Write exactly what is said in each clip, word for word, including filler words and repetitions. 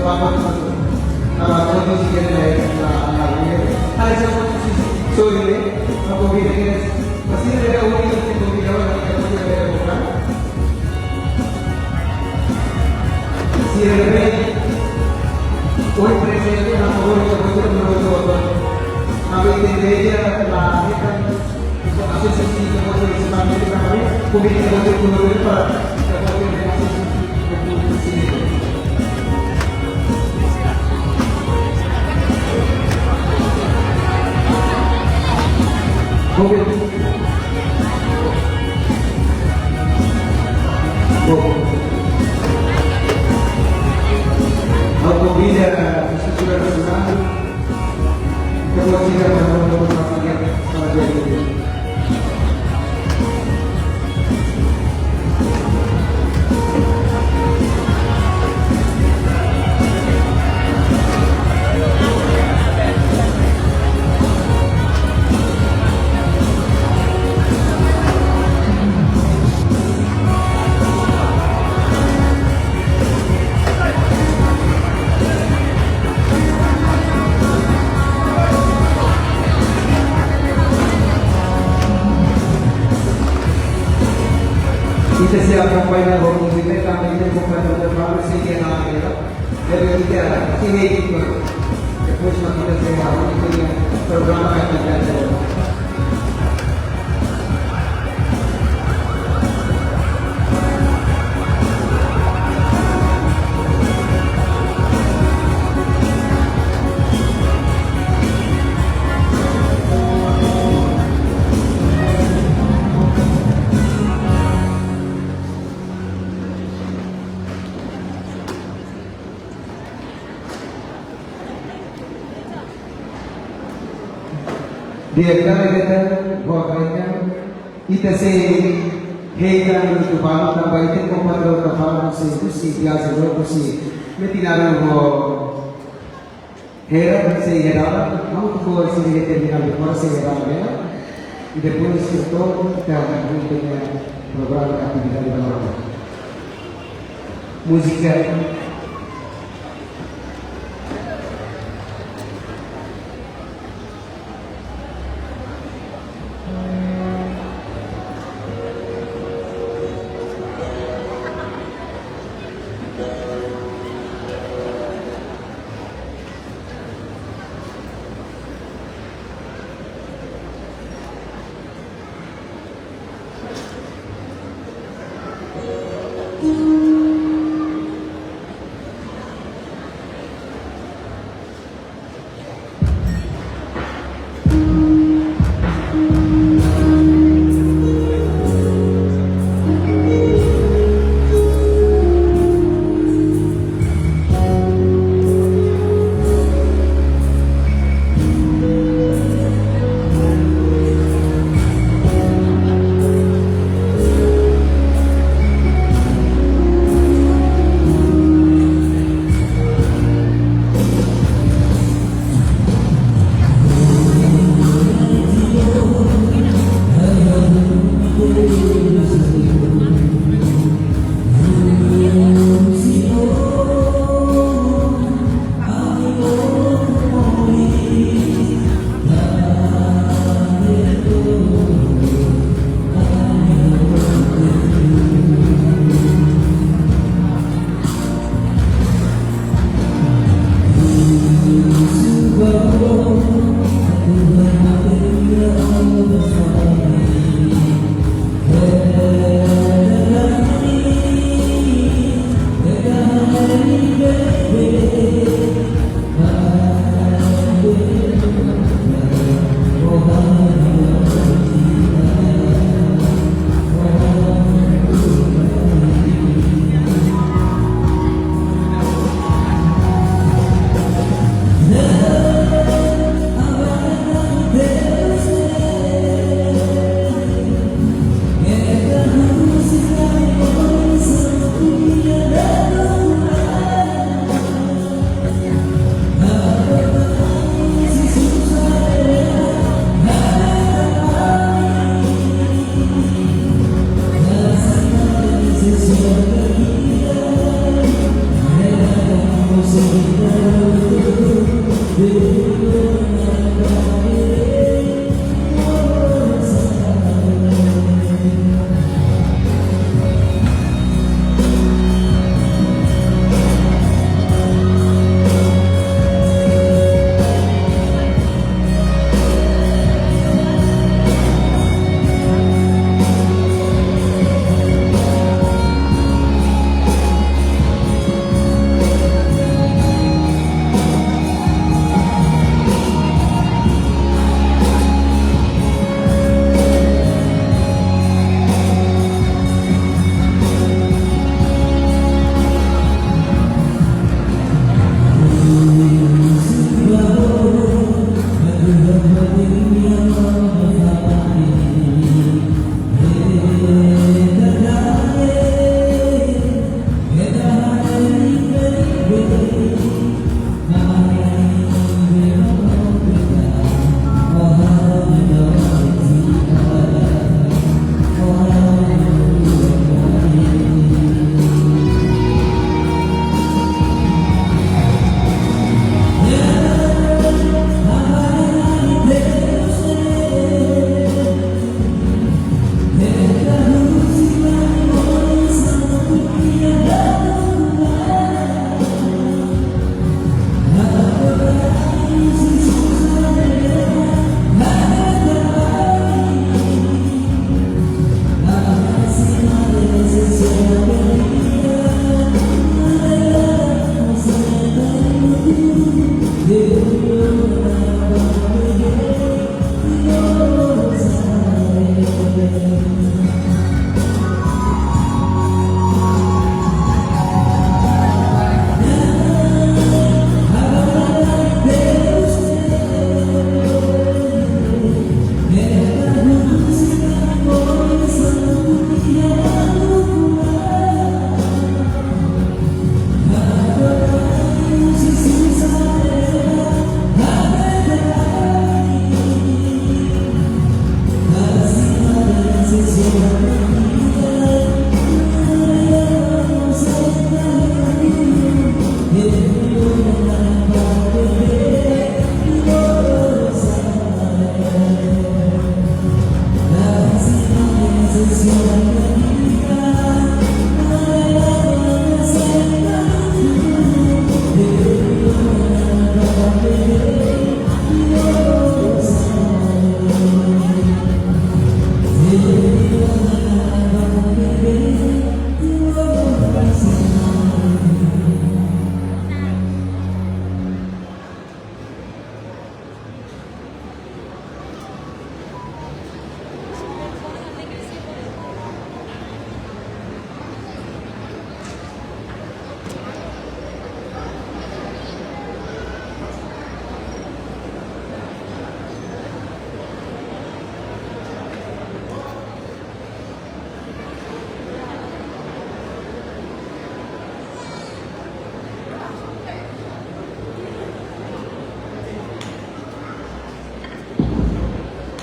Ah, kondisi ke na, na, na, na, sorry, ne? Aku bilang ke, pasti ada orang yang tidak tahu, tidak tahu, tidak tahu, tidak tahu. Si el rey, hoy presente, a favor de vosotros, no lo puedo. A veces de ella, la neta, Ha'u konvida estrutura nasionál, ke pode chegar para nós, para dia. Ita sei akompaña ho múzika, tanba ita akompaña ho múzika, sei ke na era. Deve ter, sei ke, depois na vida sei lá, onde tem programa que acontece. Di'ak, kami kata, buat mereka, ita sei hetan tu balu tanba ita kompatriota balu sei husi biasa lo husi metin aru ho hera sei hera, mau tu ko sei determinadu kor sei hera bela. I depois de todo, ita mungkin punya programa aktivitas di baru. Múzika.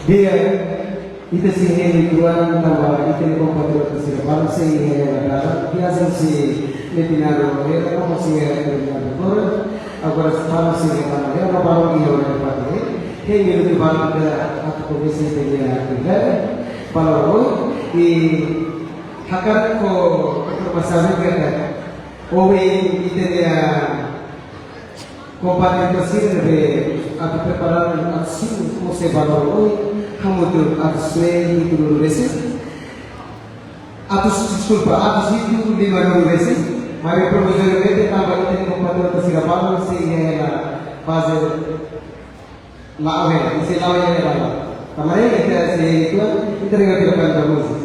Di'ak, ita sei hein uitoan tanba ita-nia kompatriota sira balu sei iha hela dalan, viajen sei metin arus hela, no mós sei iha hela dalan. Agora balu sei iha hela dalan, no balu iha hela dalan. Hein uitoan balu atu komesa ita-nia atividade, balu oin, i hakarak fó informasaun katak ohin ita-nia kompatriota sira ne'ebé atu prepara atu simu kose balu oin, hamutuk atus hitunulu resin, atus, deskulpa, atus hitu limanulu resin, maibé provizoriamente tanba ita-nia kompatriota sira balu sei iha hela baze la'o hela, sei la'o iha hela balu. Tanba ne'e ita sei uitoan, ita dengar fila fali ba múzika.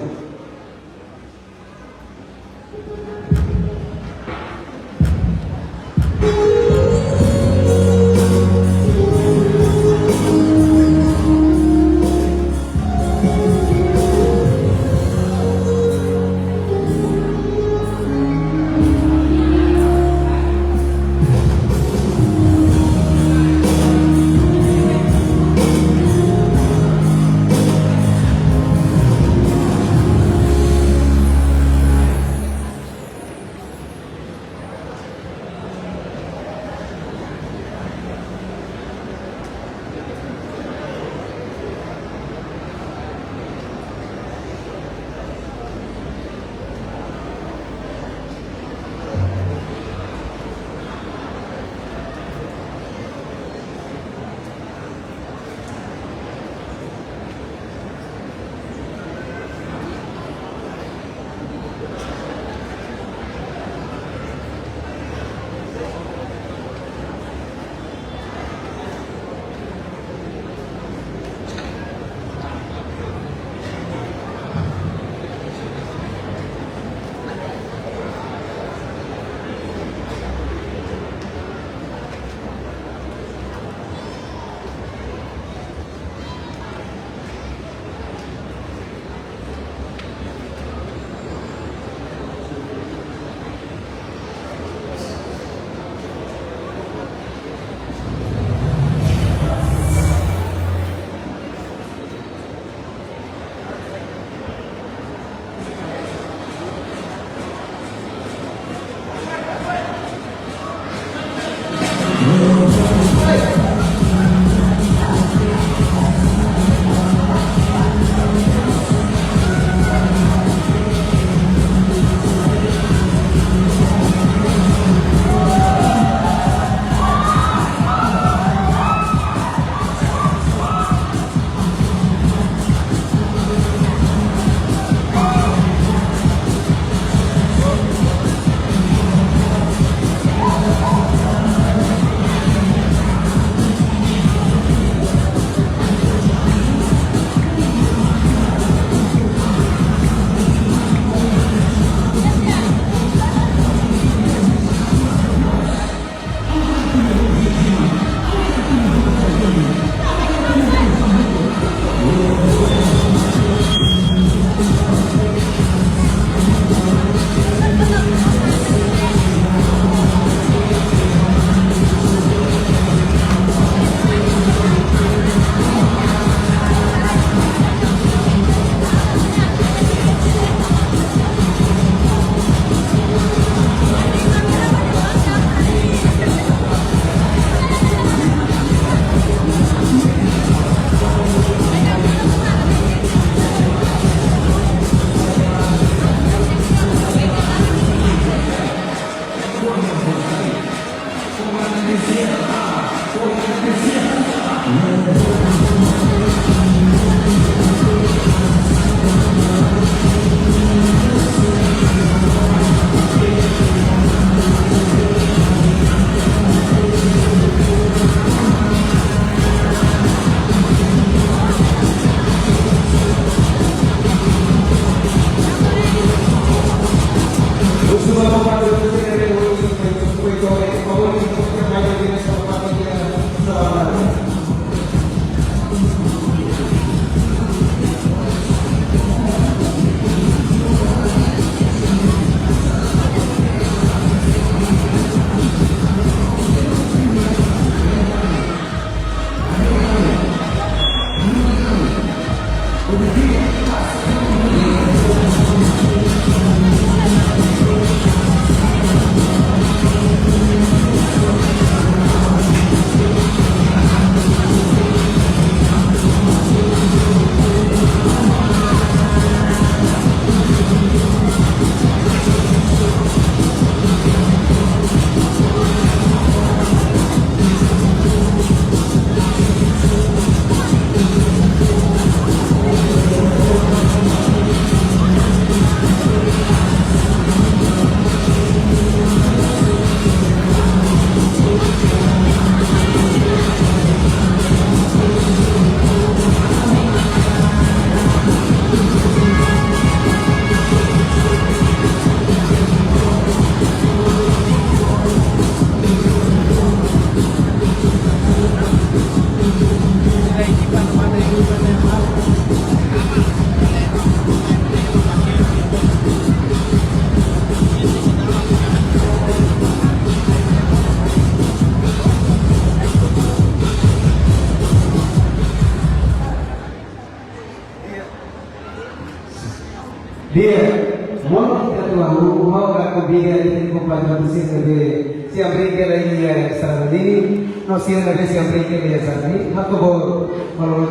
Di'ak, molok ita atu hahú, ha'u hakarak konvida ita-nia kompañeiru sira ne'ebé siap brinka iha sala ne'e, no sira ne'ebé siap brinka iha sala ne'e, hato'o bolu, bolu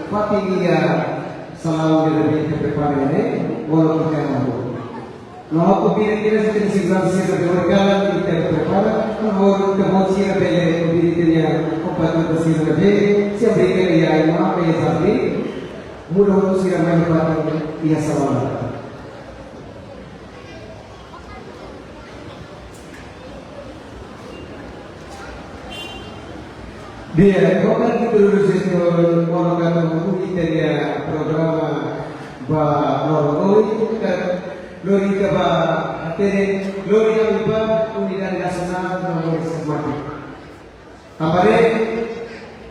fatin iha salaun ne'ebé ita prepara ne'e, molok ita hahú. No ha'u konvida ita-nia seguransa sira ne'ebé kalan ita prepara, no ha'u konvida sira bele konvida ita-nia kompañeiru sira ne'ebé siap brinka iha, iha sala ne'e, muda waktu sira mai fatin iha sala. Di'ak, ha'u hakarak introduce ita-nia, ha'u hakarak hahú ita-nia programa ba loron ohin, lori ita ba hatene, lori ami ba Unidade Nasionál no moris mate. Tanba ne'e,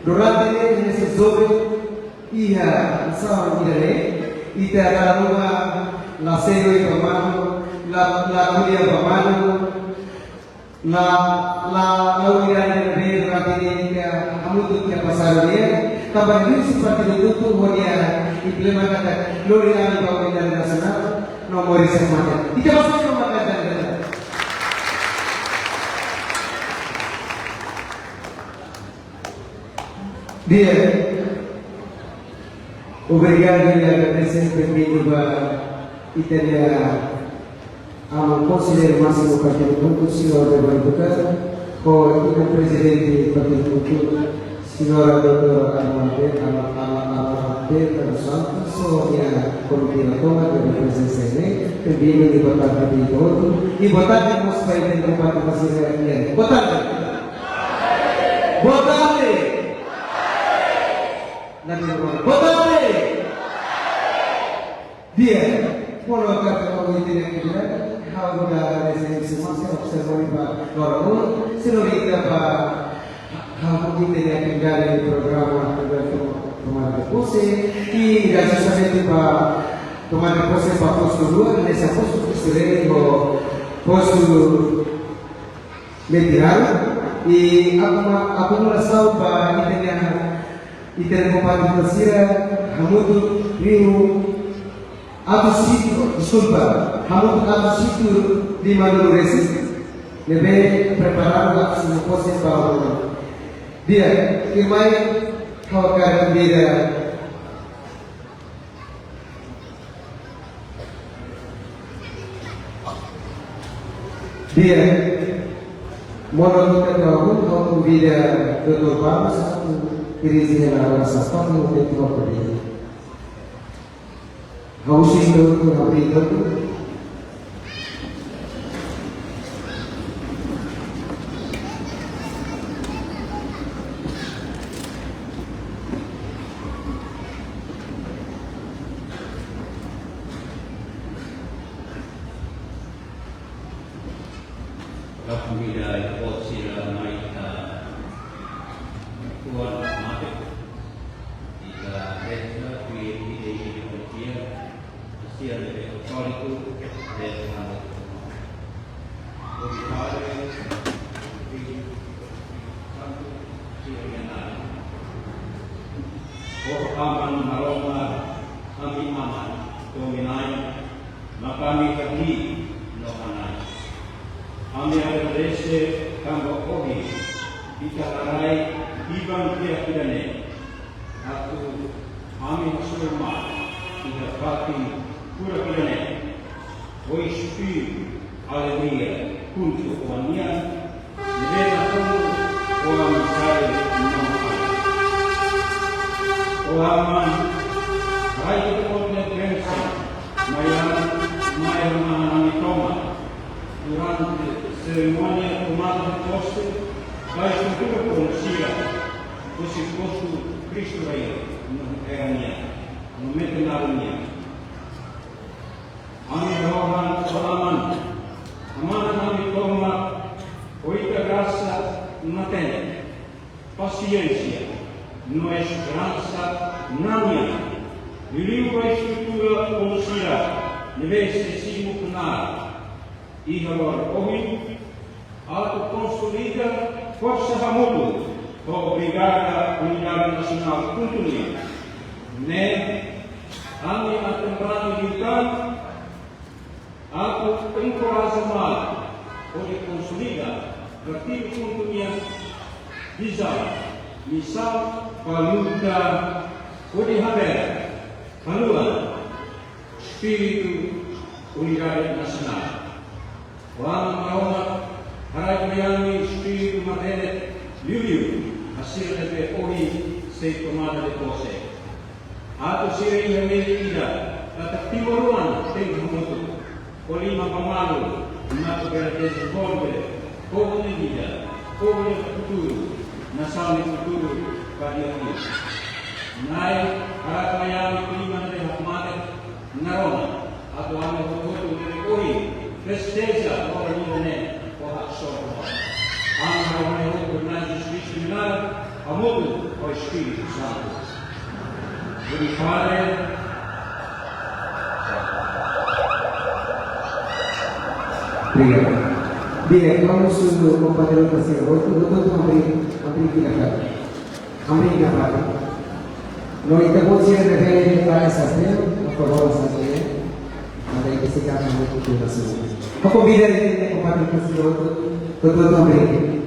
durante ne'e, ne'e sei joven iha nasaun ida-ne'e, ita la ruma, la selu iha pamanu, la, la ko'alia pamanu, la, la, la unidade ne'ebé durante ne'e ita hamutuk iha pasadu nian, tanba ne'e husi partidu hotu-hotu hodi implementa katak lori ami ba Unidade Nasionál no moris mate. Ita basa no maka dan. Di'ak. Obrigadu i agradese, benvindu ba ita-nia aman konselleiru másimu partidu KHUNTO, señór Debora Buka, ho ita-nia prezidente partidu KHUNTO, señora doutora Alma Be-, Alma, Alma, Alma Berta dos Santos, ho nia komitiva tomak, nia prezensa ne'e, benvindu i boa tarde ba ita hotu, i boa tarde mós ba ita-nia kompañeiru sira ne'e. Boa tarde. Boa tarde. Boa tarde. Di'ak, molok ita-nia atividade, ha'u hakarak agradese semua, se observa ba loron ohin, señorita ba, ha'u ita-nia atividade programa, programa tomada de posse, i graciosamente ba tomada de posse ba postu rua, nessa postu Cristo Rei, ho postu Metin Haru, i akuma-, akumulasaun ba ita-nia, ita-nia kompañeiru sira, hamutuk rihun atus hitu, deskulpa, hamutuk atus hitu limanulu resin, ne'ebé preparadu atus hitu posse ba. Di'ak, tuirmai, ha'u hakarak konvida Di'ak, Molok ita tau, ha'u konvida doutór Barros atu dirije hela orasaun, ha'u konvida. Ha'u sei doutór Gabriel. Ha'u konvida ita-boot sira mai ita kuan mate. Ita reza, tuir ida-idak ko'alia, sira ne'ebé katóliku, reza. Hodi Padre, Filho, Santu, sira-nia naran. Ó Aman Maromak, ami Aman, Dominai, mak ami hahi'i no hana'i. Ami agradese tanba ohin ita haraik iban di'ak ida-ne'e. Atu ami hasoru mai iha fatin furak ida-ne'e. Ó Espíritu, alegria, junto com a minha Ne'ebé natonu ho ami sai no fali. Ó Aman, haraik Ita-Boot nia bensaun mai ami, mai ami-nia tomak. Durante serimónia tomada de posse, ba estrutura koñesida, husi postu Kristu Rei no Erra nian, no metenaru nian. Ami rohan, ó Aman, Aman ami tomak, ho Ita grasa matenek, pasiénsia, no esperansa nian, liuliu ba estrutura koñesida, ne'ebé sei simu knaar iha loron ohin, atu konsolida forsa hamutuk ho obrigada unidade nasionál puntu nian. Ne'e, ami atu brani liután, atu enkoraja mai, hodi konsolida partidu puntu nian, vizaun, misaun ba luta, hodi habelar, haluha, espíritu unidade nasionál. Ó Aman Maromak, haraik mai ami espíritu matenek, liuliu ba sira ne'ebé ohin sei tomada de posse. Atu sira iha mehi ida, katak timoroan tenke hamutuk, ho liman ba malu, atu bele dezenvolve povu nia vida, povu nia futuru, nasaun nia futuru ba di'ak liu. Na'i, haraik mai ami klima ne'ebé hakmatek, naroman, atu ami hotu-hotu ohin festeja loron ida-ne'e ho haksolok. Ami haraik mai hotu Na'i Jesus Kristu nia naran, hamutuk ho Espíritu Santu. Hodi Padre. Obrigadu. Bien, vamos, kompatriota sira hotu, hotu-hotu abri, abri fila fali. Hamriik nafatin. No Ita-Boot sira ne'ebé iha sasnel, por favor, sasnel. Para ita sei kata no kultura sira. Ha'u konvida ita-nia kompatriota sira hotu, hotu-hotu hamriik.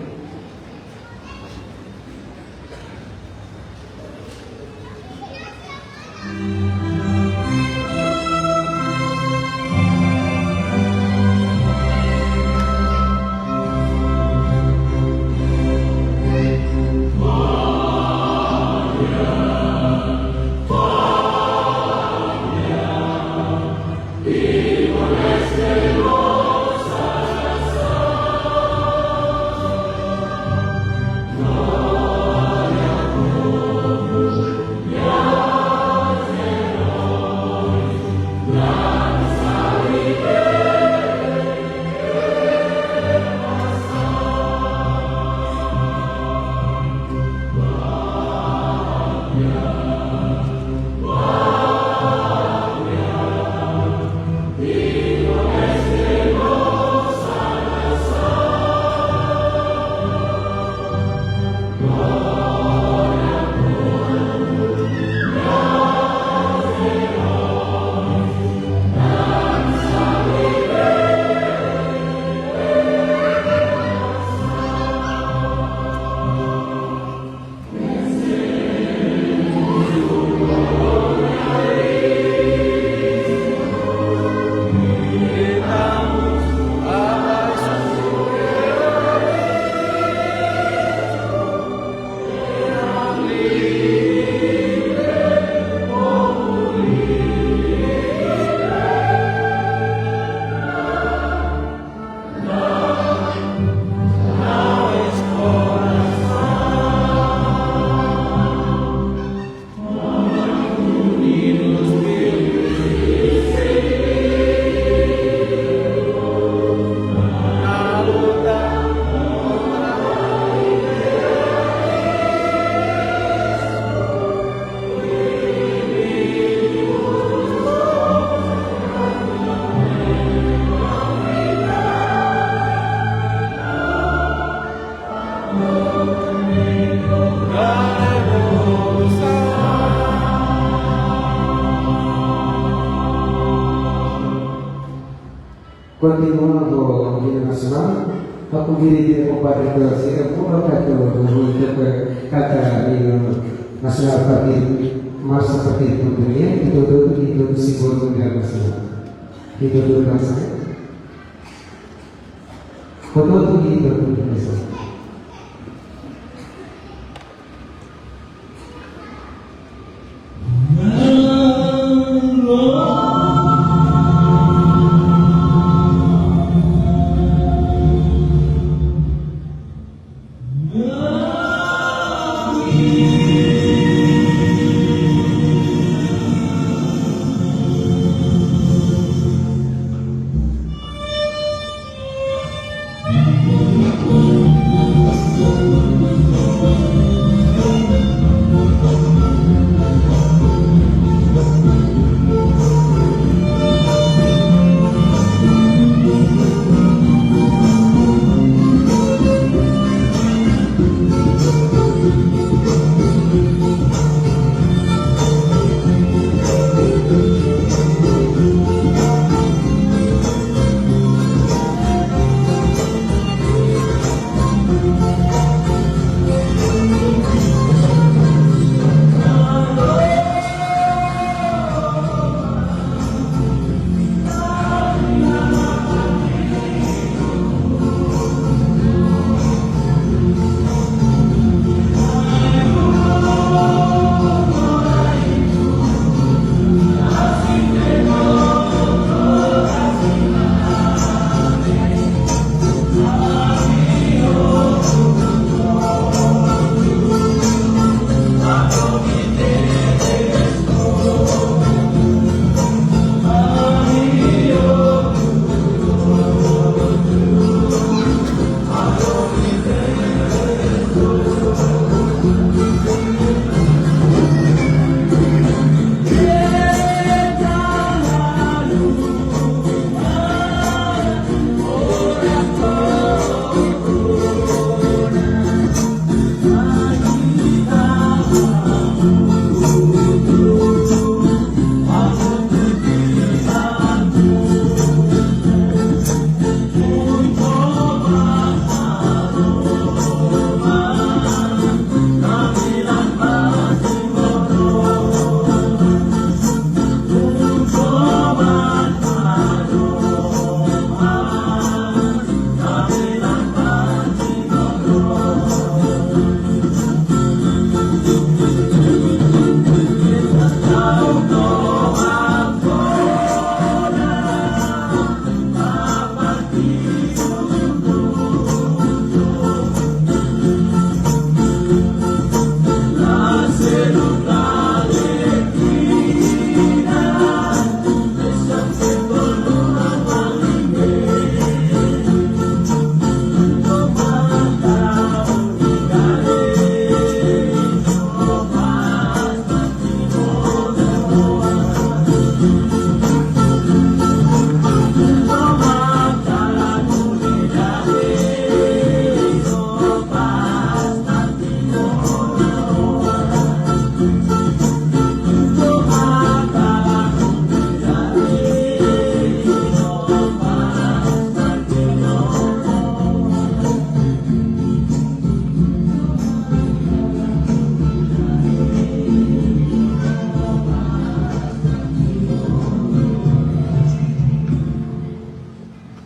Kontinua ho himnu nasionál, ha'u konvida kompadre Dor sira, moro katu, ha'u konvida kata himnu nasionál partidu, marsa partidu Portugés, ita hotu, ita hotu simbolu himnu nasionál. Ita hotu marsa. Hotu-hotu ita hotu marsa.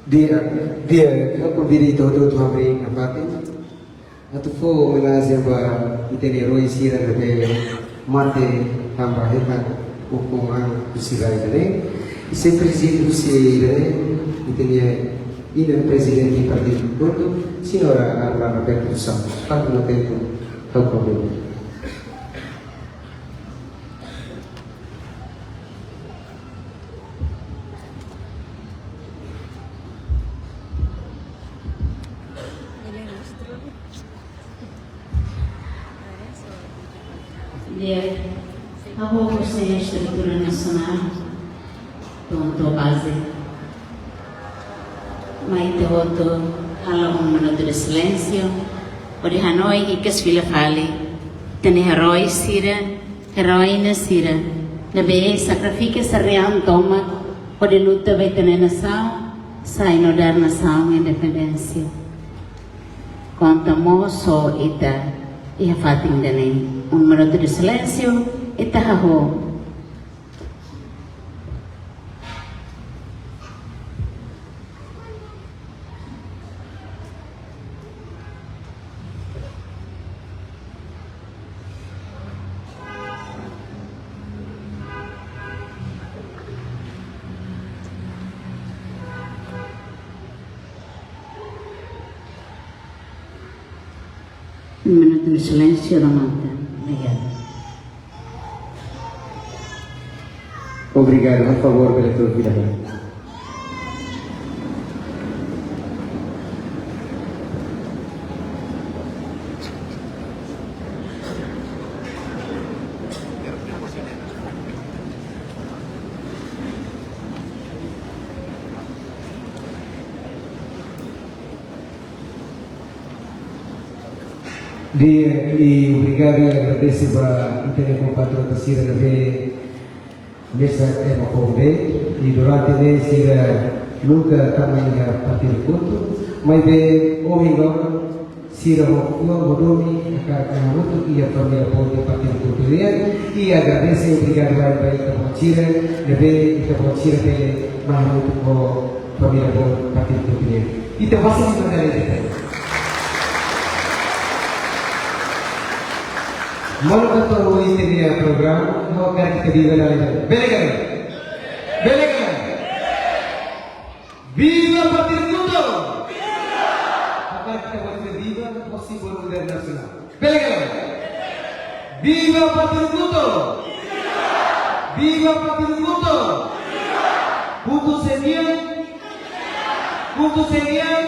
Di'ak, di'ak, ha'u konvida ita hotu-hotu hamriik nafatin. Atu fó omenajen ba ita-nia eroi sira ne'ebé mate tanba hetan ukun-an husi rai ida-ne'e. I sei prezide husi rai ida-ne'e, ita-nia inan prezidente partidu hotu, señora Arlanda Bento dos Santos. Fahe ona tempu, ha'u konvida. Di'ak, ha'u hato'o husi estrutura nasionál, pontu baze. Mai ita hotu halo um minuto de silêncio, hodi hanoin hikas fila fali ita-nia eroi sira, eroína sira, ne'ebé sakrifika sira-nia an tomak hodi luta ba ita-nia nasaun, Sai nu'udar nasaun independénsia. Konta mós ho ita iha fatin ida-ne'e. Um minuto de silêncio, ita hahú. Um minuto de silêncio remata. Obrigada. Obrigado, por favor, pela tua vida. Di'ak, i obrigadu i agradese ba ita-nia kompatriota sira ne'ebé mesak ema foun de'it, i durante ne'e sira nunka tama iha partidu KHUNTO, maibé ohin loron sira hotu-hotu domin hakarak hamutuk iha família boot partidu KHUNTO nian, i agradese, obrigadu ba ita-boot sira ne'ebé ita-boot sira bele mai hamutuk ho família boot partidu KHUNTO nian. Ita basa di mana ita. Malu kantor ho ita-nia programa, ha'u hakarak ita viva la ida. Bele ka lae? Bele ka lae? Viva partidu KHUNTO! Hakarak ita basa viva, ho símbolu internasionál. Bele ka lae? Viva partidu KHUNTO! Viva partidu KHUNTO! KHUNTO sé nian? KHUNTO sé nian?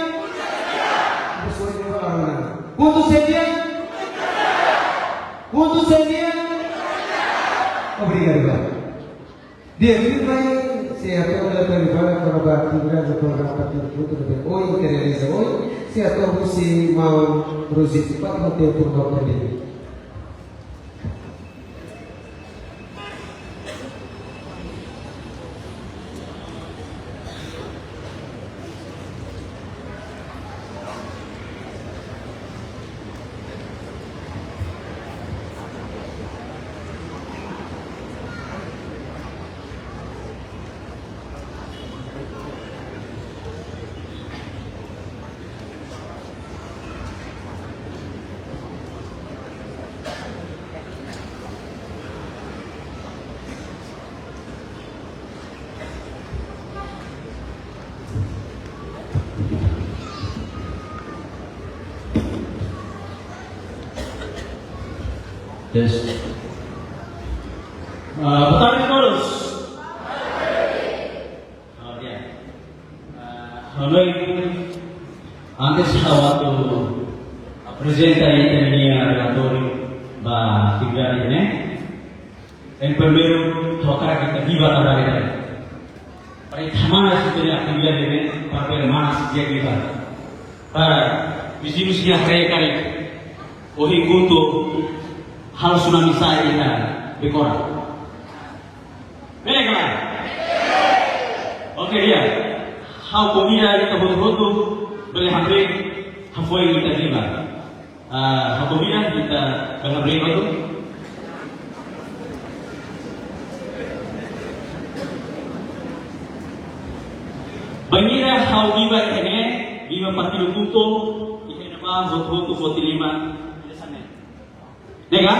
Pessoas não falaram nada. KHUNTO sé nian? KHUNTO sé nian? Obrigadu, vai. Di'ak, tuirmai, sei hato'o atu fali ba kona-ba atividade do programa partidu KHUNTO ne'ebé ohin ita realiza ohin, sei hato'o husi maun Rosito Pato no tempo no período. Yes. Ah, boa tarde a todos. Ah, di'ak. Ah, hanoin, antes ha'u atu aprezenta ita-nia relatóriu ba atividade ne'e. Em primeiro, ha'u hakarak ita viva atividade ne'e. Para ita hamanas ita-nia atividade ne'e, para bele manas di'ak liután. Para vizinhos nia haree karik, ohin KHUNTO halo tsunami sa'e iha Becora. Bele ka lae? Oke, di'ak. Ha'u konvida ita hotu-hotu bele hamriik hafoin ita viva. Ah, ha'u konvida ita bele hamriik hotu. Bainhira ha'u viva iha ne'e, viva partidu KHUNTO, iha ne'ebá hotu-hotu foti liman iha ne'e. Ne'e ka?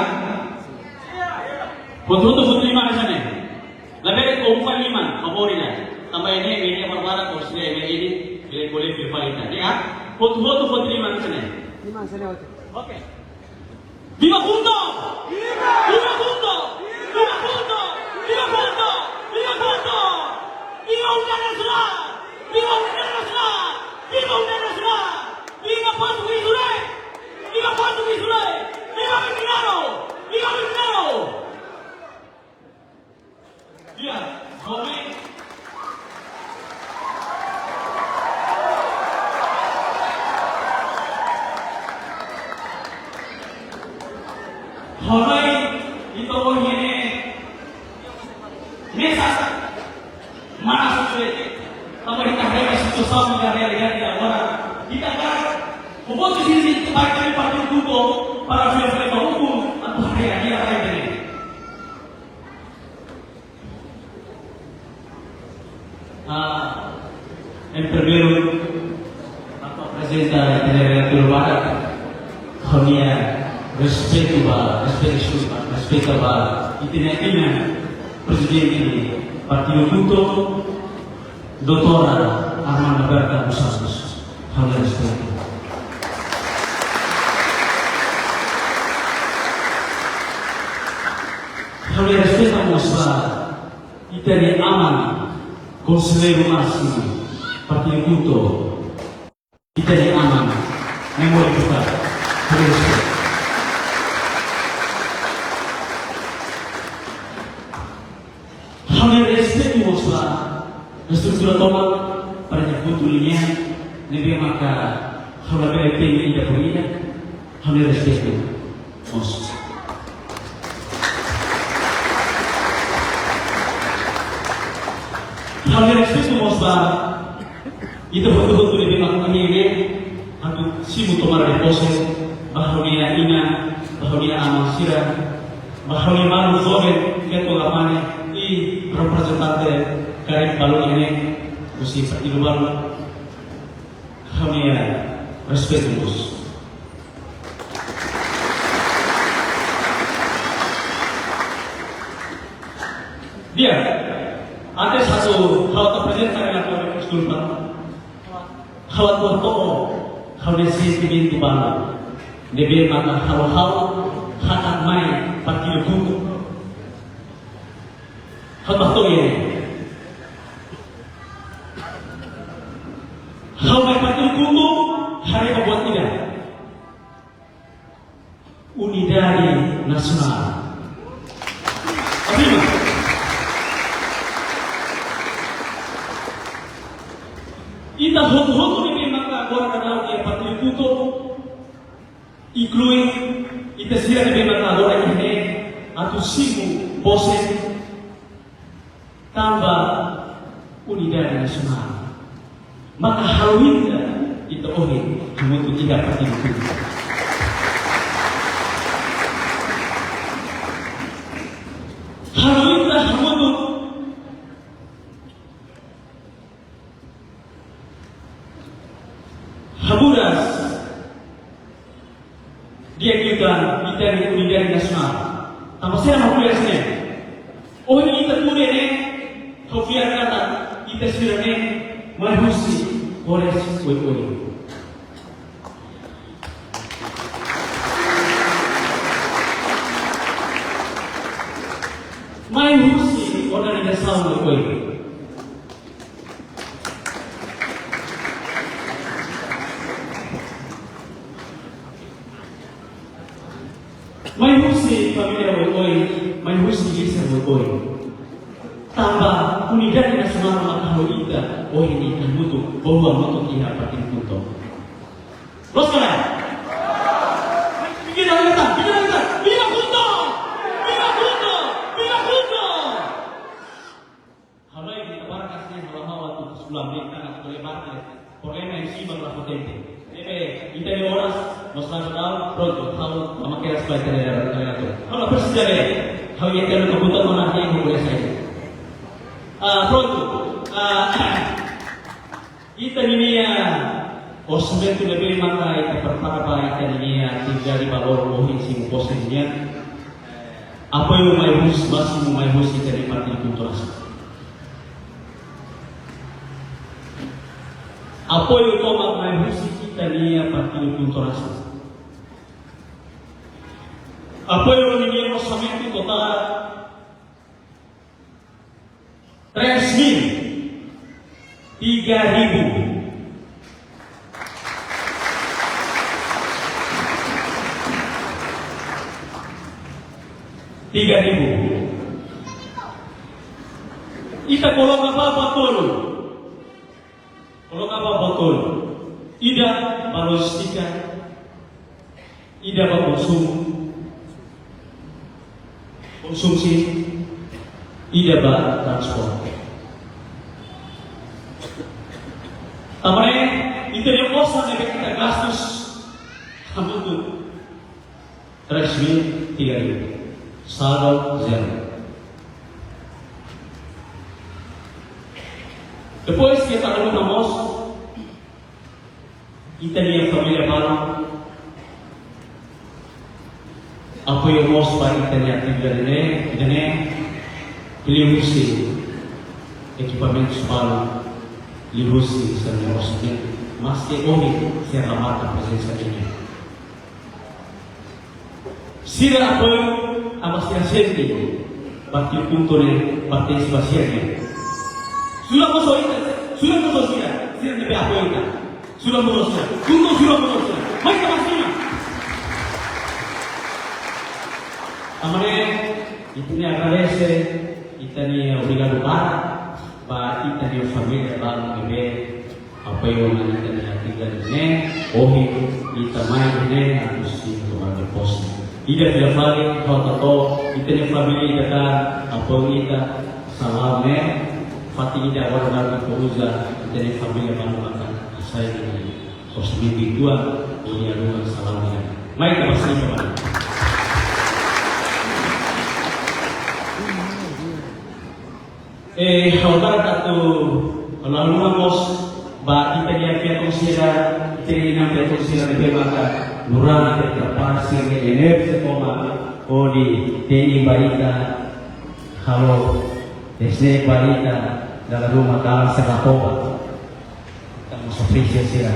Hotu-hotu foti liman iha ne'e. Labele to'o fali liman, favór ida. Tanba ne'e, ne'e barbarak, konsile ne'e ini, bele kole fil fali ita. Ne'e ka? Hotu-hotu foti liman iha ne'e. Liman iha ne'e hotu. Oke. Viva KHUNTO! Viva KHUNTO! Viva KHUNTO! Viva KHUNTO! Viva KHUNTO! Viva Unidade Nasionál! Viva Unidade Nasionál! Viva Unidade Nasionál! Viva Portugés José! Viva Portugés José! Viva Bolsonaro! Viva Bolsonaro! Di'ak, ha'u mai. Ha'u mai, ita ohin ne'e mesak. Manas sulit. Tanba ita haree situasaun iha realidade agora. Ita hakarak, o voto di sini, ita bá iha partidu KHUNTO para fila-fila ba ukun, atu haree, haree, haree. Ah, em primeiru, atu aprezenta ita-nia relatóriu badak, ha'u-nia respeitu ba, respeitu ba, respeitu ba, ita-nia inan, prezidente partidu KHUNTO, doutora Armanda Berta dos Santos. Ha'u-nia respeitu. Ha'u-nia respeitu mós ba ita-nia aman, konselleiru másimu partidu KHUNTO, ita-nia aman, Maimori Butar. Ha'u-nia respeitu. Ha'u-nia respeitu mós ba estrutura tomak, para nia KHUNTO nian, ne'ebé maka ha'u labele temi ida por ida, ha'u-nia respeitu mós. Ha'u-nia respeitu mós ba ita hotu-hotu ne'ebé mak ami ne'e atu simu tomada de pose ba ha'u-nia inan, ba ha'u-nia aman sira, ba ha'u-nia maluk joven, feto ka mane, i reprezentante karik balun ne'e, husi partidu balun. Ha'u-nia respeitu mós. Di'ak, antes atu ha'u atu aprezenta relatóriu, deskulpa. Ha'u atu hato'o ha'u-nia sentimentu balu ne'ebé maka halo ha'u hakat mai partidu KHUNTO. Ha'u atu hato'o ne'e. Ha'u mai partidu KHUNTO haree ba buat ida. Unidade nasionál. Afirma. Ita hotu-hotu ne'ebé maka agora daudaun iha partidu KHUNTO, inklui ita sira ne'ebé maka agora iha ne'e atu simu pose, tanba unidade nasionál. Maka halo ita, ita ohin hamutuk iha partidu KHUNTO. Halo ita hamutuk haburas di'ak liután ita-nia unidade nasionál. Tanba saida mak halo hanesan ne'e? Ohin ita tuur iha ne'e, ha'u fiar katak ita sira ne'e mai husi kongresu oioin. Mai husi organizasaun oioin. Mai husi família oioin, mai husi lisan oioin. Tanba unidade nasionál maka halo ita ohin ita hamutuk, hamutuk iha partidu KHUNTO. Loos ka lae? Bikin lagi tak, bikin lagi tak. Viva KHUNTO! Viva KHUNTO! Viva KHUNTO! Halo ita para kasih, halo halo tu sekolah mereka nak boleh bantu. Problema yang sih bang lapor tempe. Tempe, ita-nia oras, mos lagi tahu, pronto, halo, sama kira supaya tidak ada, tidak ada tu. Halo, persis jadi. Halo, yang kena kebutuhan mana yang boleh saya. Ah, pronto. Ah, ita-nia orsamentu ne'ebé maka ita prepara ba ita-nia atividade balun ohin simu pose nian. Apoiu mai husi, másimu mai husi ita-nia partidu KHUNTO rasik. Apoiu tomak mai husi ita-nia partidu KHUNTO rasik. Apoiu ninia orsamentu totál três mil, tiga ribu. Tiga ribu. Ita koloka ba buat tolu. Koloka ba buat tolu. Ida ba lojístika, ida ba konsumu, konsumsi, ida ba transporte. Tanba ne'e, ita-nia osan ne'ebé ita gastu hamutuk três mil tiga ribu. Saldo zero. Depois, ita-nia família balu apoiu mós ba ita-nia atividade ne'e, ida-ne'e, liuhusi ekipamentus balu, liuhusi sira-nia orsamentu, maske ohin sira la marka prezensa nian. Sira apoiu, tanba sira sente ba tiha pontu ne'e pertense ba sira nian. Sira mós ita, sira mós sira, sira ne'ebé apoiu ita. Sira mós sira, pontu sira mós sira. Mai ita ba sira. Tanba ne'e, ita-nia agradese, ita-nia obrigadu barak ba ita-nia família balu ne'ebé apoiu ona ita-nia atividade ne'e, ohin ita mai ne'e atu simu tomada de pose. Ida fila fali, ha'u hato'o, ita-nia família ida-ne'e apoiu ita, salaun ne'e, fatin ida agora ita uza, ita-nia família balu maka hasai ne'e. Orsamentu ituan, hodi haruka salaun ne'e. Mai ita ba sira, teman. Eh, ha'u hakarak atu halo haluha mós ba ita-nia feton sira, ita-nia inan feton sira ne'ebé maka durante ita pasi ne'e energi toma hodi teni ba ita halo desne ba ita dala ruma kalan sira toba. Ita mós apresia sira.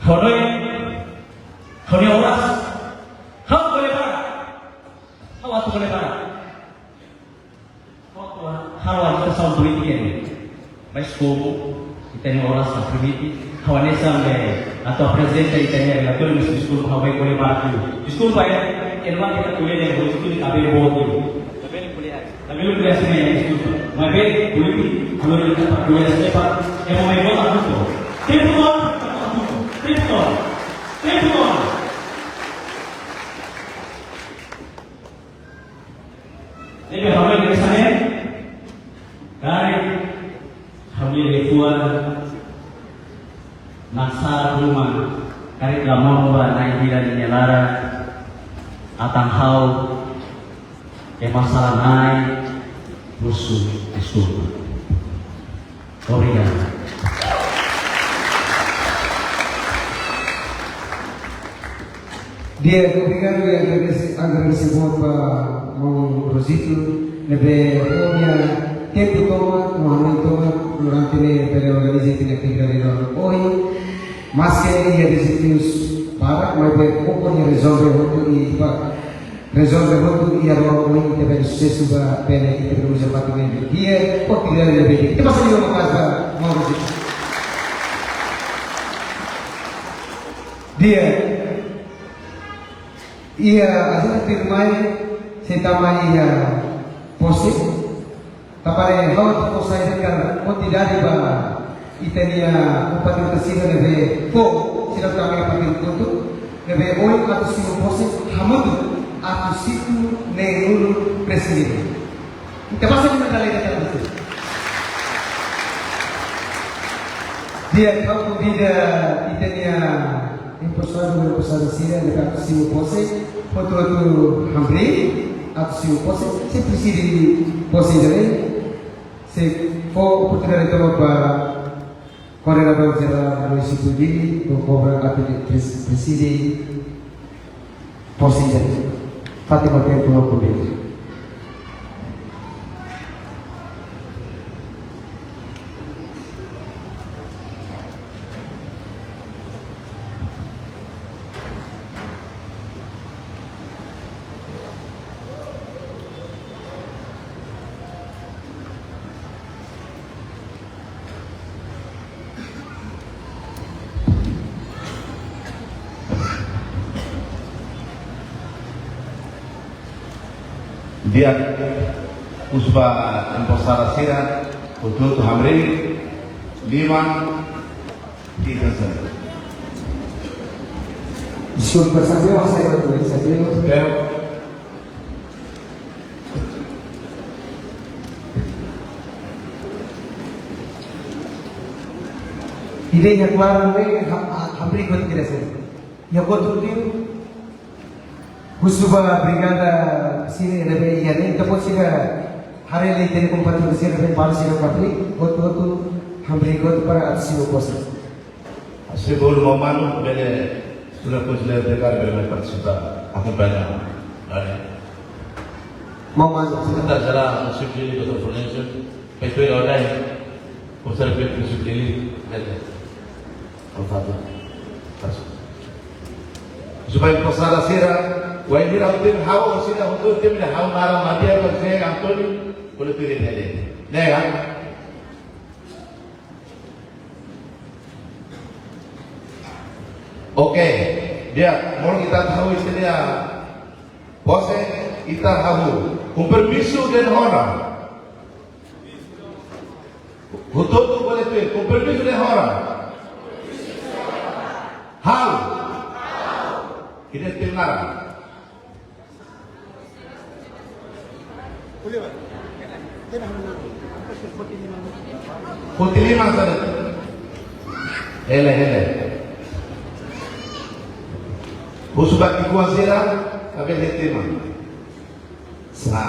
Hanoin, hanoin oras, ha'u bele para, ha'u atu bele para. Ha'u atu halo agitasaun polítika ne'e. Mas komu ita-nia oras la permite, ha'u hanesan be atu aprezenta ita-nia relatóriu, mas deskulpa, ha'u bele para dulu. Deskulpa, eh, ema ita ko'alia ne'e, ha'u deskulpa, kabel boot. Kabel ko'alia. Kabel ko'alia sira ne'e, deskulpa. Maibé, polítika, halo ne'e para ko'alia sira ne'e para, ema mai vota junto. Tempu to'o, tempu to'o, tempu to'o. Ne'ebé ha'u bele sana, karik ha'u bele fua, nasa ruma, karik la mau ba na'in hira nia laran, atan ha'u, ema sala-na'in, husu deskulpa. Obrigadu. Di'ak, obrigadu, i agradese, agradese boot ba maun Rosito, ne'ebé ho nia tempu tomak, no hanoin tomak, durante ne'e bele organiza ita-nia atividade ohin. Maske iha dezafius barak, maibé ho nia rezolve hotu i ba rezolve hotu i agora ohin ita bele susesu ba bele ita bele uza fatin ne'e di'ak, oportunidade ne'ebé di'ak. Ita basa liman maka'as ba maun Rosito. Di'ak. Iha ajenda tuirmai, sei tama iha pose. Tanba ne'e ha'u atu fó sai de'it oportunidade ba ita-nia kompatriota sira ne'ebé fó sira tama iha partidu kotuk, ne'ebé ohin atu simu pose hamutuk atu simu neen-nulu prezidente. Ita basa liman dala ida tan betul. Di'ak, ha'u konvida ita-nia emposadu, emposada sira ne'ebé atu simu pose, hotu-hotu hamriik, atu simu pose, sei prezide pose ida-ne'e, sei fó oportunidade tomak ba Koordenadór Jerál Luis Situdini, no kobra atu pres-, prezide pose ida-ne'e. Fátima Bento, no kobra. Di'ak, husu ba emposada sira, hotu-hotu hamriik, liman, ita sira. Deskulpa, sabe, eu sei, eu sei, eu Pero, Ida-ne'e klaran ne'e ha-, ha-, hamriik hotu ida-ne'e. Iha hotu tiu. Husu ba brigada sira ne'ebé iha ne'e, ita-boot sira haree lai telekom patu sira ne'ebé para sira kapli, hotu-hotu hamriik hotu para atu simu posa. Hase'e bolu maun-alin bele, sudah konselleru dekat bele mai partisipa, akompaña. Dari Maun-alin. Sekretaris Jerál Munisípiu Dili, doutór Fulgêncio, Prefeitu Odai, Konsellu Prefeitu Munisípiu Dili, bele. Por favor. Supaya posada sira, wainhira ha'u temi, ha'u sira, ha'u temi, ha'u naran Maria José António, bele tuir hela. Nega? Oke, di'ak, molok ita hahú ita-nia pose, ita hahú. Kompromisu dehan ona. Hotu-hotu bele tuir, kompromisu dehan ona. Ha'u. Ida-ne'e tuir naran. Foti liman saida. Hela, hela. Husu ba ki'ikoan sira, kabel hetima. Sa.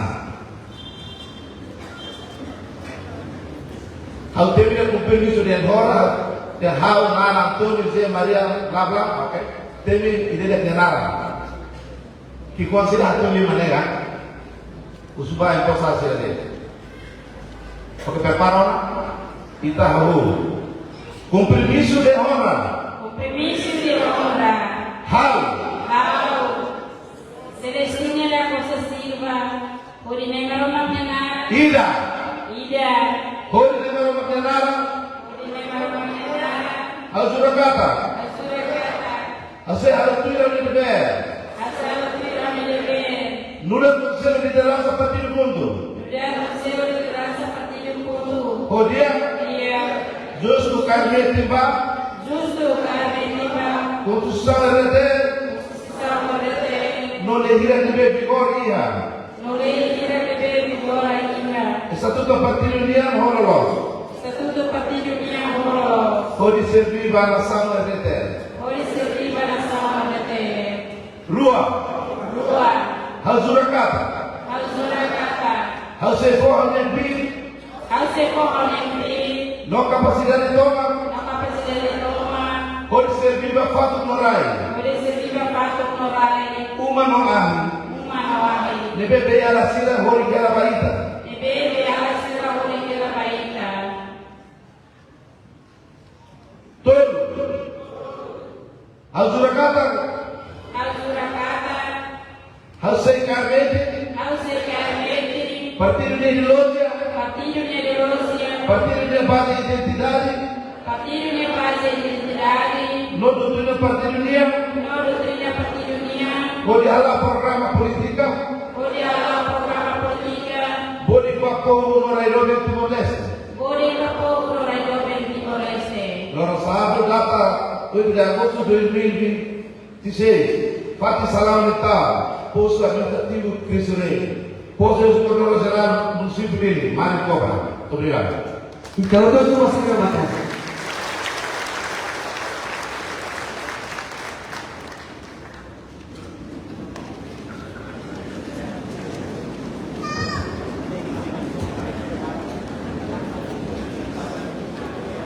Ha'u temi ida kompromisu dehan ona, dehan ha'u naran António José Maria, bla, bla, oke. Temi ida-ne'e dehan naran. Ki'ikoan sira hatudu liman ne'e ka? Husu ba emposadu sira de'it. Oke, prepara ona. Ita hahú. Kompromisu dehan ona. Kompromisu dehan ona. Ha'u. Ha'u. Celestina da Costa Silva. Hodi Na'i Maromak nia naran. Ida. Ida. Hodi Na'i Maromak nia naran. Hodi Na'i Maromak nia naran. Ha'u jura katak. Ha'u jura katak. Ha'u sei halo tuir ha'u-nia devér. Ha'u sei halo tuir ha'u-nia devér. Nu'udar Konsellu Lideransa Partidu KHUNTO. Nu'udar Konsellu Lideransa Partidu KHUNTO. Ho di'ak. Ho di'ak. Justu, kaer metin ba. Justu, kaer metin ba. Konstituisaun R D T L. Konstituisaun R D T L. No lei hira ne'ebé vigora iha. No lei hira ne'ebé vigora iha. Estatutu partidu nian hola loos. Estatutu partidu nian hola loos. Hodi serví ba nasaun R D T L. Hodi serví ba nasaun R D T L. Rua. Rua. Ha'u jura katak. Ha'u jura katak. Ha'u sei fó ha'u-nia biin. Ha'u sei fó ha'u-nia biin. No kapasidade tomak. No kapasidade tomak. Hodi serví ba fatuk no rai. Hodi serví ba fatuk no rai. Uma no ahi. Uma no ahi. Ne'ebé beiala sira horik hela ba ita. Ne'ebé beiala sira horik hela ba ita. Tolu. Ha'u jura katak. Ha'u jura katak. Ha'u sei kaer metin. Ha'u sei kaer metin. Partidu nia ideolojia. Partidu nia ideolojia. Partidu nia baze identidade. Partidu nia baze identidade. No doutrina partidu nian. No doutrina partidu nian. Hodi hala'o programa polítika. Hodi hala'o programa polítika. Boot ba povu no rai doben Timor-Leste. Boot ba povu no rai doben Timor-Leste. Loron sábadu, data oito de agosto de dois mil e vinte e seis. Fatin Salaun Oriental, Postu Administrativu Cristo Rei. Postu Inspetór Jerál Munisípiu Dili, Mário Cobra. Obrigadu. Entaun, doutór Marcelo Matos.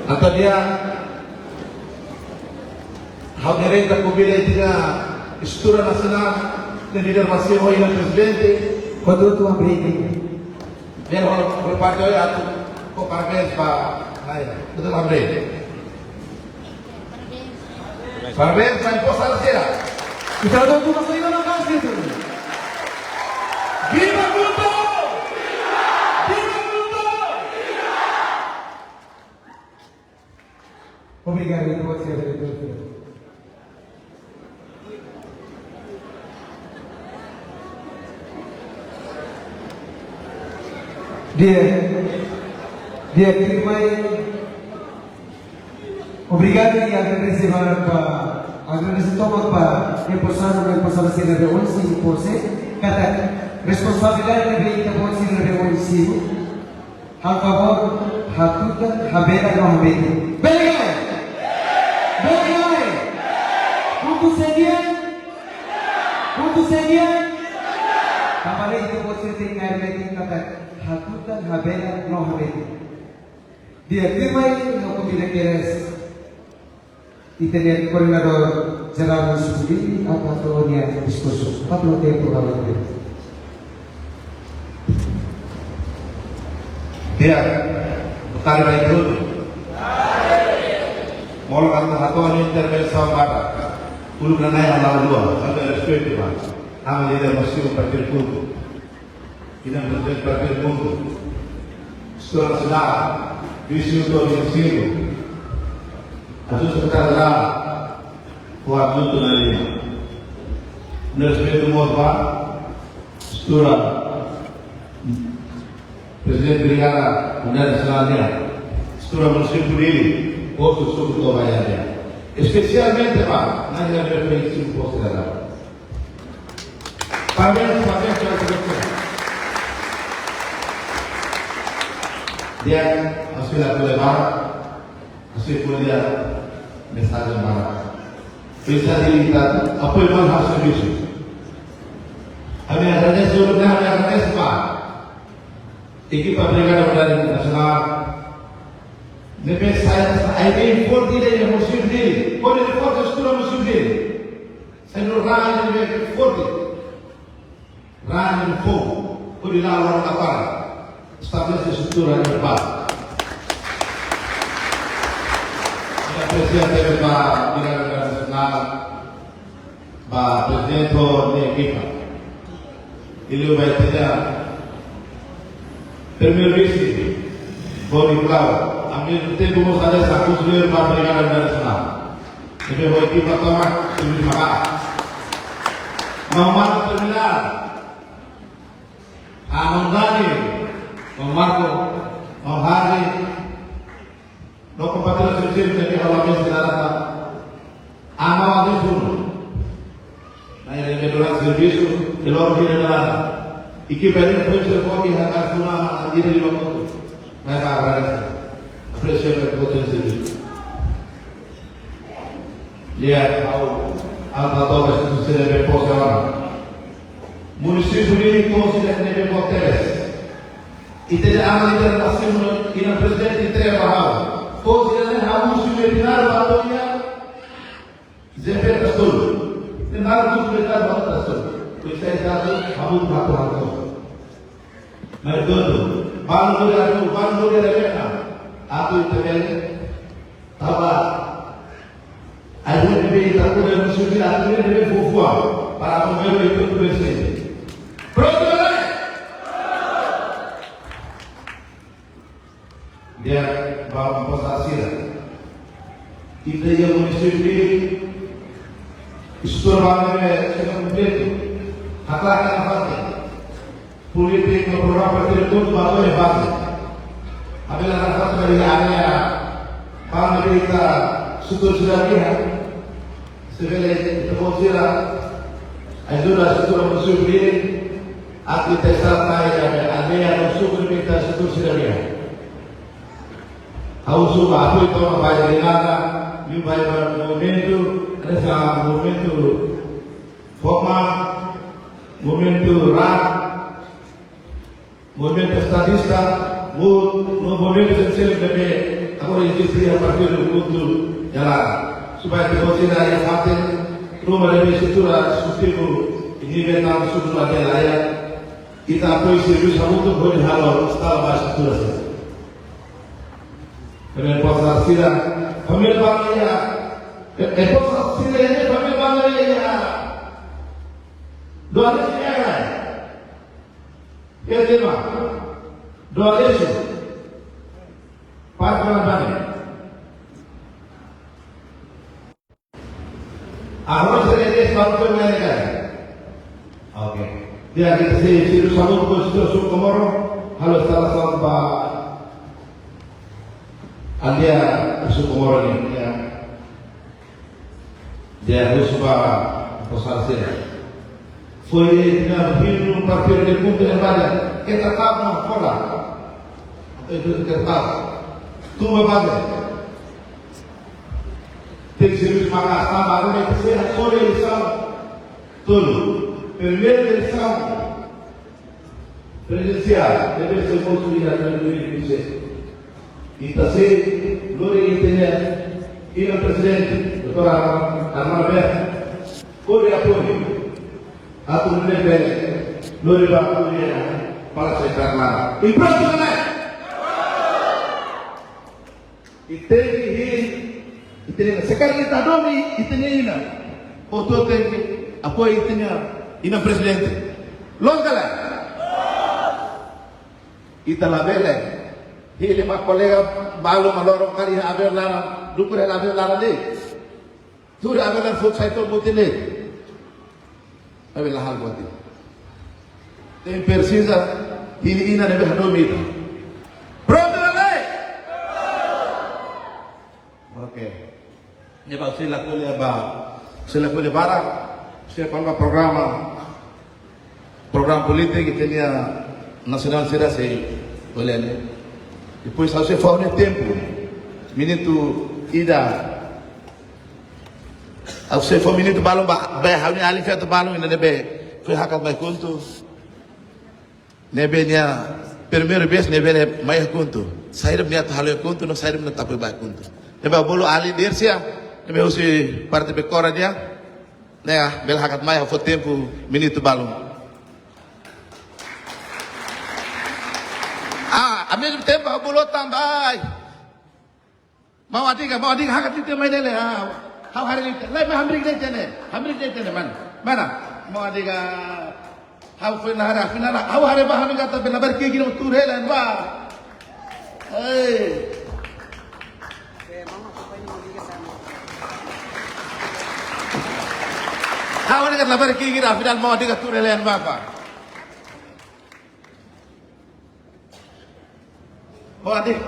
Entaun di'ak, ha'u-nia renta ko bila iha estrutura nasionál, nia líder másimu ho ita-nia prezidente. Kuandu tu ambiente. Dia ho, ho parte atu fó parabéns ba Na'i. Doutór André. Parabéns ba emposadu sira. Ita hotu basa iha ona kasi tu. Viva KHUNTO! Viva KHUNTO! Obrigadu, doutór. Di'ak, di'ak, tuirmai. Obrigadu i agradese barak ba, agradese tomak ba emposadu, emposada sira ne'ebé ohin simu pose, katak responsabilidade ne'ebé ita-boot sira ne'ebé ohin simu. Halo favór, hatutan, habela no habela. Bele ka lae? Kutu senian, kutu senian. Kabarei tu bot sete ngai meeting kata hatutan habela no hametin. Dia timai no komida keres. Ita-nia koordenadór jerál munisípiu Dili, Alberto, nia diskursu. Patron tempu kalau itu. Di'ak, boa tarde ba ita hotu. Molok atu hato'o ha'u-nia intervensaun badak. Uluk nanain ha'u la'o lua, tanba respeitu ba. Ami líder másimu partidu KHUNTO. Inan prezidente partidu KHUNTO. Señora Senara, vise-diretór, vise-diretór. Ajuda sekretáriu jerál, Fuad Junto na lima. Respeitu mós ba señora Prezidente Brigada Unidade Nasionál nian, señora Munisípiu Dili, postu suku toba nian. Espesialmente ba, na hira refleksivu postu da. Parabéns, parabéns, parabéns. Di'ak, ha'u sei la ko'alia barak, ha'u sei ko'alia mensajen badak. Bisa di apoiu ba ha'u-nia servisu. Ami agradese, ulukne'e ami agradese ba ekipa Brigada Unidade Nasionál. Ne'ebé sai, sai bem forte de munisípiu Dili. Kona-ba forte estrutura munisípiu Dili. Sai no raan ne'ebé forte. Raan ne'ebé foun. Hodi la'o la'o kapar. Estabelese estrutura ne'ebé bá. Ita apresia tebes ba Brigada Nasionál, ba prezidente ho nia ekipa. Liuliu ba ita-nia primeiru vise, Boni Klau, ami tempu mós hanesan konselleiru ba Brigada Nasionál. Ne'ebé ho ekipa tomak, servisu maka'as. Maun Marco Terminal, ah, Maun Dani, Maun Marco, Maun Hardy, no kompatriota sira ne'ebé ha'u la mensiona data. Ama wa de fundo. Na ida ne'ebé durante servisu, de loro hira na lada. Ekipa ne'e foin sira foki hakarak funu, ida liu ba kotuk. Mai ha'u agradese. Apresia ba kotuk servisu. Lia ha'u, anta toba instituisaun ne'ebé pose ona. Munisípiu Dili konsidera ne'ebé boot tebes. Ita-nia líder másimu, inan prezidente entrega ba ha'u. Konsidera ne'e ha'u husu militar ba to'o iha G P Tastur. Ne'e ha'u husu militar ba Tastur. Pois é, ita ha'u ba ha'u. Mas todo, balu muda tu, balu muda da vena. Atu ita bele. Taba. Ai, ne'ebé ita kuda no subi, atu ne'ebé fó-fuan. Para bomberu itu tu bersih. Pronto, né? Dia ba posa sira. Ita iha munisípiu, estrutura ba ne'ebé sira kompletu. Hata kana fase. Polítika programa partidu KHUNTO ba to'o iha baze. Apesar da falta dari área, para ita struktur sira iha. Sebenarnya ita pun sira ajuda struktur munisípiu Dili, atu ita salta ya aldeia no struktur ita struktur sira iha. Ha'u husu ba apoiu tomak ba Dili nada, liu ba movimentu, ada sa movimentu forma, movimentu ra, movimentu estadista, mo-, no movimentu sosiál ne'ebé agora eziste iha partidu KHUNTO jalan. Supaya ita konsidera iha parte ruma ne'ebé estrutura sustinu, nivel tanba estrutura de la ya. Ita apoiu servisu hamutuk hodi halo instala ba estrutura sira. Família posa sira, família bangladesh. Eh, eh, posa sira, eh, família bangladesh. Doa ni sira, eh. Ia, tema. Doa lesu. Pas bangladesh. Arroz de leche, sabor de América. Oke. Di'ak, ita sei, sei saúde, pois, suku Komoro. Halo, salam, salam ba aldeia suku Komoro nian. Di'ak, di'ak, husu ba posa sira. Foin ita hili no partidu de KHUNTO yang banyak. Kita tak mau sekolah. Itu kita tak. Tuma banyak. Tem serviço para gastar, mas não tem que ser só eleição. Tudo. Primeira eleição presidencial, deve ser construída em dois mil e vinte e seis. E está sendo, Lore Itenia, e o presidente, doutora Armando Berta, com apoio. Atu nune'e bele lori ba ko'alia para se karna. I prontu, né? I tenke hili, i tenke, se karik ita hadomi, i tenke inan. Hotu tenke apoiu i tenke inan presidente. Loos ka lae? Ita labele hili mak kolega balu mak loron karik haber laran, dukur haber laran de'it. Tuur haber laran, fó sai to'o buat ne'e. Maibé la halo buat ne'e. Ita presiza hili inan ne'ebé hadomi ita. Prontu, lae? Oke. Ne'ebé ha'u sei la ko'alia ba, sei la ko'alia barak, sei ko'alia ba programa, programa polítiku, ita-nia nasionál sira sei ko'alia ne'e. Depois ha'u sei fó ha'u-nia tempu, minutu ida. Ha'u sei fó minutu balun ba, ba ha'u-nia alin feto balun ida ne'ebé foin hakat mai KHUNTO. Ne'ebé nia primeira vez ne'ebé nia mai KHUNTO. Saida mak nia atu halo iha KHUNTO, no saida mak nia atu apoiu ba KHUNTO. Ne'ebé bolu alin Dersia, ne'ebé husi parte Bekora nian. Ne'e, ah, bele hakat mai, fó tempu minutu balun. Ah, ao mesmo tempo, bolu também. Maun Adiga, maun Adiga, hakat tiha mai ne'e lae, ah. Ha'u haree tiha. Lae, mai hamriik tiha ne'e. Hamriik tiha ne'e, mana? Mana? Maun Adiga, ha'u foin haree, afinál, ha'u haree ba, ha'u-nia katak bele labarik ki'ik, ki'ik tuur hela ba. Ei. Ha'u-nia katak labarik ki'ik, ki'ik, afinál maun Adiga tuur hela ba, ba. Oh, adik.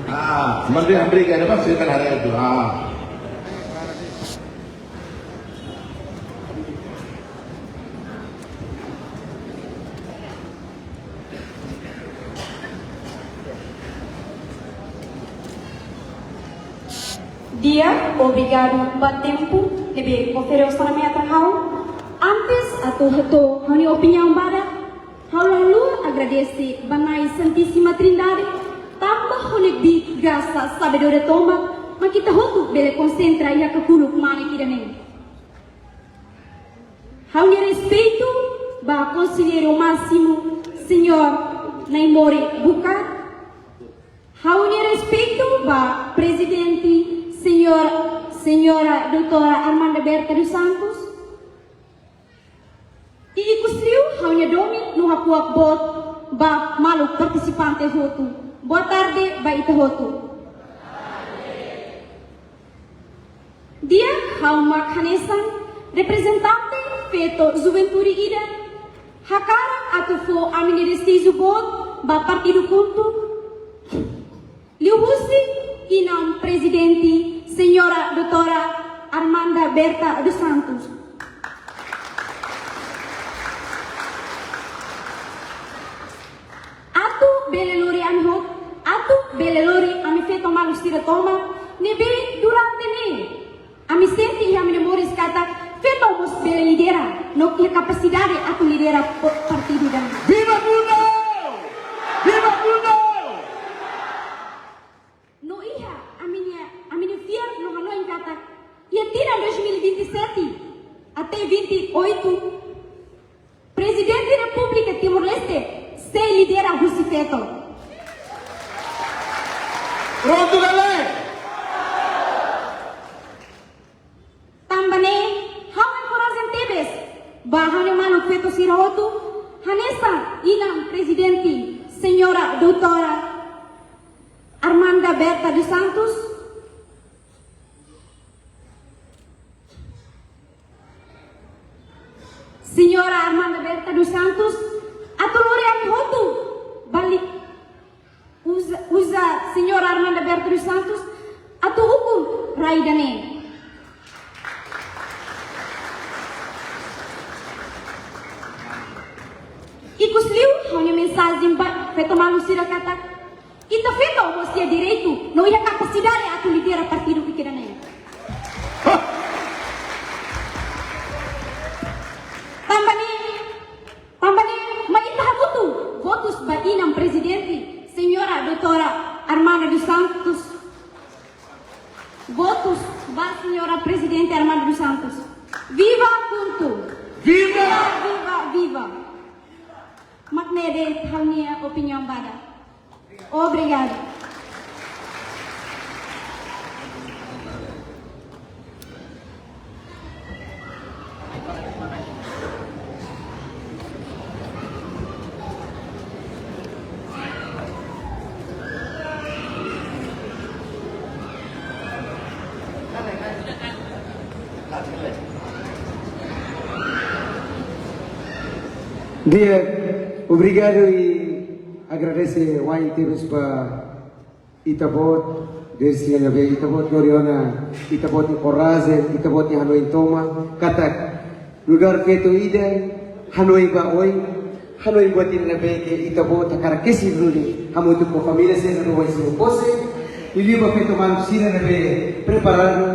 Ah, menteri, menteri, ada apa sih kan hari itu? Ah. Di'ak, obrigadu ba tempu ne'ebé kofere osan mai atan ha'u. Antes atu hato'o ha'u-nia opiniaun badak, ha'u la haluha agradese ba Na'i Santíssima Trindade, tanba ho nia dikti grasa sabedoria tomak, mak ita hotu bele konsentra iha kakuluk manik ida-ne'e. Ha'u-nia respeitu ba Konselleiru Másimu, Señór Naimori Bucar. Ha'u-nia respeitu ba Prezidente, Señór, Señora Doutora Armanda Berta dos Santos. I ikusliu ha'u-nia domin no hakuak boot ba maluk partisipante hotu. Boa tarde ba ita hotu. Di'ak, ha'u mak hanesan reprezentante feto juventude ida, hakarak atu fó ami-nia dezeju boot ba partidu KHUNTO, liuhusi inan prezidente, Señora Doutora Armanda Berta dos Santos. Atu bele lori ami hotu, atu bele lori ami feto maluk sira tomak, ne'ebé durante ne'e ami sente iha ami-nia moris katak feto mós bele lidera, no iha kapasidade atu lidera po-, partidu ida-ne'e. Viva KHUNTO! Viva KHUNTO! No iha ami-nia, ami-nia fiar no hanoin katak iha tinan dois mil e vinte e sete até vinte e oito, Prezidente Repúblika Timor-Leste sei lidera husi feto. Prontu ka lae? Tanba ne'e, ha'u enkoraja tebes ba ha'u-nia maluk feto sira hotu, hanesan inan prezidente, Señora Doutora Armanda Berta dos Santos. Señora Armanda Berta dos Santos, atu lori ami hotu ba li'ur, uza, uza Señora Armanda Berta dos Santos atu ukun rai ida-ne'e. Ikusliu, ha'u-nia mensajen ba feto maluk sira katak, ita feto mós iha direitu no iha kapasidade atu lidera partidu ida-ne'e. Tanba ne'e, tanba ne'e, mai ita hamutuk votus ba inan prezidente, Señora Doutora Armanda dos Santos. Votus ba Señora Prezidente Armanda dos Santos. Viva KHUNTO! Viva! Viva, viva, viva! Mak ne'e de'it ha'u-nia opiniaun badak. Obrigada. Di'ak, obrigadu i agradese wa'in tebes ba Ita-Boot, Deus nia be Ita-Boot, glória ona Ita-Boot nia korajen, Ita-Boot nia hanoin tomak, katak nu'udar feto ida, hanoin ba oin, hanoin buat ida ne'ebé ke Ita-Boot hakarak kesi duni, hamutuk ho família sira no oin sira pose, liuliu ba feto maluk sira ne'ebé preparadu,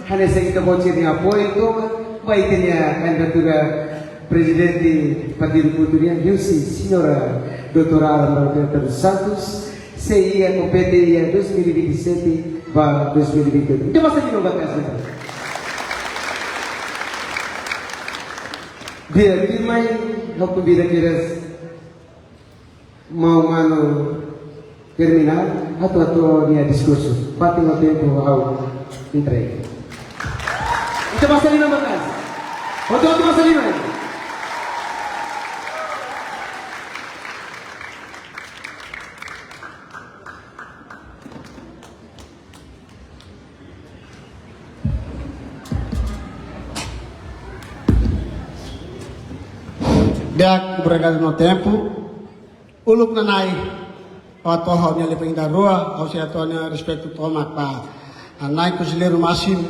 hanesan Ita-Boot sira-nia apoiu tomak, ba ita-nia kandidatura Prezidente Partidu KHUNTO nian, Señora Doutora Armanda dos Santos, sei iha kompete iha dois mil e vinte e sete ba dois mil e vinte e oito. Ita basa liman ba kazu. Di'ak, tuirmai, ha'u konvida kedas maun manu termina, atu hato'o nia diskursu. Fatin no tempu ha'u entrega. Ita basa liman ba kazu. Hotu-hotu basa liman. Di'ak, obrigadu no tempu. Uluk nanain, ha'u hato'o ha'u-nia liafuan ida rua, ha'u sei hato'o ha'u-nia respeitu tomak ba, ah, Nai Konselleiru Másimu,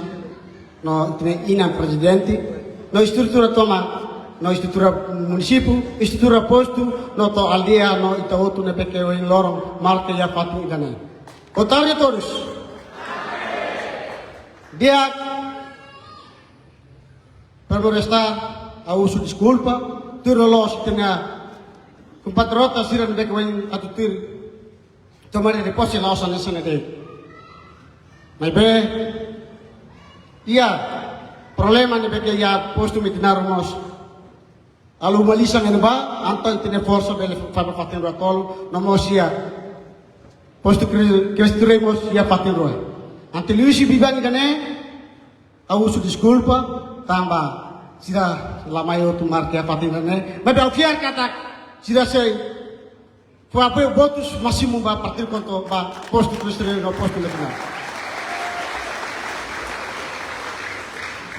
no ita-nia Inan Prezidente, no estrutura tomak, no estrutura munisípiu, estrutura postu, no to'o aldeia, no ita hotu ne'ebé ke ohin loron marka iha fatin ida-ne'e. Boa tarde a todos. Di'ak, para bem-estar, ha'u husu deskulpa, tuir loloos ita-nia kompatriota sira ne'ebé ke ohin atu tuir tomada de pose la'ós hanesan ne'e de'it. Maibé, iha problema ne'ebé ke iha postu Metinaro mós halo uma lisan iha ne'ebá, entaun ita-nia forsa bele fali ba fatin rua tolu, no mós iha postu Kri-, Cristo Rei mós iha fatin rua. Entaun liuhusi biban ida-ne'e, ha'u husu deskulpa, tanba sira la mai hotu marka iha fatin ida-ne'e. Maibé ha'u fiar katak sira sei fó apoiu votus másimu ba partidu KHUNTO ba postu Cristo Rei no postu Metinaro.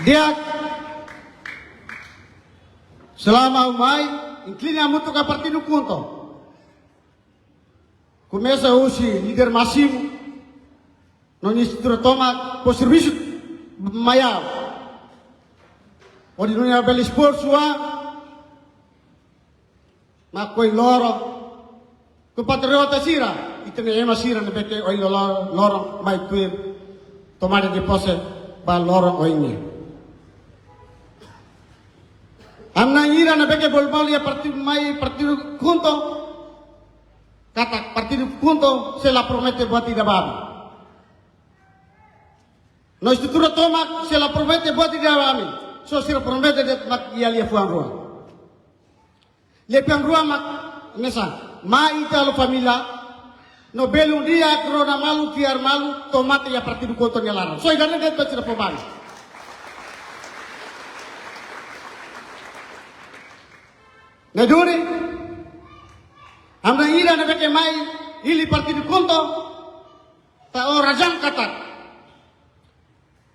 Di'ak, selama ha'u mai, inklina hamutuk ho partidu KHUNTO. Komesa husi líder másimu, no nia estrutura tomak, fó servisu maior. Hodi nune'e bele esforsu an, mak ohin loron, kompatriota sira, ita-nia ema sira ne'ebé ke ohin loron, loron mai tuir tomada de pose ba loron ohin nian. Ami na'in hira ne'ebé ke bolu-bolu iha partidu mai, partidu KHUNTO, katak partidu KHUNTO sei la promete buat ida ba ami. No estrutura tomak sei la promete buat ida ba ami. Só sira promete de'it mak iha liafuan rua. Liafuan rua mak hanesan, mai ita halo família, no belun di'ak rona malu, fiar malu, to'o mate iha partidu KHUNTO nia laran. Só ida-ne'e de'it mak sira fó ba ami. Ne'e duni, ami na'in hira ne'ebé ke mai hili partidu KHUNTO, ita ho razaun katak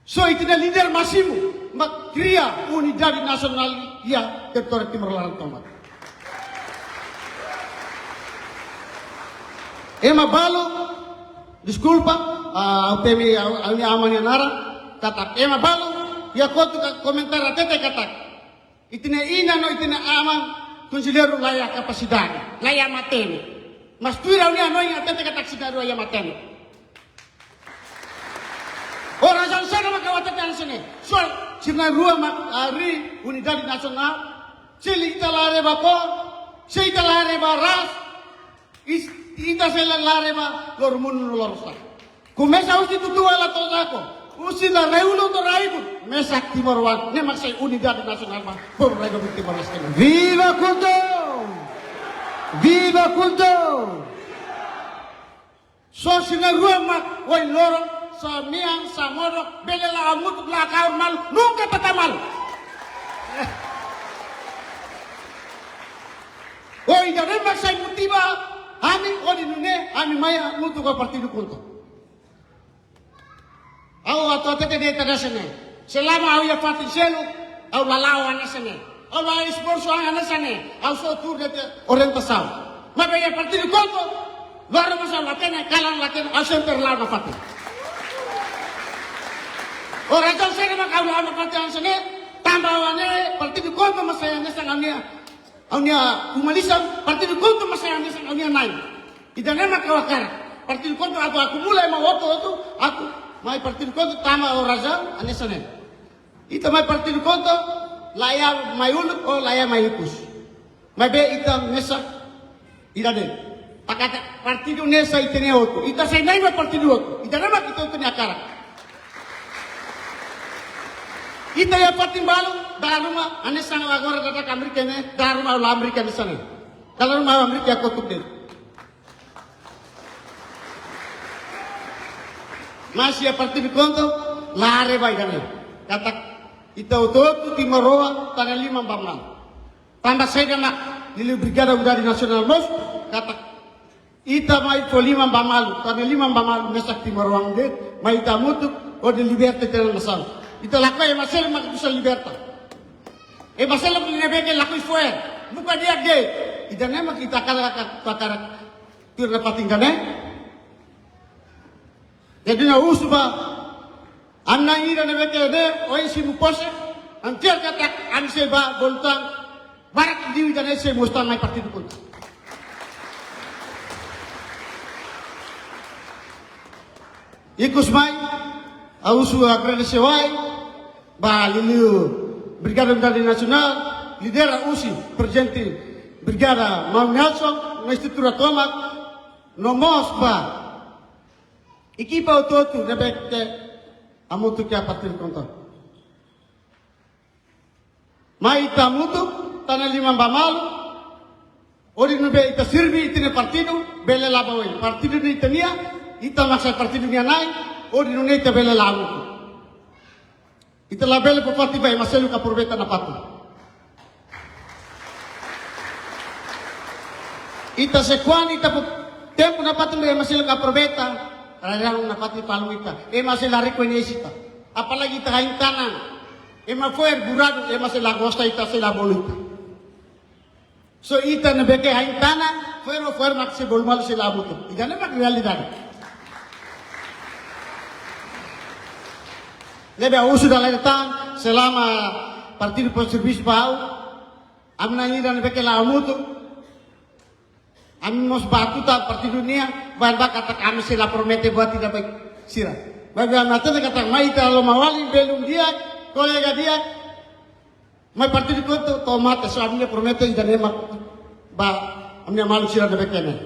só ita-nia líder másimu mak kria unidade nasionál iha territóriu Timor laran tomak. Ema balu, deskulpa, ah, ha'u temi, ha'u, ha'u-nia aman nia naran, katak ema balu iha kotuk ka komentar hatete katak ita-nia inan no ita-nia aman Konselleiru la iha kapasidade, la iha matenek. Mas tuir ha'u-nia hanoin hatete katak sira na'in-rua iha matenek. Ho razaun saida mak ha'u hatete hanesan ne'e? Só sira na'in-rua mak harii unidade nasionál. Se ita la haree ba kór, se ita la haree ba ras, is-, ita sei la haree ba loromonu no lorosa'e. Komesa husi tutuan hela to'o zakon. Husi la reulu to'o raibun. Mesak timoroan. Ne'e mak sai unidade nasionál ba povu Republik Timor-Leste. Viva KHUNTO! Viva KHUNTO! Só sira na'in-rua mak ohin loron, sá mean, sá modok, bele la'o hamutuk, la kaur malu, nunka tata malu. Ho ida-ne'e mak sai motiva ami hodi nune'e ami mai hamutuk ho Partidu KHUNTO. Ha'u atu hatete de'it hanesan ne'e. Selama ha'u iha fatin seluk, ha'u la la'o hanesan ne'e. Ha'u la esforsu hanesan ne'e. Ha'u só tuur de'it orientasaun. Maibé iha Partidu KHUNTO, loron mós ha'u la hatene, kalan la hatene, ha'u sempre la'o nafatin. Ho razaun saida mak ha'u la'o nafatin hanesan ne'e? Tanba ha'u hanoin Partidu KHUNTO mak sai hanesan ha'u-nia, ha'u-nia uma-lisan, Partidu KHUNTO mak sai hanesan ha'u-nia na'in. Ida-ne'e mak ha'u hakarak. Partidu KHUNTO atu akumula ema hotu-hotu, atu mai Partidu KHUNTO tanba ho razaun hanesan ne'e. Ita mai Partidu KHUNTO, la iha mai uluk, ho la iha mai ikus. Maibé ita mesak ida-ne'e. Ita katak partidu ne'e sai ita-nia hotu. Ita sai na'in ba partidu hotu. Ida-ne'e mak ita hotu nia hakarak. Ita iha fatin balu, dala ruma, hanesan agora daudaun Amérika ne'e, dala ruma ha'u la Amérika hanesan ne'e. Dala ruma ha'u Amérika iha kotuk de'it. Mas iha Partidu KHUNTO, la haree ba ida-ne'e. Katak ita hotu-hotu timoroan, tane liman ba malu. Tanba saida mak liuliu Brigada Unidade Nasionál mós, katak ita mai fó liman ba malu, tane liman ba malu mesak timoroan de'it, mai ita hamutuk, hodi liberta ita-nia nasaun. Ita lakohi ema seluk mak atu sai liberta. Ema seluk ne'ebé ke lakohi fo'er, buka di'ak de'it. Ida-ne'e mak ita hakarak, hakarak tuir nafatin ka lae? Jadi ha'u husu ba ami na'in-ira ne'ebé ke ne'e, ohin simu pose, ami fiar katak ami sei bá bolu tan, barak liu ida-ne'e sei mós tan mai Partidu KHUNTO. Ikus mai, ha'u husu agradese wa'in ba liuliu Brigada Unidade Nasionál, lidera husi Prezidente Brigada Maun Nelson, no estrutura tomak, no mós ba ekipa hotu-hotu ne'ebé ke hamutuk iha Partidu KHUNTO. Mai ita hamutuk, tane liman ba malu, hodi nune'e ita sirbi ita-nia partidu, bele la'o ba oin. Partidu ne'e ita-nia, ita mak sai partidu nia na'in, hodi nune'e ita bele la'o hamutuk. Ita labele fó fatin ba ema seluk aproveita nafatin. Ita se kuan, ita fó tempu nafatin ba ema seluk aproveita, rarang nafatin falun ita. Ema sei la rekoñese ita. Apalagi ita ha'in-tanan. Ema fo'er buradu, ema sei la gosta ita, sei la bolu ita. Só ita ne'ebé ke ha'in-tanan, fo'er ho fo'er mak sei bolu malu, sei la'o hamutuk. Ida-ne'e mak realidade. Ne'ebé ha'u husu dala ida tan, selama partidu fó servisu ba ha'u, ami na'in-ira ne'ebé ke la'o hamutuk, ami mós bá tutan partidu nian, bá, bá katak ami sei la promete buat ida ba sira. Maibé ami hatete katak mai ita loma wali, belun di'ak, kolega di'ak, mai Partidu KHUNTO to'o mate, só ami-nia promete ida-ne'e mak ba ami-nia maluk sira ne'ebé ke ne'e.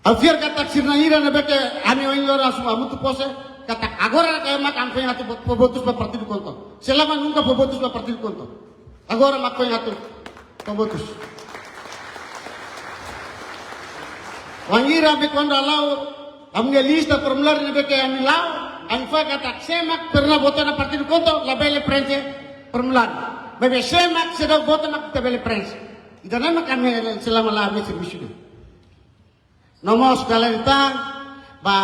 Ha'u fiar katak sira na'in-ira ne'ebé ke ami ohin loron asume hamutuk pose, katak agora katak mak ami foin atu fó votus ba Partidu KHUNTO. Selama nunka fó votus ba Partidu KHUNTO. Agora mak foin atu fó votus. Wainhira ami kuandu hala'o ami-nia lista formuláriu ne'ebé ke ami la'o, ami fó katak sé mak pernah vota ona Partidu KHUNTO, labele prenxe formuláriu. Maibé sé mak seidauk vota mak ita bele prenxe. Ida-ne'e mak ami selama la'o ami servisu ne'e. No mós dala ida tan ba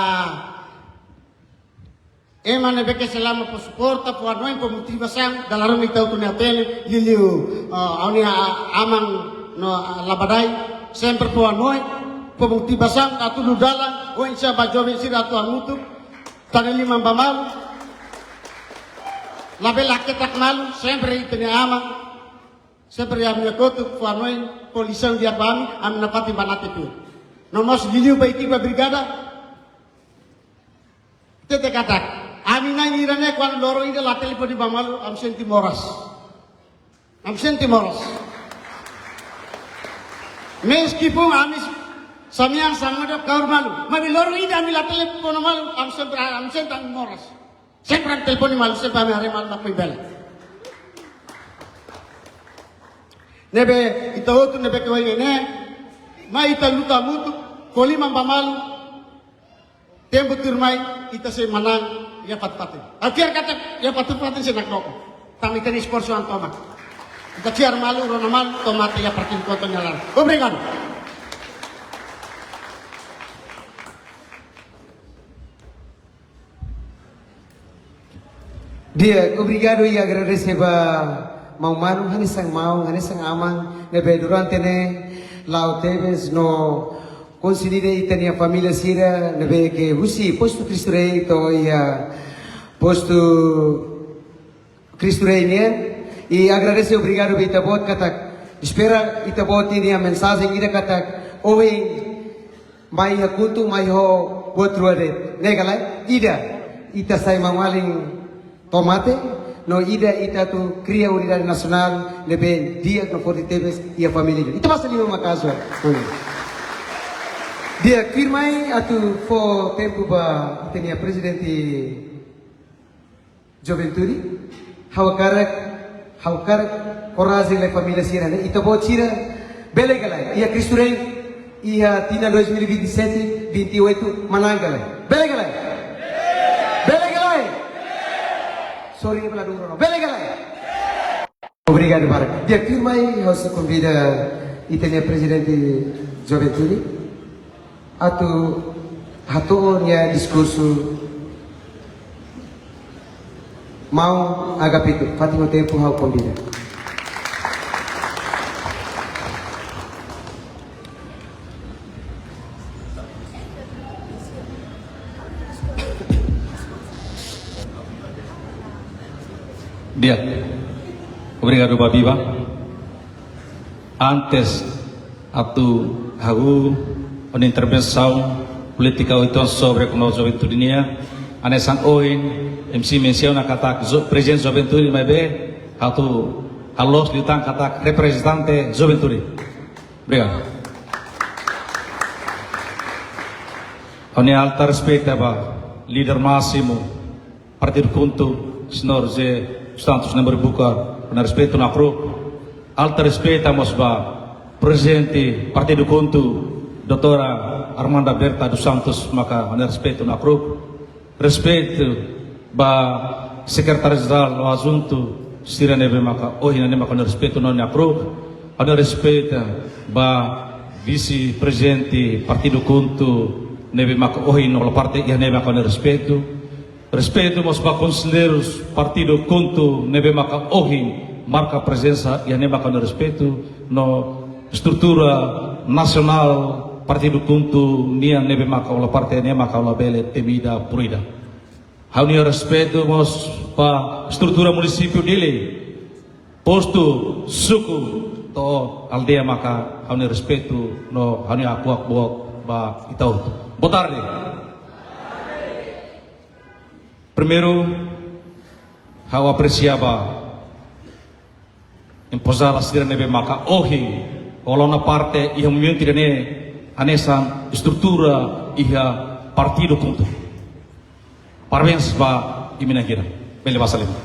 ema ne'ebé ke selama fó suporta, fó hanoin, fó motivasaun, dala ruma ita hotu ne'e hatene, liuliu, ah, ha'u-nia aman no, ah, Labadai, sempre fó hanoin, fó motivasaun, atu nu'udar dalan, oinsá ba joven sira atu hamutuk, tane liman ba malu, labele haketak malu, sempre ita-nia aman. Sempre ami-nia kotuk fó hanoin, fó lisaun di'ak ba ami, ami nafatin banati pia. No mós liuliu ba ekipa brigada, hatete katak, ami na'in ida-ne'e kuandu loron ida la telefone ba malu, ami sente moras. Ami sente moras. Meskipun ami samian sangat kaur malu, maibé loron ida ami la telefone malu, ami sempre, ami sente moras. Sempre ami telefone malu, sempre ami haree malu, la foin bele. Ne'ebé ita hotu ne'ebé ke ohin ne'e, mai ita luta hamutuk, ko'alia ba malu, tempu tuirmai ita sei manán iha fatin-fatin. Ha'u fiar katak iha fatin-fatin sei nakdoko. Tanba ita-nia esforsu an tomak. Ita fiar malu, rona malu, to'o mate iha partidu KHUNTO nia laran. Obrigadu. Di'ak, obrigadu i agradese ba maun-manu, hanesan maun, hanesan aman, ne'ebé durante ne'e la'o tebes no konsidera ita-nia família sira, ne'ebé ke husi Postu Cristo Rei to'o iha Postu Cristo Rei nian, i agradese, obrigadu ba ita-boot katak, espera ita-boot nia mensajen ida katak, ohin mai iha KHUNTO, mai ho buat rua de'it. Ne'e ka lae, ida, ita sai maun-alin to'o mate, no ida ita atu kria unidade nasionál ne'ebé di'ak no forte tebes iha família. Ita basa liman maka'as. Di'ak, tuirmai atu fó tempu ba ita-nia prezidente juventude, ha'u hakarak, ha'u hakarak korajen lai família sira ne'e, ita-boot sira, bele ka lae, iha Cristo Rei, iha tinan dois mil e vinte e sete, vinte e oito, manán ka lae. Bele ka lae? Bele ka lae? Sorry, bele duro, no. Bele ka lae? Obrigadu barak. Di'ak, tuirmai, ha'u sei konvida ita-nia prezidente juventude atu hato'o nia diskursu. Maun Agapito, fatin ho tempu ha'u konvida. Di'ak. Obrigadu ba Biba. Antes atu hahú ha'u-nia intervensaun polítika oituan sobre kona-ba juventude nian, hanesan ohin M C mensiona katak ju-, prezidente juventude, maibé atu haloos liután katak reprezentante juventude. Obrigadu. Ha'u-nia alta respeitu ba líder másimu Partidu KHUNTO, señór José dos Santos Nemours Bucar, ho respeitu nakru'uk. Alta respeitu mós ba prezidente Partidu KHUNTO, doutora Armanda Berta dos Santos, maka ho respeitu nakru'uk. Respeitu ba sekretáriu jerál no adjuntu sira ne'ebé maka ohin ne'e maka ho respeitu nakru'uk. Ho respeitu ba vise-prezidente Partidu KHUNTO ne'ebé maka ohin hola parte iha ne'e maka ho respeitu. Respeitu mós ba konselleiru Partidu KHUNTO ne'ebé maka ohin marka prezensa iha ne'e maka ho respeitu, no estrutura nasionál Partidu KHUNTO nian ne'ebé maka hola parte ne'e maka labele temida por ida. Ha'u-nia respeitu mós ba estrutura munisípiu Dili, postu, suku, to'o aldeia maka ha'u-nia respeitu no ha'u-nia hakuak boot ba ita hotu. Boa tarde. Primeiru, ha'u apresia ba emprezáriu sira ne'ebé maka ohin hola ona parte iha movimentu ida-ne'e hanesan estrutura iha Partidu KHUNTO. Parabéns ba imi na'in hira. Bele basa liman.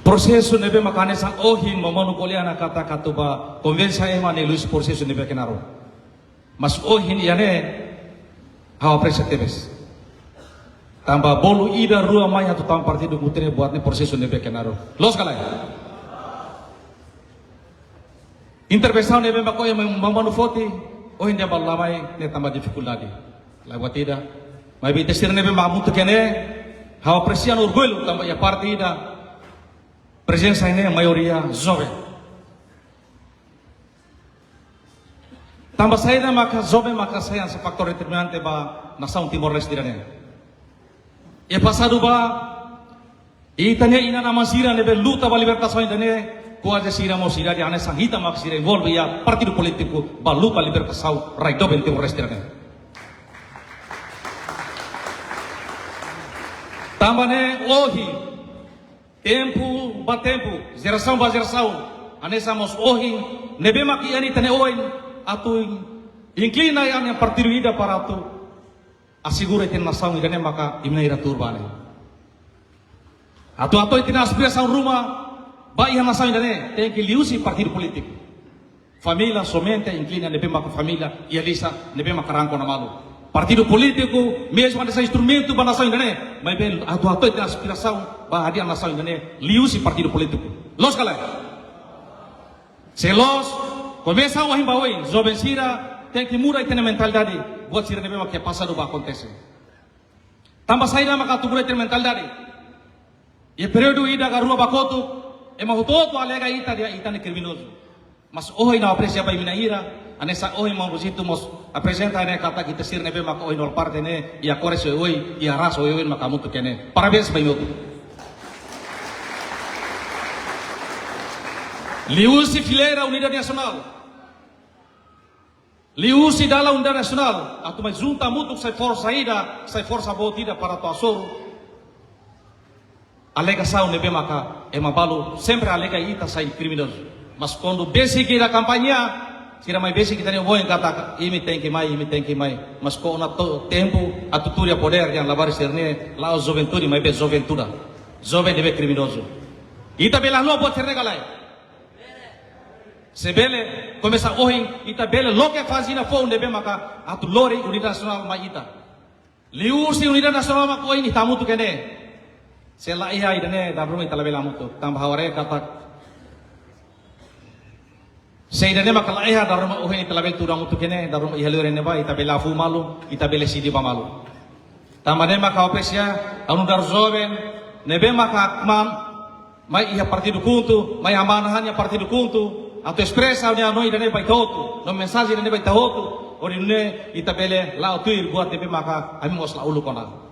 Prosesu ne'ebé maka hanesan ohin maun-manu ko'alia ona katak atu ba konvensa ema ne'e la'ós prosesu ne'ebé ke naruk. Mas ohin iha ne'e ha'u apresia tebes. Tanba bolu ida rua mai atu tama partidu KHUNTO ne'e buat ne'e prosesu ne'ebé ke naruk. Loos ka lae? Intervensaun ne'ebé maka ohin maun-manu foti, ohin dehan ba la mai ne'e tanba difikuldade. Lae buat ida. Maibé ita sira ne'ebé maka hamutuk iha ne'e, ha'u apresia no orgullu tanba iha parte ida prezensa iha ne'e maioria joven. Tanba saida maka joven maka sai hanesan fatór determinante ba nasaun Timor-Leste ida-ne'e. Iha pasadu ba, Ita-nia inan-aman sira ne'ebé luta ba libertasaun ida-ne'e, kuaze sira mós sira dehan hanesan ita mak sira envolve iha partidu polítiku ba luta libertasaun rai doben Timor-Leste ne'e. Tanba ne'e ohin, tempu ba tempu, jerasaun ba jerasaun, hanesan mós ohin, ne'ebé mak iha ita-nia oin, atu in-, inklina iha partidu ida para atu asegura ita-nia nasaun ida-ne'e maka imi-nia ira tuur ba ne'e. Atu hato'o ita-nia aspirasaun ruma ba iha nasaun ida-ne'e, tenke liuhusi partidu polítiku. Família somente inklina ne'ebé maka família iha lisan ne'ebé maka rangko ona malu. Partidu polítiku mezmu hanesan instrumentu ba nasaun ida-ne'e, maibé atu hato'o ita-nia aspirasaun ba hadi'a nasaun ida-ne'e liuhusi partidu polítiku. Loos ka lae? Se loos, komesa ohin ba oin, joven sira tenke muda ita-nia mentalidade buat sira ne'ebé maka iha pasadu ba akontese. Tanba saida maka atu muda ita-nia mentalidade? Iha períodu ida ka rua ba kotuk, ema hotu-hotu alega ita dehan ita ne'e kriminozu. Mas ohin ha'u apresia ba imi-nia ira, hanesan ohin maun Rosito mós aprezenta ne'e katak ita sira ne'ebé maka ohin hola parte ne'e, iha kores oioin, iha ras oioin maka hamutuk iha ne'e. Parabéns ba imi hotu. Liuhusi fileira unidade nasionál. Liuhusi dalan unidade nasionál, atu mai junta hamutuk sai forsa ida, sai forsa boot ida para atu hasoru. Alegasaun ne'ebé maka ema balu sempre alega ita sai kriminozu. Mas kuandu besik ita kampaña, sira mai besik ita-nia oin katak imi tenke mai, imi tenke mai. Mas kuandu to'o tempu atu tuur iha podér dehan labarik sira-ne'e la'ós juventude, maibé juventude. Joven ne'ebé kriminozu. Ita bele haluha buat sira-ne'e ka lae? Se bele, komesa ohin, ita bele loke fase ida foun ne'ebé maka atu lori unidade nasionál mai ita. Liuhusi unidade nasionál mak ohin ita hamutuk iha ne'e. Se la iha ida-ne'e, dala ruma ita labele hamutuk. Tanba ha'u haree katak, se ida-ne'e maka la iha, dala ruma ohin ita labele tuur hamutuk iha ne'e, dala ruma iha liur ne'ebá, ita bele la'o fuun malu, ita bele sidi ba malu. Tanba ne'e maka ha'u apresia, ha'u nu'udar joven, ne'ebé maka kmaan, mai iha partidu KHUNTO, mai hamana han iha partidu KHUNTO, atu espresa ha'u-nia hanoin ida-ne'e ba ita hotu, no mensajen ida-ne'e ba ita hotu, hodi nune'e ita bele la'o tuir buat ne'ebé maka ami mós la uluk ona.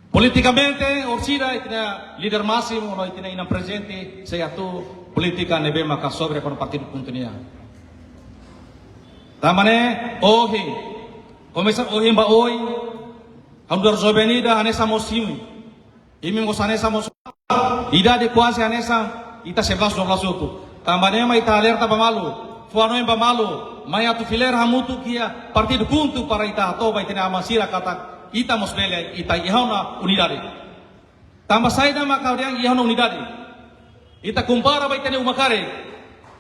Politikamente, orsida ita-nia líder másimu, no ita-nia inan prezidente, sei hato'o polítika ne'ebé maka sobre kona-ba partidu KHUNTO nian. Tanba ne'e, ohin, komesa ohin ba oin, ha'u nu'udar joven ida, hanesan mós imi. Imi mós hanesan mós. Idade kuaze hanesan ita sebelas, dua belas hotu. Tanba ne'e mak ita alerta ba malu, fó hanoin ba malu, mai atu fileira hamutuk iha partidu KHUNTO para ita hato'o ba ita-nia aman sira katak ita mós bele, ita iha ona unidade. Tanba saida maka ha'u dehan iha ona unidade? Ita kompara ba ita-nia uma karik.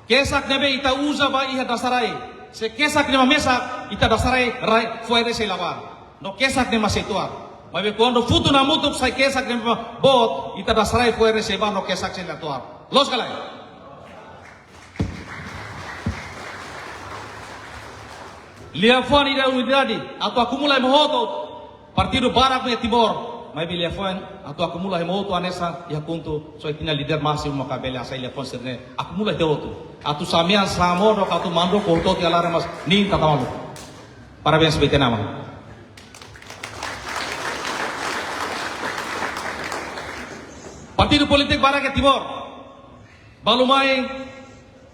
Kesak ne'ebé ita uza ba iha dasarai. Se kesak ne'e mak mesak, ita dasarai rai fo'er sei la ba. No kesak ne'e mak sei to'ar. Maibé kuandu futu hamutuk sai kesak ne'e mak boot, ita dasarai fo'er sei ba no kesak sei la to'ar. Loos ka lae? Liafuan ida unidade, atu akumula ema hotu, partidu barak iha Timor, maibé liafuan atu akumula ema hotu hanesan iha KHUNTO, só ita-nia líder másimu maka bele hasai liafuan sira-ne'e, akumula ita hotu. Atu samea samo do atu mandu ko hotu iha laran mas nin tata malu. Parabéns ba ita-nia aman. Partidu polítiku barak iha Timor. Balu mai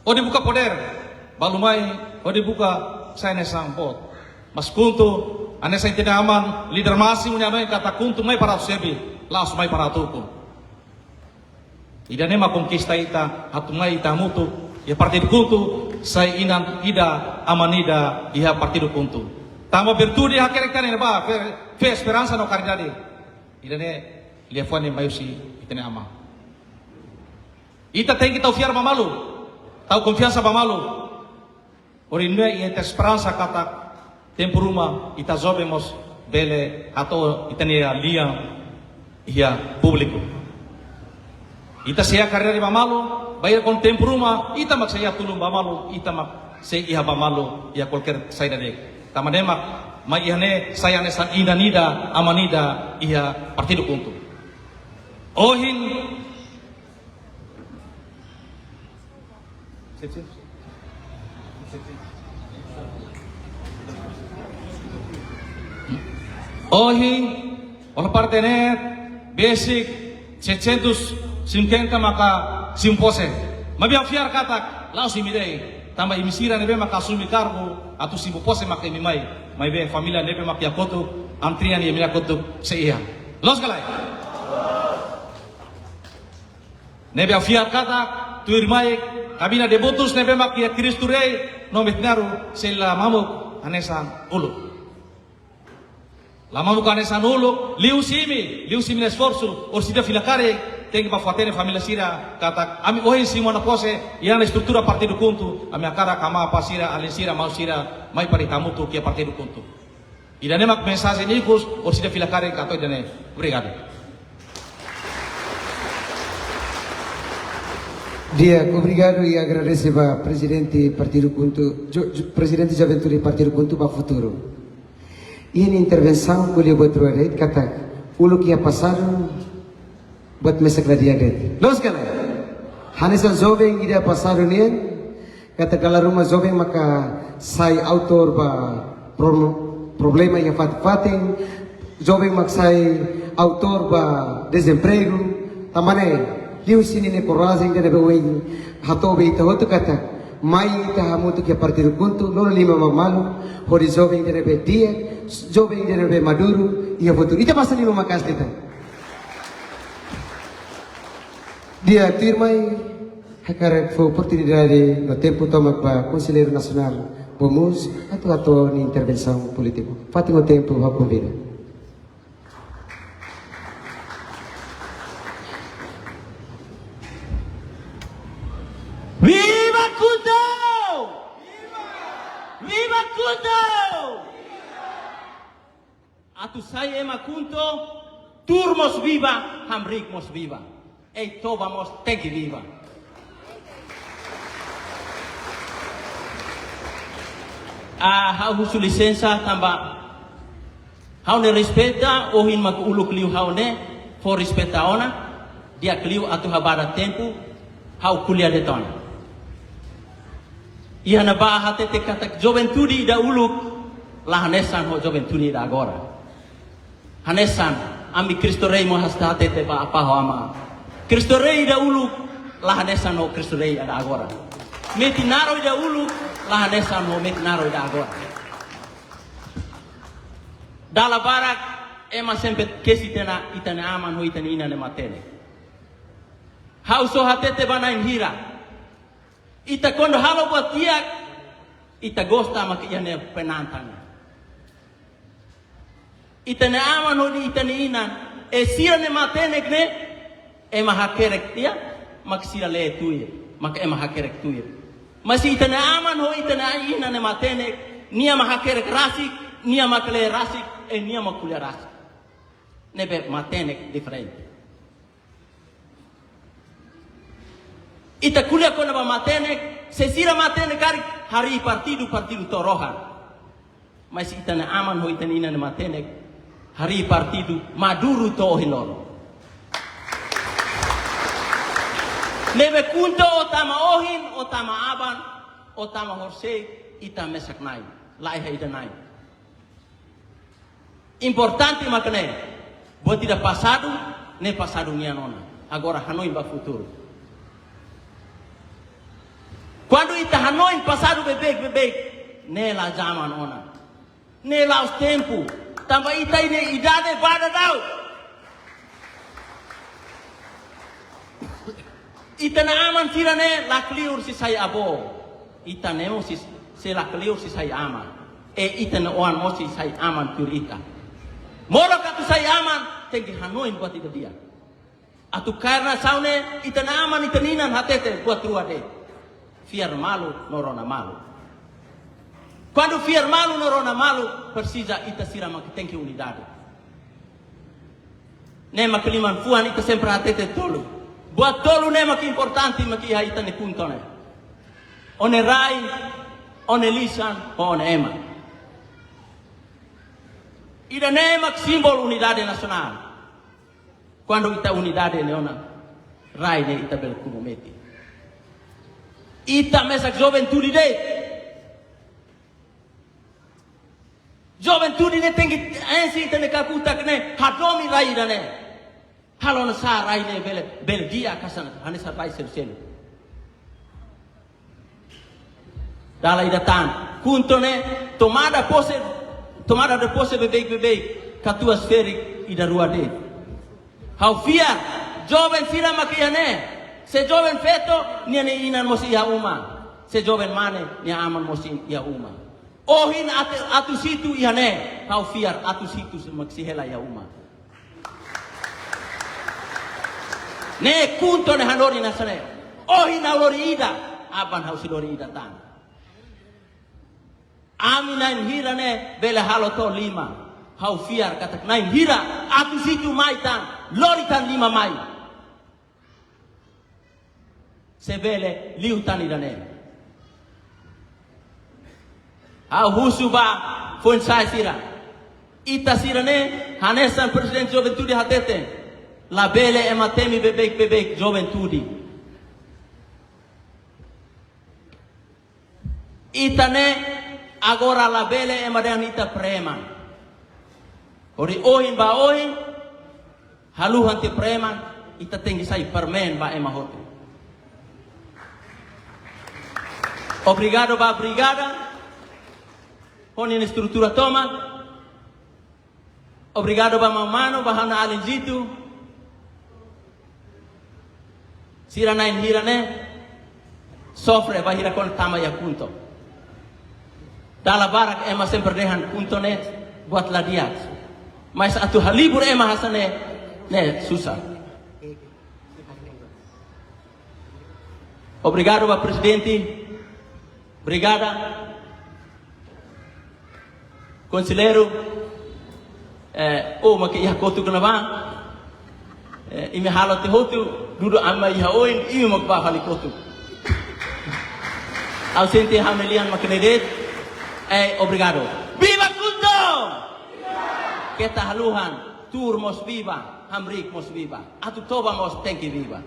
hodi buka podér. Balu mai hodi buka sai hanesan boot. Mas KHUNTO, hanesan ita-nia aman, líder másimu nia hanoin katak KHUNTO mai para atu serbí, la'ós mai para atu ukun. Ida-ne'e mak konkista ita, atu mai ita hamutuk iha partidu KHUNTO, sai inan ida, aman ida iha partidu KHUNTO. Tanba virtude hakerek tan iha ne'ebá, fé, fé, esperansa no karidade. Ida-ne'e liafuan ne'e mai husi ita-nia aman. Ita tenke tau fiar ba malu, tau konfiansa ba malu. Hodi nune'e iha ita esperansa katak tempu ruma ita joven mós bele hato'o ita-nia lian iha públiku. Ita sei iha karidade ba malu, bainhira kuandu tempu ruma, ita mak sei iha tulun ba malu, ita mak sei iha ba malu iha kualkér saida de'it. Tanba ne'e mak mai iha ne'e sai hanesan inan ida, aman ida iha partidu KHUNTO. Ohin, ohin, hola parte ne'e, besik, setecentos cinquenta maka simu pose. Maibé ha'u fiar katak la'ós imi de'it. Tanba imi sira ne'ebé maka asume kargu atu simu pose maka imi mai. Maibé família ne'ebé maka iha kotuk, antrian imi-nia kotuk sei iha. Loos ka lae? Ne'ebé ha'u fiar katak tuirmai kabinete debutus ne'ebé maka iha Cristo Rei no Metinaro sei la mamuk hanesan uluk. La mamuk hanesan uluk, liuhusi imi, liuhusi imi-nia esforsu, orsida fila karik, tenke bá fó-hatene família sira, katak ami ohin simu ona pose, iha ona estrutura partidu KHUNTO, ami hakarak amá apá sira, alin sira, maun sira, mai para ita hamutuk iha partidu KHUNTO. Ida-ne'e mak mensajen ikus, orsida fila karik atu ida-ne'e. Obrigadu. Di'ak, obrigadu i agradese ba Prezidente Partidu KHUNTO, jo-, jo-, Prezidente Juventude Partidu KHUNTO ba Futuru. Iha nia intervensaun ko'alia buat rua de'it katak uluk iha pasadu buat mesak la di'ak de'it. Loos ka lae? Hanesan joven ida pasadu nian, katak dala ruma joven maka sai autór ba pro-, problema iha fatin-fatin, joven mak sai autór ba dezempregu, tanba ne'e, liuhusi ninia korajen ida ne'ebé ohin hato'o ba ita hotu katak, mai ita hamutuk iha partidu KHUNTO, lori liman ba malu, hodi joven ida ne'ebé di'ak, joven ida ne'ebé maduru, iha futuru. Ita basa liman maka'as liután. Di'ak, tuirmai, hakarak fó oportunidade no tempu tomak ba Konselleiru Nasionál Bomus, atu hato'o nia intervensaun polítiku. Fatin ho tempu, ha'u konvida. Viva KHUNTO! Viva KHUNTO! Atu sai ema KHUNTO, tuur mós viva, hamriik mós viva. Ei-toba mós tenke viva. Ah, ha'u husu lisensa tanba ha'u-nia respeita, ohin mak uluk liu ha'u ne'e, fó respeita ona, di'ak liu atu habadak tempu, ha'u ko'alia de'it ona. Iha ne'ebá hatete katak juventude ida uluk, la hanesan ho juventude ida agora. Hanesan, ami Cristo Rei mós hatete ba apá ho amá. Cristo Rei ida uluk, la hanesan ho Cristo Rei ida agora. Metinaro ida uluk, la hanesan ho Metinaro ida agora. Dala barak, ema sempre kesi tiha ona ita-nia aman ho ita-nia inan ne'e matenek. Ha'u só hatete ba na'in hira. Ita kuandu halo buat di'ak, ita gosta mak iha ne'e penantang. Ita-nia aman hodi ita-nia inan, e sira ne'e matenek ne'e, ema hakerek tiha, mak sira lee tuir, mak ema hakerek tuir. Mas ita-nia aman ho ita-nia inan ne'e matenek, nia mak hakerek rasik, nia mak lee rasik, e nia mak ko'alia rasik. Ne'ebé matenek diferente. Ita ko'alia kona-ba matenek, se sira matenek karik harii partidu, partidu to'o rohan. Mas ita-nia aman ho ita-nia inan ne'e matenek, harii partidu maduru to'o ohin loron. Ne'ebé KHUNTO ó tama ohin, ó tama aban, ó tama horisehik, ita mesak na'in, laiha ida na'in. Importante mak ne'e, buat ida pasadu, ne'e pasadu nian ona. Agora hanoin ba futuru. Kuandu ita hanoin pasadu beibeik, beibeik, ne'e la jaman ona. Ne'e la'ós tempu. Tanba ita iha idade badak daudaun. Ita-nia aman sira ne'e lakleur sei sai avó. Ita ne'e mós sei, sei lakleur sei sai aman. E ita-nia oan mós sei sai aman tuir ita. Molok atu sai aman, tenke hanoin buat ida di'ak. Atu kaer nasaun ne'e, ita-nia aman, ita-nia inan hatete buat rua de'it. Fiar malu, no rona malu. Kuandu fiar malu, no rona malu, presiza ita sira mak tenke unidade. Ne'e mak liman fuan ita sempre hatete tolu. Buat tolu ne'e mak importante mak iha ita-nia KHUNTO ne'e. Ó-nia rai, ó-nia lisan, ó-nia ema. Ida-ne'e mak símbolu unidade nasionál. Kuandu ita unidade ne'e ona, rai ne'e ita bele kompromete. Ita mesak juventude de'it. Juventude ne'e tenke enxe ita-nia kakutak ne'e, hadomi rai ida-ne'e. Halo nu'usá rai ne'e bele, bele di'ak hanesan, hanesan rai seluk-seluk. Dala ida tan. KHUNTO ne'e tomada pose, tomada de pose beibeik-beibeik. Katuas ferik ida rua de'it. Ha'u fiar, joven sira mak iha ne'e. Se joven feto, nia inan mós iha uma. Se joven mane, nia aman mós iha uma. Ohin atu, atus hitu iha ne'e, ha'u fiar atus hitu mak sei hela iha uma. Ne'e KHUNTO ne'e hanorin hanesan ne'e. Ohin ha'u lori ida, aban ha'u sei lori ida tan. Ami na'in hira ne'e bele halo to'o lima. Ha'u fiar katak na'in hira, atus hitu mai tan, lori tan lima mai. Se bele liu tan ida-ne'e. Ha'u husu ba foin-sa'e sira. Ita sira-ne'e hanesan Prezidente Juventude hateten. Labele ema temi beibeik-beibeik juventude. Ita ne'e agora labele ema dehan ita preman. Hori ohin ba ohin, haluha tiha preman, ita tenke sai permen ba ema hotu. Obrigadu ba brigada, ho nia estrutura tomak. Obrigadu ba maun manu, ba ha'u-nia alin Zito. Sira na'in hira ne'e sofre bainhira kuandu tama iha KHUNTO. Dala barak ema sempre dehan KHUNTO ne'e buat la di'ak. Mas atu halibur ema hanesan ne'e, ne'e susar. Obrigadu ba prezidente. Obrigada. Konselleiru, eh, ó mak iha kotuk ne'ebá. Eh, imi halo tiha hotu, dudu ami iha oin, imi mak bá fali kotuk. Ha'u sente ha'u-nia lian mak ne'e de'it. Eh, obrigadu. Viva KHUNTO! Keta haluhan, tuur mós viva, hamriik mós viva. Atu toba mós tenke viva.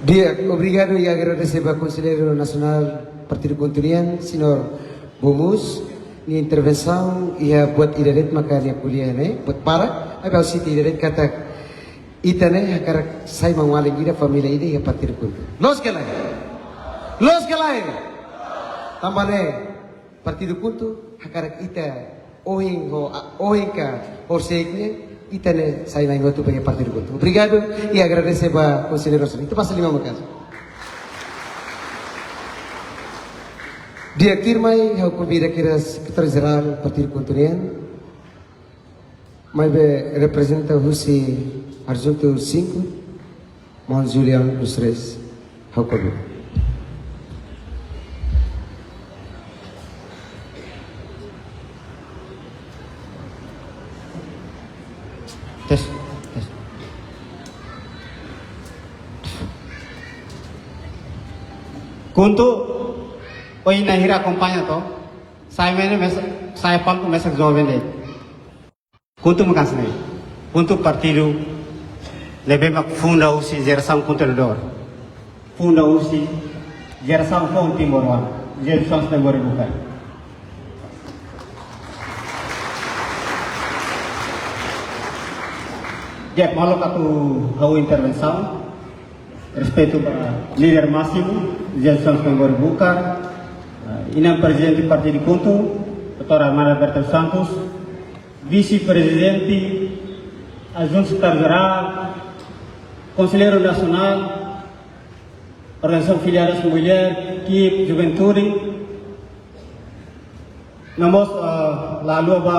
Di'ak, obrigadu i agradese ba Konselleiru Nasionál Partidu KHUNTO nian, Señór Bomus, nia intervensaun iha buat ida de'it maka nia ko'alia ne'e, buat barak, maibé ha'u sente ida de'it katak ita ne'e hakarak sai maun-alin ida, família ida iha Partidu KHUNTO. Loos ka lae? Loos ka lae? Tanba ne'e, Partidu KHUNTO hakarak ita ohin ho, a, ohin ka horisehik nian, ita ne'e sai na'in-hotu ba iha Partidu KHUNTO. Obrigadu i agradese ba Konselleiru Rosa. Ita basa liman maka'as. Di'ak, tuirmai ha'u konvida kedas Sekretáriu Jerál Partidu KHUNTO nian, maibé reprezenta husi Adjuntu sinku, maun Julian dos Reis. Ha'u konvida. Tes, tes. KHUNTO, ohin na'in hira akompaña to? Sai mai ne'e mesak, sai palku mesak joven de'it. KHUNTO mak hanesan ne'e. KHUNTO partidu ne'ebé mak funda husi jerasaun kontinua. Funda husi jerasaun foun timoroan, jerasaun São Paulo bukan. Di'ak, maluk, atu ha'u intervensaun. Respeitu ba líder másimu, jerasaun São Paulo bukan. Eh, inan prezidente Partidu KHUNTO, doutora Armanda Berta Santos, vise-prezidente, adjuntu sekretáriu jerál, konselleiru nasionál, organizasaun filiada mulher, kip, juventude. No mós, ah, la haluha ba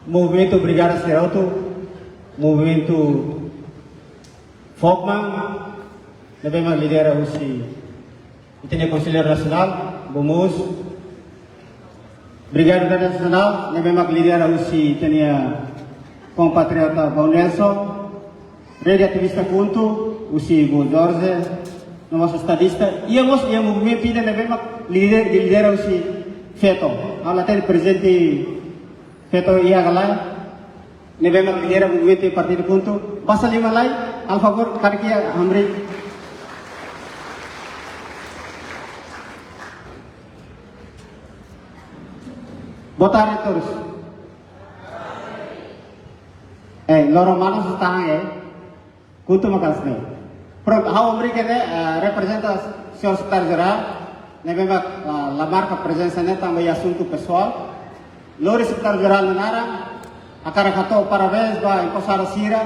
movimentu brigada sira hotu, movimentu Fokman, ne'ebé mak lidera husi ita-nia Konselleiru Nasionál, Bomus, Brigada Nasionál, ne'ebé mak lidera husi ita-nia kompatriota Bau Nelson, Rede Ativista KHUNTO, husi Bau Jorge, no mós estadista, iha mós iha movimentu ida ne'ebé mak lidera, lidera husi feto. Ha'u la hatene prezidente feto iha ka lae, ne'ebé mak lidera movimentu Partidu KHUNTO, basa liman lai, al favor, karik iha hamriik. Boa tarde a todos. Eh, loron malu sira-ne'e, eh. Kultu maka'as ne'e. Pronto, ha'u obrigadu, eh, reprezenta señór sekretáriu jerál, ne'ebé mak, eh, la marka prezensa ne'e tanba iha asuntu pesoál. Lori sekretáriu jerál nia naran, hakarak hato'o parabéns ba emposadu sira,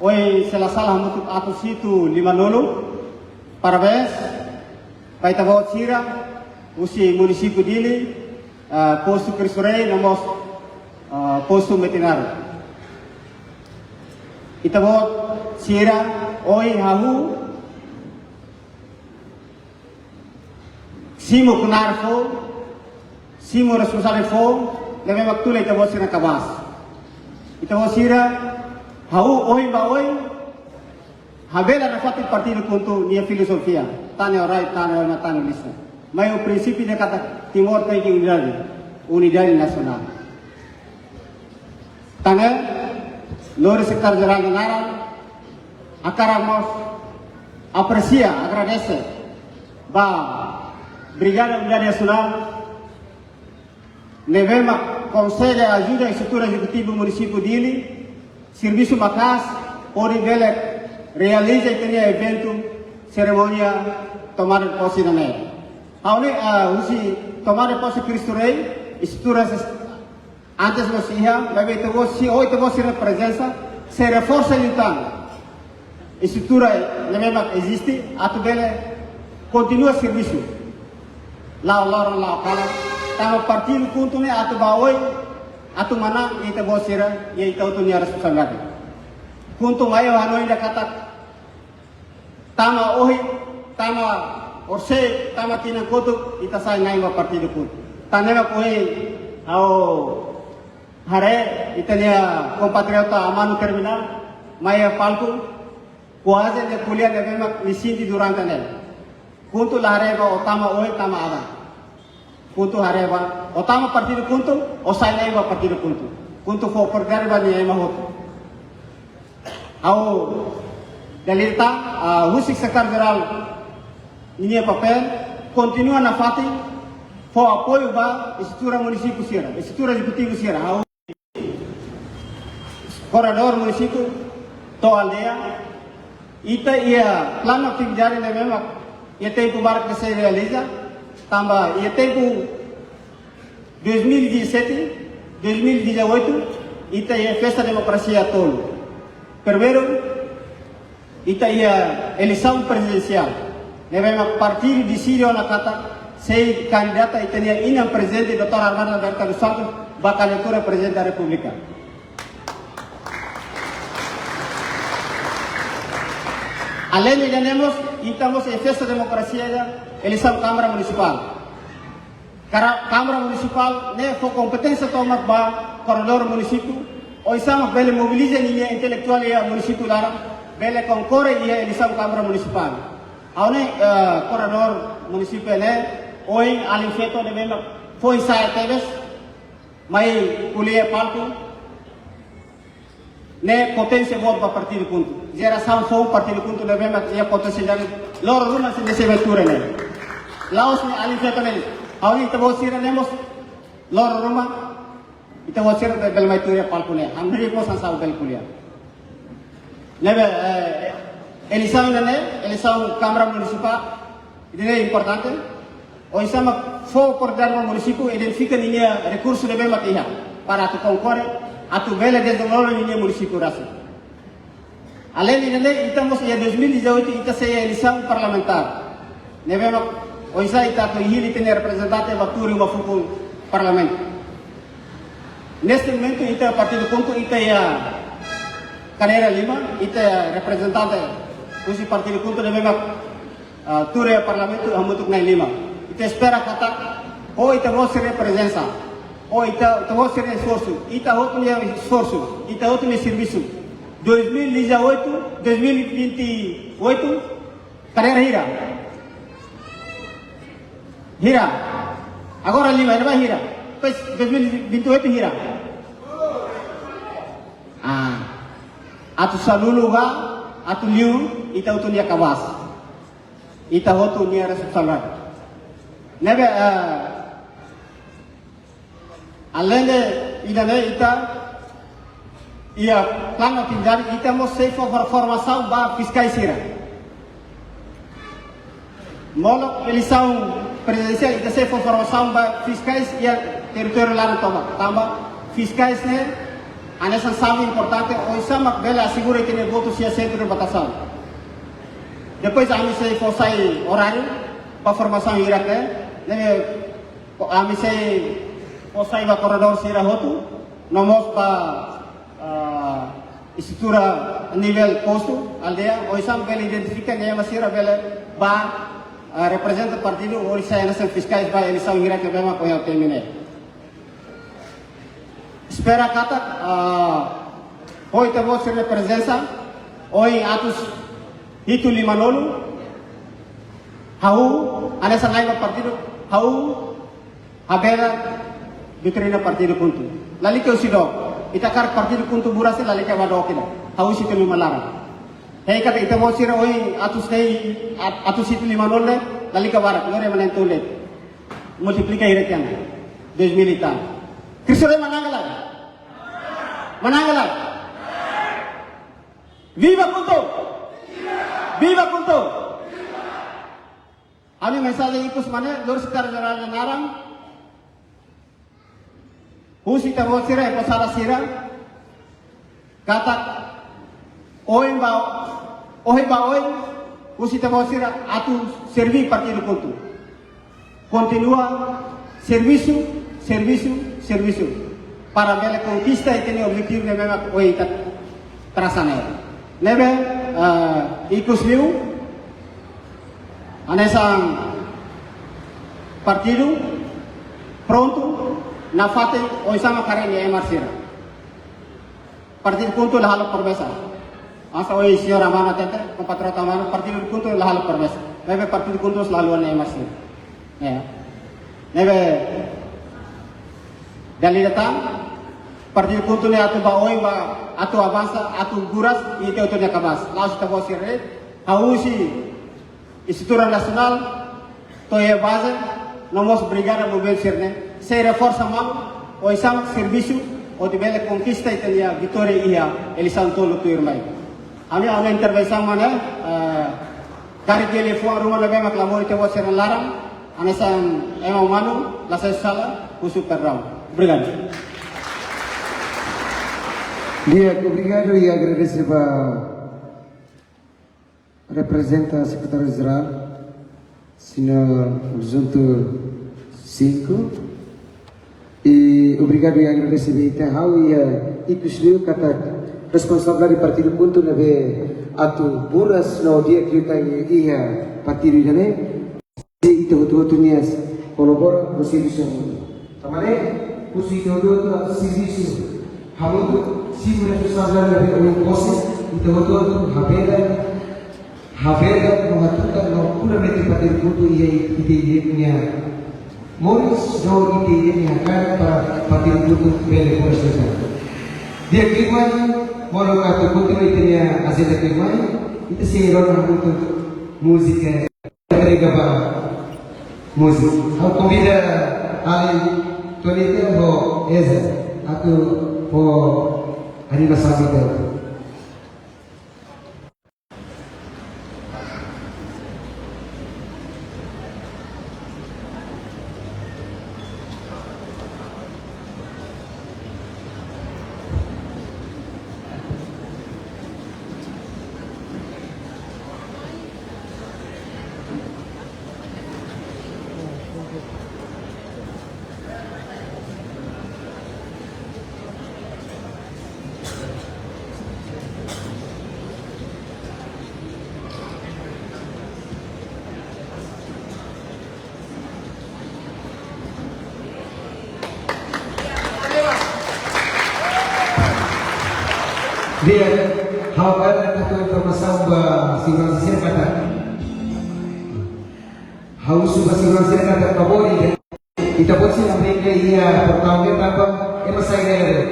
ohin se la sala hamutuk atus hitu lima-nulu. Parabéns ba ita-boot sira, husi munisípiu Dili, ah, postu Cristo Rei, no mós, ah, postu Metinaro. Ita-boot sira ohin hahú, simu knaar foun, simu responsavel foun, ne'ebé mak tula ita-boot sira kabaas. Ita-boot sira hahú ohin ba oin, habela nafatin partidu KHUNTO nia filozofia, tane orai, tane orai, tane lista. Maibé prinsípiu ne'e katak Timor tenke unidade, unidade nasionál. Tan ne'e, lori sekretáriu jerál nia naran, hakarak mós apresia, agradese ba Brigada Unidade Nasionál, ne'ebé mak konsege ajuda estrutura ezekutiva munisípiu Dili, servisu maka'as, hodi bele realiza ita-nia eventu serimónia tomada de posse ida-ne'e. Ha'u hanoin, ah, husi tomada de posse Cristo Rei, estrutura ses-, antes mós iha, maibé ita-boot sira, ohin ita-boot sira-nia prezensa sei reforsa liután estrutura ne'ebé mak eziste, atu bele kontinua servisu. La'o loron, la'o kalan, tanba partidu KHUNTO ne'e atu ba oin, atu manán, ita-boot sira, iha ita hotu nia responsabilidade. KHUNTO mai hanoin ida katak, tama ohin, tama orsida, tama tinan kotuk, ita sai na'in ba partidu KHUNTO. Tan ne'e mak ohin, ha'u haree, ita-nia kompatriota Amanu Terminal, mai iha palku, kuaze nia ko'alia ne'ebé mak nia sente durante ne'e. KHUNTO la haree ba ó tama oin, tama aban. KHUNTO haree ba, ó tama partidu KHUNTO, ó sai na'in ba partidu KHUNTO. KHUNTO fó oportunidade ba nia ema hotu. Ha'u dehan ita, ah, husi sekretáriu jerál ninia papél, kontinua nafatin, fó apoiu ba estrutura munisípiu sira, estrutura ezekutiva sira. Ha'u koredór munisípiu to'o aldeia, ita iha planu atividade ne'ebé mak iha tempu barak ke sei realiza, tanba iha tempu dois mil e dezassete, dois mil e dezoito, ita iha festa demokrasia tolu. Primeiru, ita iha eleisaun prezidensiál. Ne'ebé mak partidu deside ona katak sei kandidata ita-nia inan prezidente doutora Armanda Berta dos Santos ba kandidatura Prezidente da Repúblika. Aleinde ida-ne'e mós, ita mós iha festa demokrasia ida, eleisaun Kámara Munisipál. Kara-, Kámara Munisipál ne'e fó kompeténsia tomak ba koredór munisípiu, oinsá mak bele mobiliza ninia intelektuál iha munisípiu laran, bele konkorre iha eleisaun Kámara Munisipál. Ha'u hanoin, eh, koredór munisípiu ne'e, ohin alin feto ne'ebé mak foin sa'e tebes, mai ko'alia iha palku, ne'e poténsia boot ba partidu KHUNTO. Jerasaun foun partidu KHUNTO ne'ebé mak iha poténsia ida-ne'e, loron ruma sei bele tuur iha ne'e. La'ós ne'e alin feto ne'e. Ha'u hanoin ita-boot sira ne'e mós, loron ruma, ita-boot sira bele mai tuur iha palku ne'e. Hamriik mós hanesan ha'u bele ko'alia. Ne'ebé, eh, eleisaun ida-ne'e, eleisaun Kámara Munisipál, ida-ne'e importante. Oinsá mak fó oportunidade ba munisípiu identifika ninia rekursu ne'ebé mak iha, para atu konkorre, atu bele dezenvolve ninia munisípiu rasik. Aleinde ida-ne'e, ita mós iha dois mil e dezoito, ita sei iha eleisaun parlamentár. Ne'ebé mak oinsá ita atu hili ita-nia reprezentante ba tuur iha uma fukun parlamentu. Neste momento, ita partidu KHUNTO, ita iha kadeira lima, ita reprezentante husi partidu KHUNTO ne'ebé mak, ah, tuur iha parlamentu hamutuk na'in-lima. Ita espera katak, ho ita-boot sira-nia prezensa, ho ita, ita-boot sira-nia esforsu, ita hotu nia esforsu, ita hotu nia servisu, dois mil e dezoito, dois mil e vinte e oito, kadeira hira? Hira? Agora lima, iha ne'ebá hira? Pois, dois mil e vinte e oito hira? Ah. Atu salulu ba, atu liu, ita hotu nia kabaas. Ita hotu nia responsabilidade. Ne'ebé, eh, Alende ida-ne'e ita iha planu atividade ita mós sei fó formasaun ba fiskais sira. Molok eleisaun prezidensiál ita sei fó formasaun ba fiskais iha territóriu laran tomak. Tanba fiskais ne'e hanesan xave importante oinsá mak bele asegura ita-nia votu iha sentru votasaun. Depois ami sei fó sai oráriu ba formasaun hirak ne'e, ne'ebé ami sei fó sai ba koordenadór sira hotu, no mós ba, ah, estrutura nivel postu, aldeia, oinsá bele identifika ne'e ema sira bele ba, ah, reprezenta partidu, oinsá hanesan fiskais ba eleisaun hirak ne'ebé mak ohin temi ne'e. Espera katak, ah, ho ita-boot sira-nia prezensa, ohin atus hitu lima-nulu, ha'u, hanesan na'in ba partidu, ha'u, habelar vitória Partidu KHUNTO. Lalika husi dook, ita hakarak Partidu KHUNTO buras, lalika ba dook ida. Ha'u husi hitu lima laran. Hei katak ita-boot sira ohin atus hitu, at-, atus hitu lima-nulu, lalika barak, lori mana yang tulis. Multiplika hirak tiha ona. Dois mil e tal. Kristu Rei manán ka lae? Manán ka lae? Viva KHUNTO! Viva KHUNTO! Ami mensajen ikus mak ne'e, lori Sekretáriu Jerál nia naran, husi ita-boot sira, embaixada sira, katak ohin ba, ohin ba oin, husi ita-boot sira atu serve Partidu KHUNTO. Kontinua servisu, servisu, servisu. Para bele konkista ita-nia objetivu ne'ebé mak ohin ita trasa ne'e. Ne'ebé, eh, ikus liu, hanesan partidu prontu nafatin oinsá mak haree nia ema sira. Partidu KHUNTO la halo promesa. Hanesan ohin señór Amano hatete, kompatriota Amano, Partidu KHUNTO la halo promesa. Maibé Partidu KHUNTO selalu nia ema sira. Ya. Ne'ebé, dala ida tan, Partidu KHUNTO ne'e atu ba oin ba, atu avansa, atu buras, ita hotu nia kabaas. La'ós ita-boot sira de'it, ha'u husi estrutura nasionál, to'o iha baze, no mós brigada movimentu sira-ne'e, sei reforsa malu, oinsá servisu, hodi bele konkista ita-nia vitória iha eleisaun tolu tuirmai. Ami, ami intervensaun mak ne'e, eh, karik iha liafuan ruma ne'ebé mak la moris iha ita-boot sira-nia laran, hanesan ema umanu, la sai sala, husu perdaun. Obrigadu. Di'ak, obrigadu i agradese ba reprezenta Sekretáriu Jerál, señór Adjuntu Cinco. I obrigadu i agradese ba ita, ha'u iha ikus liu katak responsabilidade Partidu KHUNTO ne'ebé atu buras no di'ak liután iha partidu ida-ne'e. Ita hotu-hotu nia kolabora no servisu hamutuk. Tanba ne'e, husi ita hotu-hotu atu servisu hamutuk, simu responsabilidade ne'ebé ohin pose, ita hotu-hotu habelar, habelar no hatutan no fundamentu Partidu KHUNTO iha ita-nia moris no ita-nia hakarak para Partidu KHUNTO bele buras liután. Di'ak, tuirmai, molok atu kontinua ita-nia ajenda tuirmai, ita sei rona hamutuk múzika. Entrega ba múzika. Ha'u konvida alin Tonita ho Eza atu fó animasaun ida. Di'ak, ha'u hakarak atu informasaun ba seguransa sira katak ha'u husu ba seguransa sira katak favór ita-boot sira brinka iha portaun ne'e tanba ema sai rere.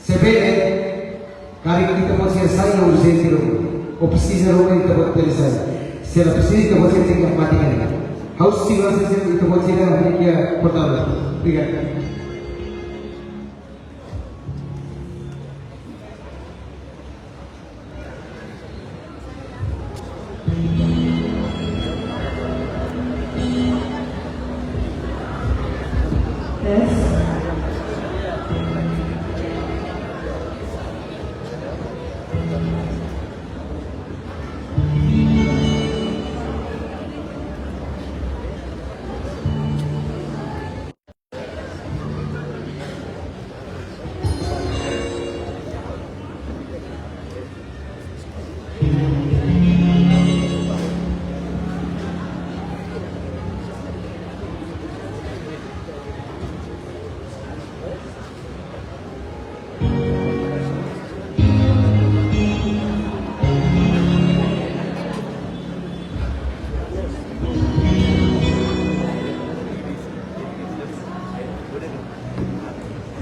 Se bele, karik ita-boot sira sai urjente ruma, ou presiza ruma ita-boot bele sai. Se la presiza ita-boot sira tenke mate ka lae. Ha'u sei basa sira, ita-boot sira, ita-boot sira, portable. Obrigadu. Yes.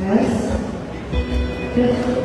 Yes. Yes.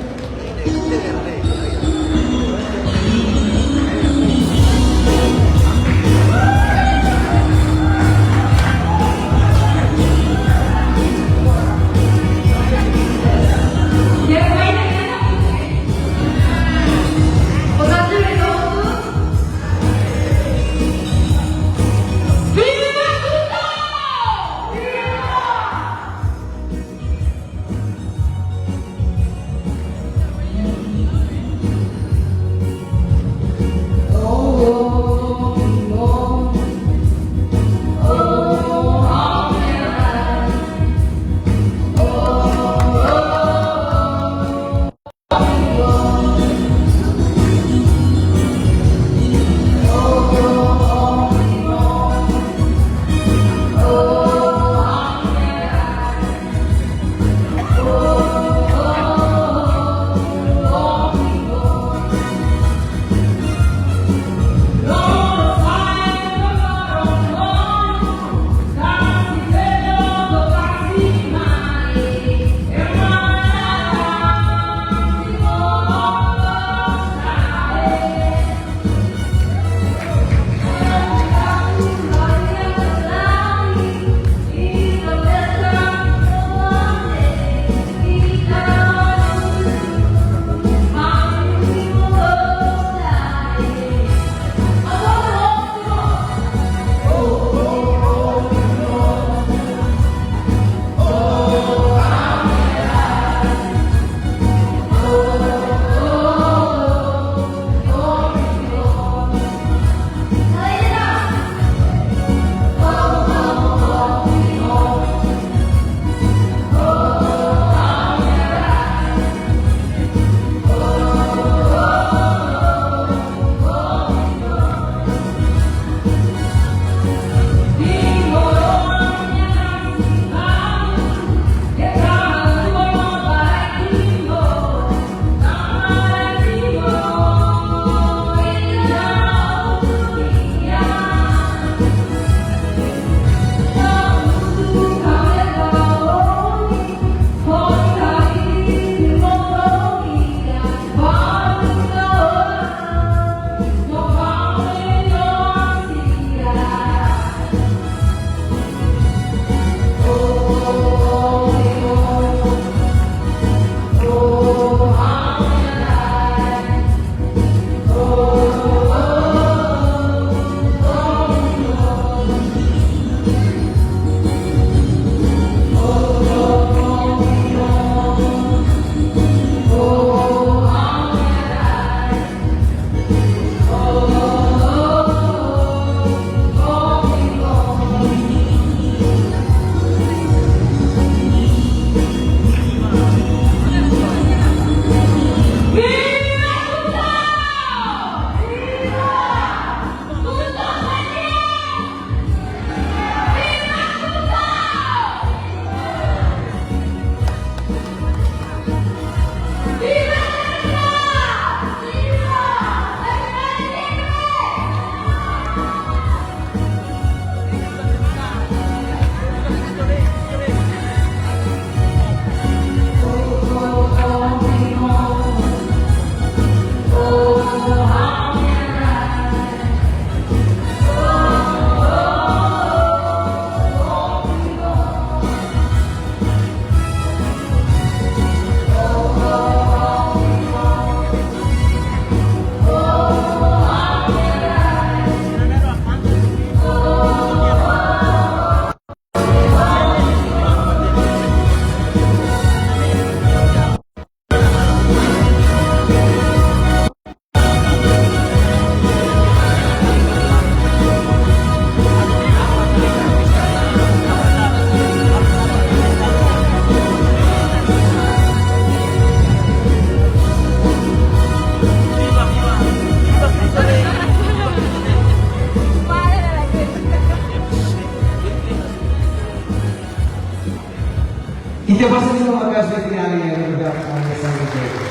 Ita basa dulu maka sudah tidak ada yang bergerak sama sekali.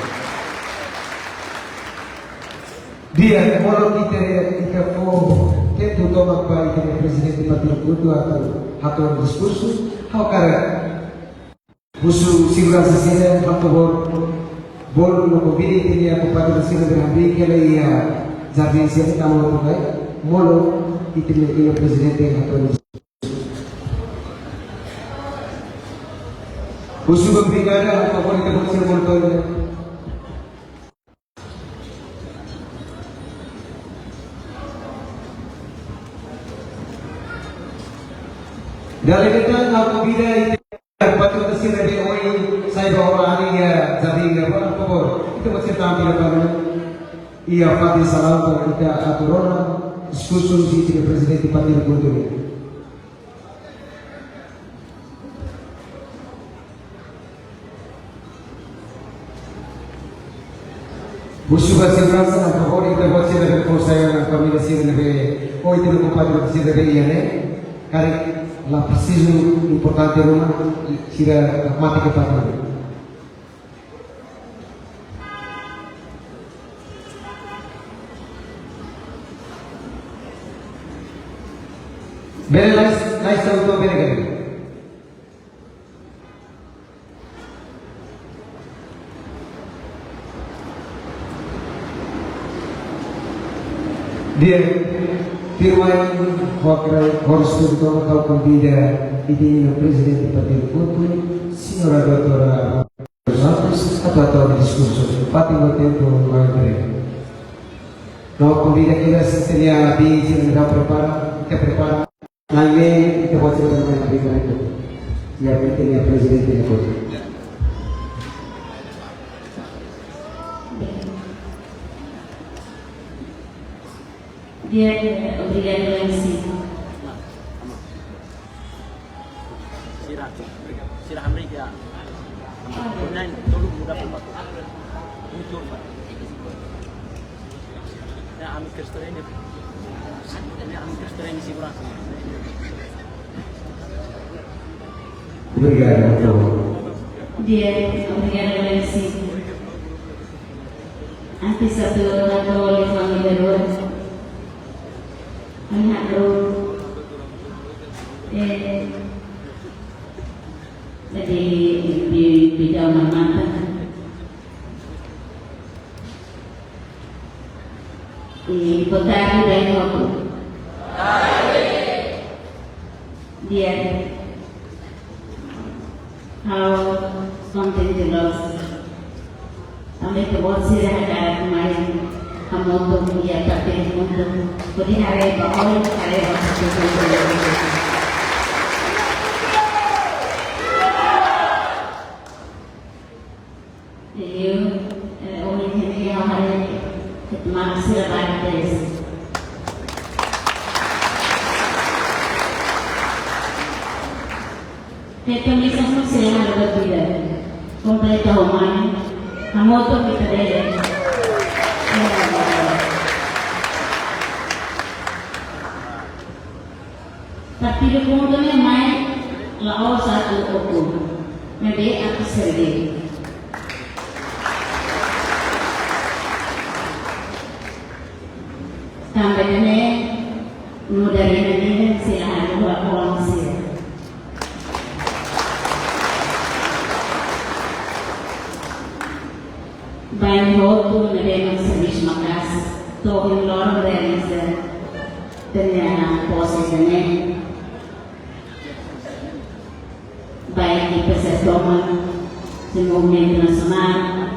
Di'ak, molok ita, ita fó tempu tomak ba ita-nia prezidente partidu KHUNTO atu hato'o diskursu, ha'u hakarak husu seguransa sira, por favór, bolu no konvida ita-nia kompatriota sira ne'ebé hamriik hela iha jardín sira, tama hotu lai, molok ita-nia prezidente hato'o diskursu. Husu ba bankada, por favór, ita-boot sira bolu to'o lai. Dala ida tan ha'u konvida ita-boot sira ne'ebé ohin sai ba oin iha jardín ne'ebá, por favór, ita-boot sira tama fila fali iha fatin salaun para ita atu rona diskursu husi ita-nia prezidente partidu KHUNTO. Husu ba seguransa, por favór, ita-boot sira ne'ebé fó sayang ba família sira ne'ebé, ou ita-nia kompatriota sira ne'ebé iha ne'e, karik la presiza importante ruma, sira mate ke pakai. Bele lais, lais sa uto bele gani. Di'ak, firma hokra horus tudo toma kau konvida ita-nia prezidente partidu KHUNTO, señora doutora Santos, atu hato'o diskursu, fatin no tempu mai breve. No konvida ita-nia biin sira prepara, ita prepara. Nai, ita-boot sira mai breve. Ya, ita-nia prezidente nia kota. Di'ak, obrigadu, M C. Sira, sira hamriik ya. Online, tolu muda pembantu. Muncul, Pak. Ya, ami Kristen ini. Ini ami Kristen ini seguransa. Obrigadu, doutór. Di'ak, obrigadu, M C. Antes atu hato'o liafuan liberadór, ami hakarak, eh, jadi, di, di dalam mata. Eh, boa tarde, Bainhoku. Di'ak. Ha'u kontente loos. Ami ita-boot sira hakarak mai hamutuk iha partidu KHUNTO. Hodi haree ba oin, haree ba partidu KHUNTO. Liu, eh, ohin ne'e ha'u haree, ita-nia maluk sira barak tebes. Ita-nia misa sira halo ba ita. Kompleta ho mane, hamutuk ita bele. Partidu KHUNTO ne'e mai la'ós atu ukun, maibé atu serve. Tanba ne'e, nu'udar ida-ne'e sira halo ba oan sira. Bainhotu ne'ebé mak servisu maka'as, to'o ohin loron realiza ita-nia pose ida-ne'e. Baik di P C Toman, di Movimentu Nasionál,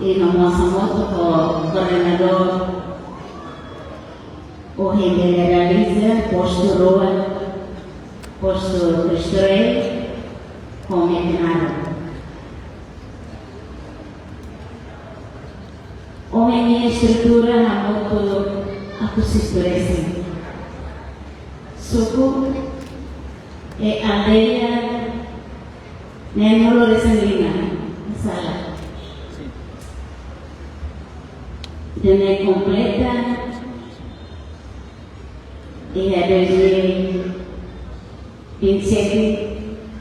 i no mós hamutuk ho koordenadór, ohin bele realiza postu rua, postu Cristo Rei, ho Metinaro. Ohin nia estrutura hamutuk atus hitu resin. Suku, eh, aldeia, neen-nulu resin lima, sala. Ida-ne'e kompleta iha dois mil e vinte e sete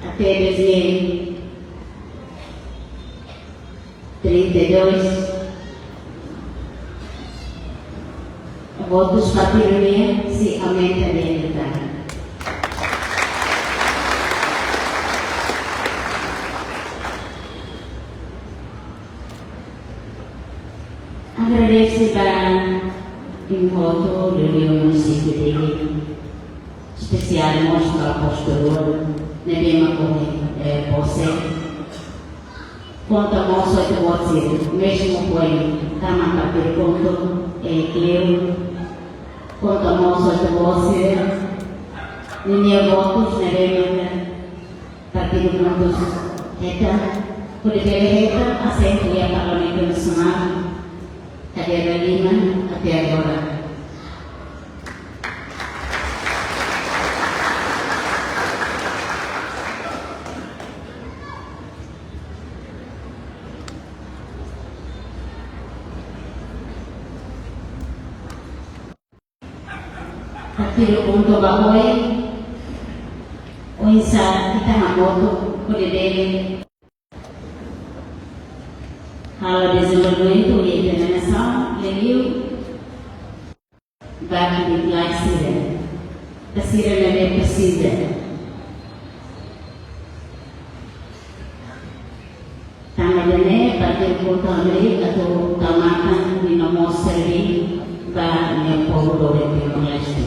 até dois mil e trinta e dois. Votus partidu nian sei aumenta de militar. Agradese ba imi hotu, liuliu munisípiu Dili, espesiál mós ba apóstolu ne'ebé mak ohin, eh, pose. Konta mós ho ita-boot sira, mezmu foin tama partidu KHUNTO, eh, kleur. Konta mós ho ita-boot sira, ninia votus ne'ebé mak partidu KHUNTO hetan, hodi bele hetan asentu iha Parlamentu Nasionál, kadeira lima até agora. Partidu KHUNTO ba oin, oinsá ita hamutuk hodi bele halo dezenvolvimentu iha ita-nia nasaun, liuliu ba ita-nia laran sira, ba sira ne'ebé presiza. Tanba ida-ne'e, partidu KHUNTO hamriik atu tau matan no mós serbí ba nia povu doben Timor-Leste.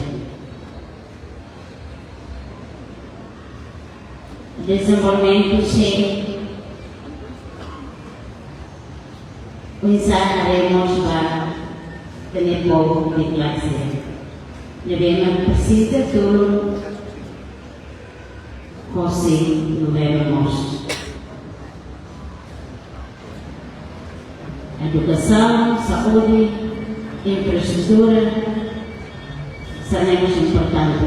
Dezenvolvimentu sei oinsá haree mós ba ita-nia povu Timor-Leste ne'ebé mak presiza tulun hosi governu mós. Edukasaun, saúde, infraestrutura, sira-ne'e mós importante.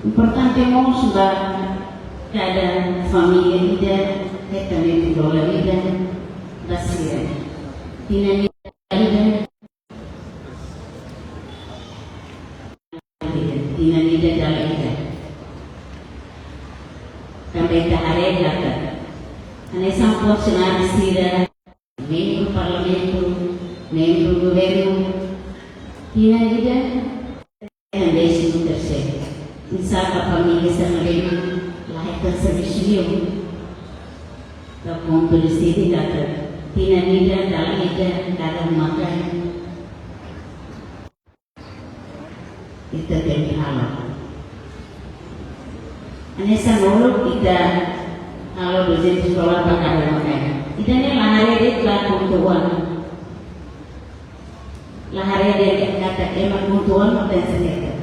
Importante mós ba kada família ida, hetan metin dolar ida ba sira. Tinan ida, tinan ida dala ida. Tanba ita haree katak hanesan funsionáriu sira, membru parlamentu, membru governu, tinan ida iha désimu terseiru. Oinsá ba família sira ne'ebé la hetan servisu liu. Entaun KHUNTO deside katak tinan ida dala ida kada uma-kain ita tenke halo. Hanesan uluk ita halo duzentus dolar ba kada uma-kain. Ida-ne'e la haree de'it ba KHUNTO oan. La haree de'it katak ema KHUNTO oan mak tenke hetan.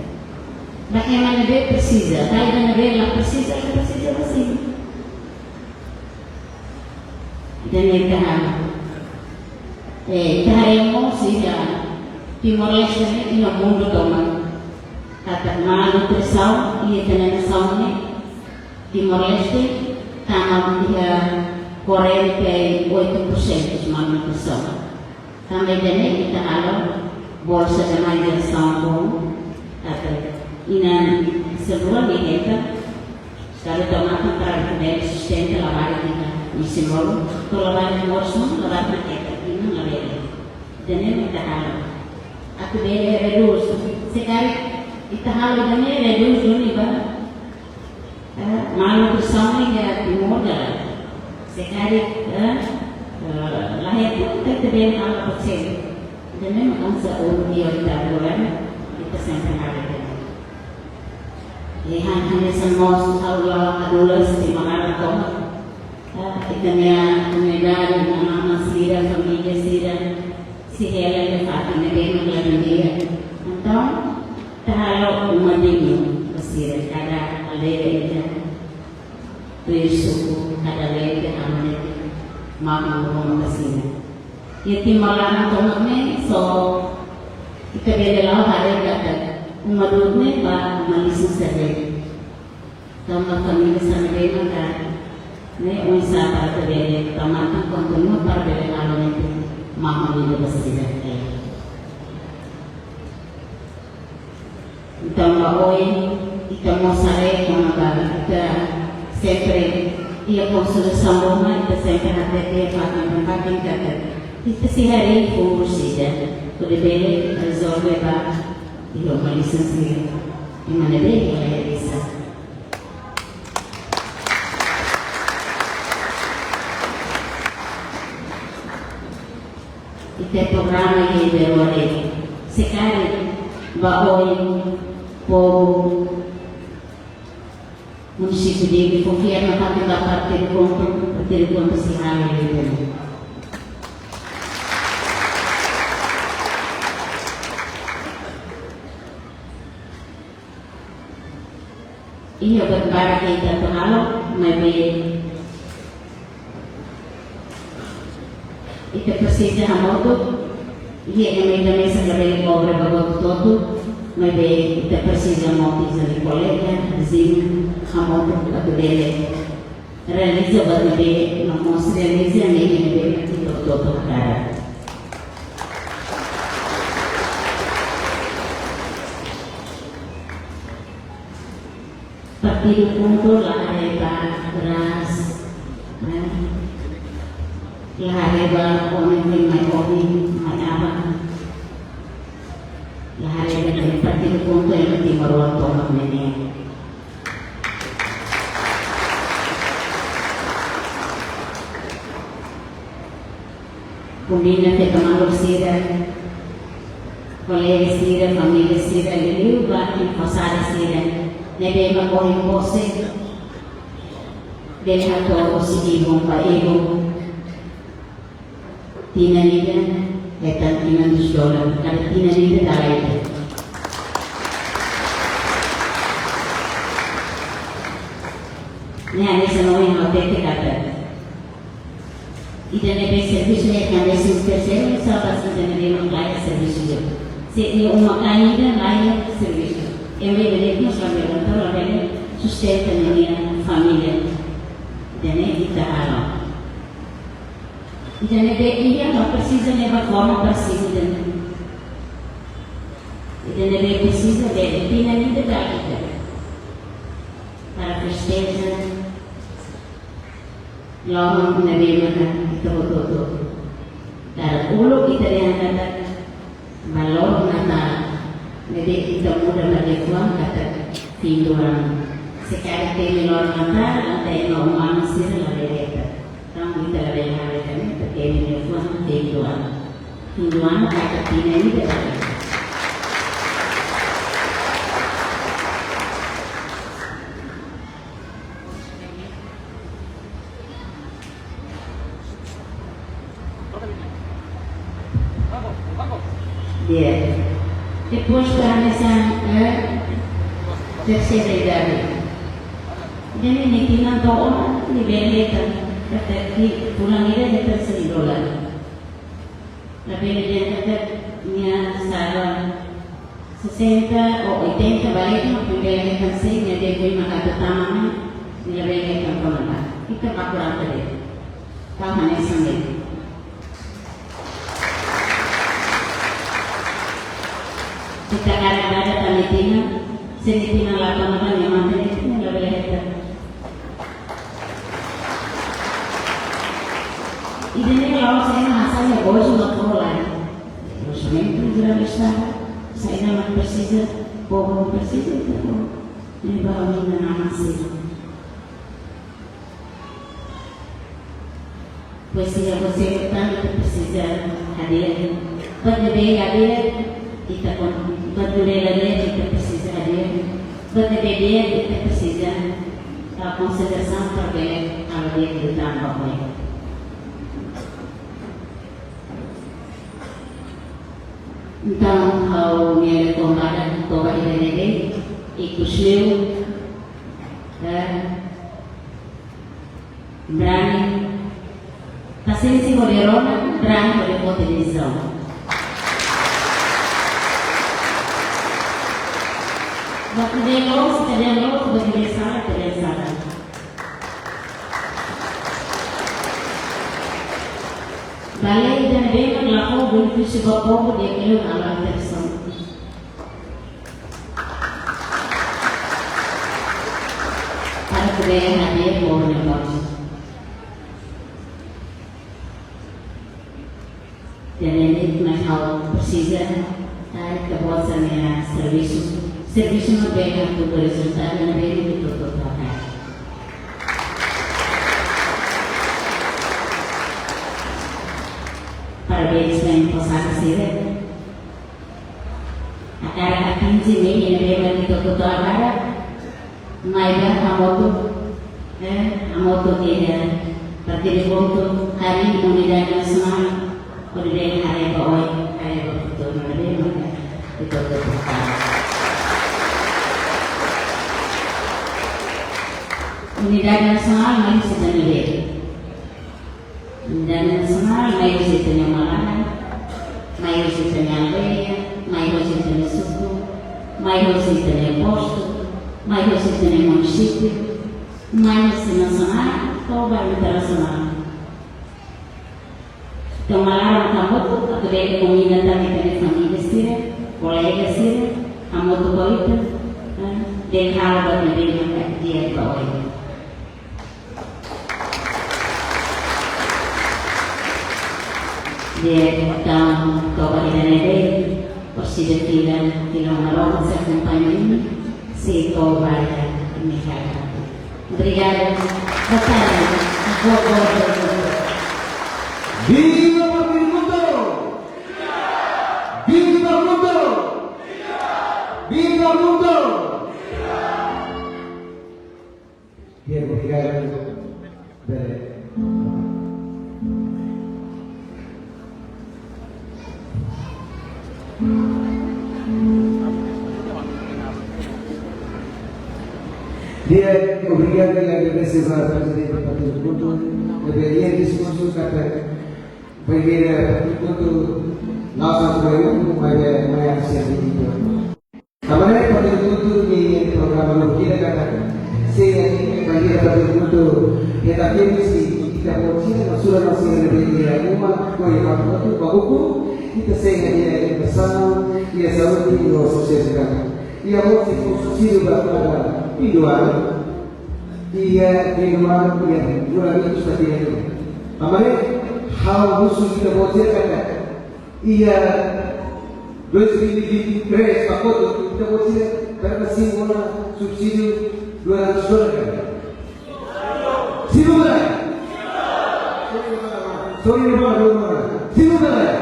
Ba ema ne'ebé presiza, ba ema ne'ebé la presiza, la presiza ba sira. Ida-ne'e ita halo. Eh, ita haree mós iha Timor-Leste ne'e iha mundu tomak. Katak malnutrisaun iha ita-nia nasaun ne'e, Timor-Leste tama iha quarenta e oito por cento malnutrisaun. Tanba ida-ne'e ita halo Bolsa da Mãe de Ação com, katak inan sira rua ne'e hetan, estadu tau matan para bele sustenta labarik iha isin-lolon, to'o labarik moris, labarik ne'e hetan, inan labele. Ida-ne'e mak ita halo. Atu bele redús. Se karik ita halo ida-ne'e redús duni ba eh, malnutrisaun iha Timor ne'e. Se karik, eh, eh, la hetan, ita bele halo ba sira. Ida-ne'e mak hanesan uluk iha ita governu, ita sempre haree. Eh, han, hanesan mós ha'u la'o hadulas Timor laran tomak. Eh, ita-nia komunidade, inan-aman sira, família sira, sei hela iha fatin ne'ebé mak la di'ak. Entaun, ita halo uma dignu ba sira, kada aldeia ida, tuir suku, kada aldeia ida, halo ne'e, mahon uma ba sira. Iha Timor laran tomak ne'e, só ita bele la'o haree katak uma du'ut ne'e ba uma lisan sira de'it. Tanba família sira ne'ebé mak, ne'e, oinsá para ita bele tau matan kontinua para bele halo ne'e, mahon ida ba sira. Entaun, ba oin, ita mós haree kona-ba ita sempre Iha konsolidasaun ruma, ita sempre hatete iha fatin ba fatin katak ita sei harii fundu sira hodi bele rezolve ba iha uma lisensia. Ema ne'ebé iha realiza. Ita programa iha Iberore, se karik ba oin povu munisípiu Dili konfia ona fatin ba partidu kontu, partidu kontu sei halo iha Iberore. Iha buat barak ita atu halo, maibé ita presiza hamutuk, iha ema ida mesak labele kobra ba buat hotu-hotu, maibé ita presiza motiza kolega, viziñu, hamutuk atu bele realiza buat ne'ebé no mós realiza ne'ebé ita hotu-hotu hakarak. Partidu KHUNTO la haree ba ras, eh, la haree ba oan ne'ebé mai oin, mai aban. La haree ba partidu KHUNTO ema timoroan tomak ne'e. Kombida feto maluk sira, kolega sira, família sira, liuliu ba emposadu sira ne'ebé mak ohin pose, bele hato'o husi ibun ba ibun. Tinan ida hetan quinhentos dólar, kada tinan ida dala ida. Ne'e hanesan ohin ha'u hatete katak ida ne'ebé servisu iha décimo terceiro, sá ba ida ne'ebé mak la iha servisu. Se iha uma-kain ida la iha servisu, ema ida de'it mós labele, entaun labele sustenta ninia família. Ida-ne'e ita halo. Ida ne'ebé iha la presiza ne'e ba forma para simu ida-ne'e. Ida ne'ebé presiza bele tinan ida dala ida para festeja loron ne'ebé mak ita hotu-hotu. Dala uluk ita dehan katak ba loron Natál ne'ebé ita muda ba liafuan katak fim do ano. Se karik temi loron Natál, entaun ema umanu sira labele hetan. Entaun ita labele haree tan, ita temi liafuan fim do ano. Fim do ano katak tinan ida dala ida. Di'ak. Depois para hanesan, eh, terseira idade. Jadi nia tinan to'o ona, nia bele hetan, katak fulan ida hetan cem dólar. Labele dehan katak nia sara sessenta ou oitenta, balik no primeira hetan cem, nia depois mak atu tama mai, nia labele hetan kona-ba. Ita baku rata de'it. Tau hanesan de'it. Ita hakarak dada tan nia tinan, se nia tinan la tama tan, nia mate de'it, nia labele hetan. Ida-ne'e la'ós ema hasai iha bolsu no fó lai. Orsamentu jerál Estadu, saida mak presiza, povu presiza, ita fó. Ne'e ba oin-aman sira. Pois iha konsellu tan ita presiza hadi'a. Buat ne'ebé hadi'a, ita kon-, buat ne'ebé la di'ak, ita presiza hadi'a. Buat ne'ebé di'ak, ita presiza tau konsiderasaun para bele halo di'ak liután ba oin. Entaun, ha'u-nia konvidadu toba ida-ne'e de'it, ikus liu, eh, brani, pasiénsia hodi rona, brani hodi foti desizaun. Buat ne'ebé loos, ita dehan loos, buat ne'ebé sala, ita dehan sala. Ba lei ida ne'ebé mak la fó benefísiu ba povu, di'ak liu halo alterasaun. Para atu bele hadi'a povu nia votu. Presiza, ah, ita-boot sira-nia servisu, servisu ne'ebé hatudu rezultadu ne'ebé ita hotu-hotu hakarak. Parabéns ba ema sira. Hakarak atinje mehi ne'ebé ita hotu-hotu hakarak. Maibé hamutuk, eh, hamutuk ida, Partidu KHUNTO harii unidade nasionál, hodi bele haree ba oin, haree ba futuru ne'ebé mak ita hotu-hotu hakarak. Unidade nasionál mai husi ita-nia de'it. Unidade nasionál mai husi ita-nia uma laran, mai husi ita-nia aldeia, mai husi ita-nia suku, mai husi ita-nia postu, mai husi ita-nia munisípiu, mai husi nasionál to'o ba internasionál. Ita uma laran hamutuk atu bele konvida tan ita-nia família sira, kolega sira, hamutuk ho ita, eh, bele halo buat ne'ebé mak di'ak ba oin. Di'ak, entaun, to'o ba ida-ne'e de'it, orsida fila, fila uma laran sei akompaña imi, sei to'o ba imi hakarak. Obrigada. Boa tarde. Boa, boa, boa, boa. Viva Partidu KHUNTO! Viva KHUNTO! Viva KHUNTO! Di'ak, obrigadu. Bele. Di'ak, obrigadu, di'ak, agradese ba Prezidente Partidu KHUNTO, ne'ebé iha diskursu katak, ba iha Partidu KHUNTO, lasa tuai, maibé, maibé, asia di itu. Tanba ne'e Partidu KHUNTO nia programa no kira katak, se ita ba iha Partidu KHUNTO, ita tenke sei, ita-boot sira, nasaun nasionál ne'ebé iha uma, ko iha Partidu KHUNTO, ba buku, ita sei iha edukasaun, iha saúde, no sosiedade. Iha mós sei fó subsídiu ba, ba, pinduan, iha pinduan, iha gula mitu sa tiga tu. Tanba ne'e, ha'u husu ita-boot sira katak, iha dois mil e vinte e três, pakote, ita-boot sira, berapa sih mona subsídiu dua ratus dolar kan? Simu ka lae? Sorry, mana, mana, mana. Simu ka lae?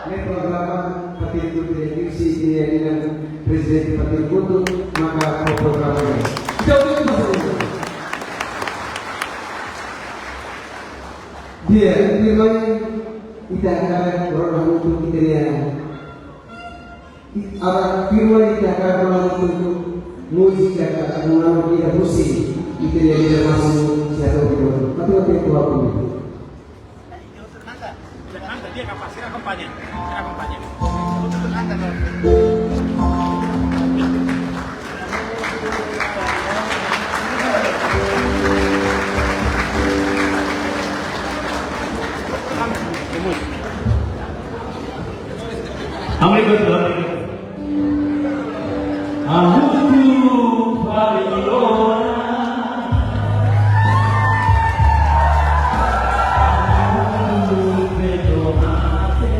Ne'e programa Partidu KHUNTO, di'ak, di'ak, di'ak, Prezidente Partidu KHUNTO, maka ko programa ne'e. Ita udah itu pasal itu. Di'ak, di'ak, mai, ita hakarak rona hamutuk ita-nia. Agora, firma ita hakarak rona hamutuk múzika, katak rona ita husi ita-nia líder másimu, Señór Dr. Matu matu tua pun. Amai betul. Amutu fali ora. Amutu betul mate.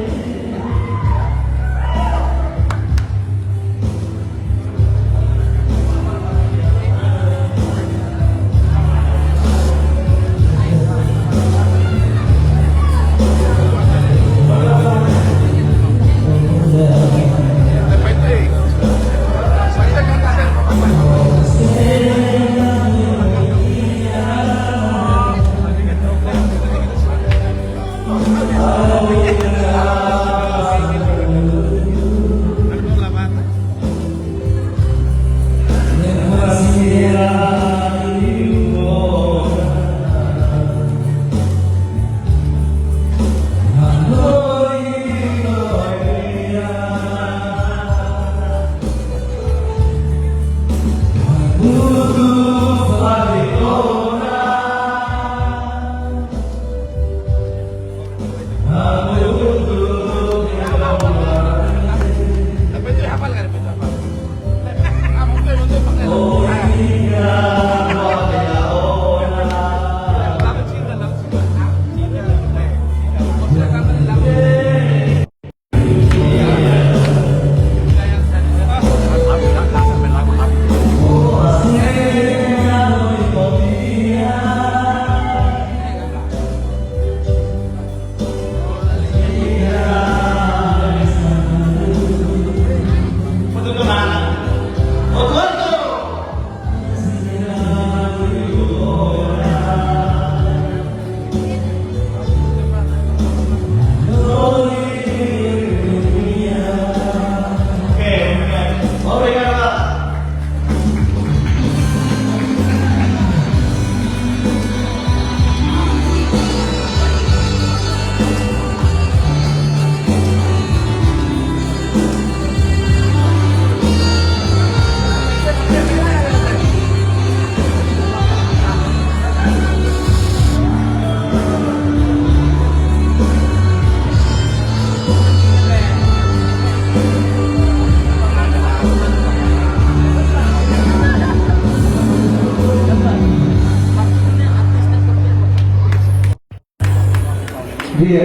Iha,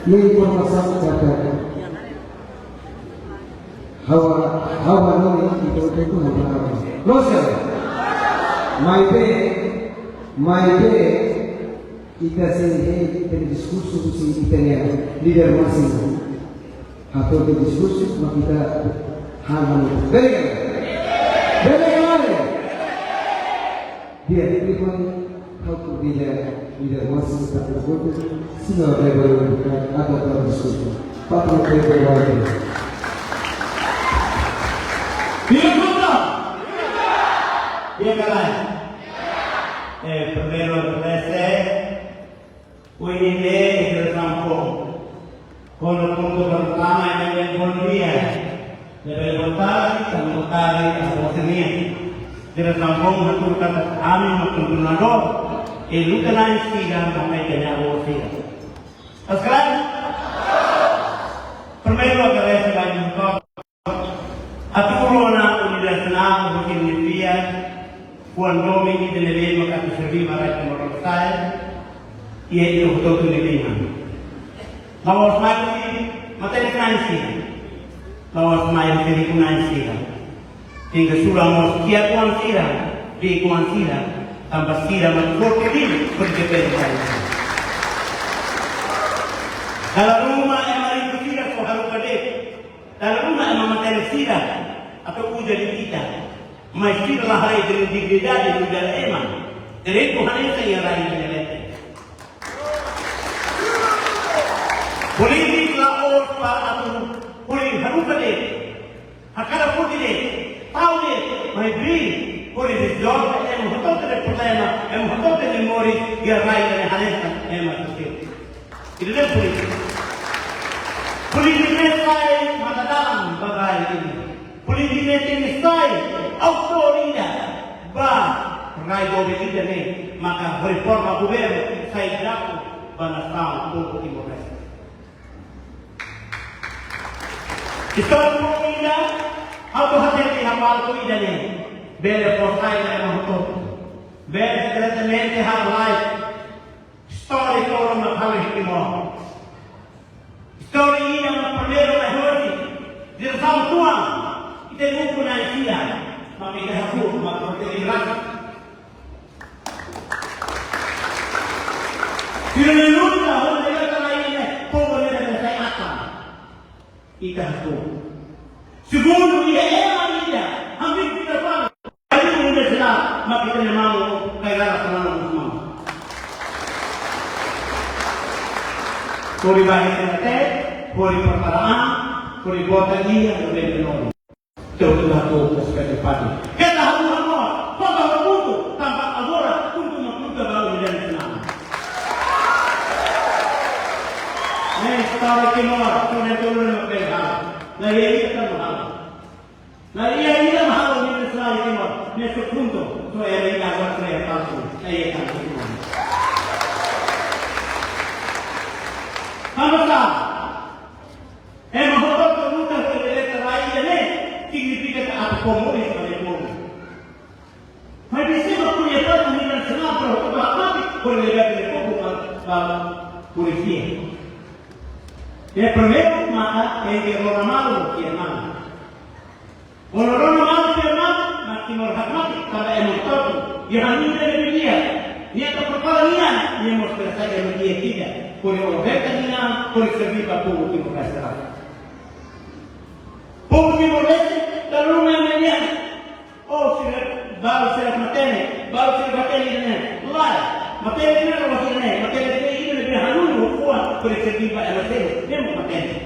iha informasaun katak ha'u, ha'u hanoin ita hotu-hotu ha'u hanoin. Loos ka lae? Maibé, maibé, ita sei hein ita-nia diskursu husi ita-nia líder másimu. Hato'o ita-nia diskursu, mak ita hanoin. Bele ka lae? Bele ka lae? Di'ak, depois ha'u konvida líder másimu ita-nia grupu, señór Rebelo, atu hato'o diskursu. Patron Rebelo. Di'ak ka lae? Di'ak ka lae? Eh, primeiru agradese, ohin ne'e, gerasaun foun. Kuandu kontu pertama, ema bom dia. Ne'ebé boa tarde, tanba boa tarde, a voz é minha. Gerasaun foun, hatudu katak ami mak kontinua, i luta na'in sira, ami tenke bá sira. Mas klaru? Primeiru, agradese ba ita-boot. Atu rona Unidade Nasionál, porque me via, kuandu me ida ne'ebé mak atu serví ba rai Timor Leste, i ita hotu-hotu ne'e lima. La'ós mai husi matenek na'in sira. La'ós mai husi riku na'in sira. Tenke sura mós kiak-oan sira, biik-oan sira, tanba sira mak forte liu, porque bele sai. Dala ruma ema riku sira só haruka de'it. Dala ruma ema matenek sira atu uza de'it ita. Mas sira la haree ita-nia dignidade nu'udar ema. Direitu hanesan iha rai nia leten. Polítika la'ós para atu hodi haruka de'it, hakarak forte de'it, tau de'it, maibé hodi rezolve ema hotu-hotu nia problema, ema hotu-hotu nia moris, iha rai ida-ne'e hanesan ema sosiál. Ida-ne'e polítika. Polítika ne'e sai matadalan ba rai ida-ne'e. Polítika ne'e tenke sai autoridade ba rai doben ida-ne'e, maka reforma governu sai daku ba nasaun povu Timor-Leste. Istória povu ida, atu hatete iha palku ida-ne'e, bele fó sai ba ema hotu. Bele diretamente halo live. Istória foun mak halo iha Timor. Istória ida mak primeiru mai hosi, gerasaun tuan, ita grupu na'in sira, mak ita haktuir, mak ita liderasi. Sira-nia luta, hodi ita rai ne'e, povu ne'e bele sai atan. Ita haktuir. Segundu, iha ema ida, ami ita fala, ami ita sira, mak ita-nia maun, kai rara sama maun. Hodi ba ita te, hodi prepara an, hodi vota iha, no bem no. Teu tu haktuir, respeita pati. Keta haktuir, haktuir, haktuir, haktuir, tanba agora, haktuir, haktuir, haktuir, haktuir, haktuir. Ne'e istória Timor, só ne'e tolu ne'e mak bele halo. Laiha ida tan mak halo. Laiha ida mak halo ne'e istória Timor. Ne'e só puntu, só ema ida agora só ema palku. Laiha tan Timor. Tanba sá? Ema hotu-hotu luta hodi liberta rai ida-ne'e, signifika katak atu fó moris ba nia povu. Mas presiza koñese Unidade Nasionál para hotu ba mate, hodi liberta nia povu ba, ba polísia. E primeiru maka tenke rona malu, ke malu. Kuandu rona malu, ke malu, mak Timor hakmatek, tanba ema hotu-hotu. Iha hanoin ida ne'ebé di'ak. Nia atu prepara nia an, nia mós prepara ema di'ak ida. Hodi liberta nia an, hodi serví ba povu Timor-Leste. Povu Timor-Leste, dala ruma ema dehan, oh, sira, balu sira matenek, balu sira matenek ne'e. Lae, matenek ne'e la'ós ida-ne'e, matenek ne'e ida ne'ebé hanoin ho fuan, hodi serví ba ema seluk, ne'e matenek.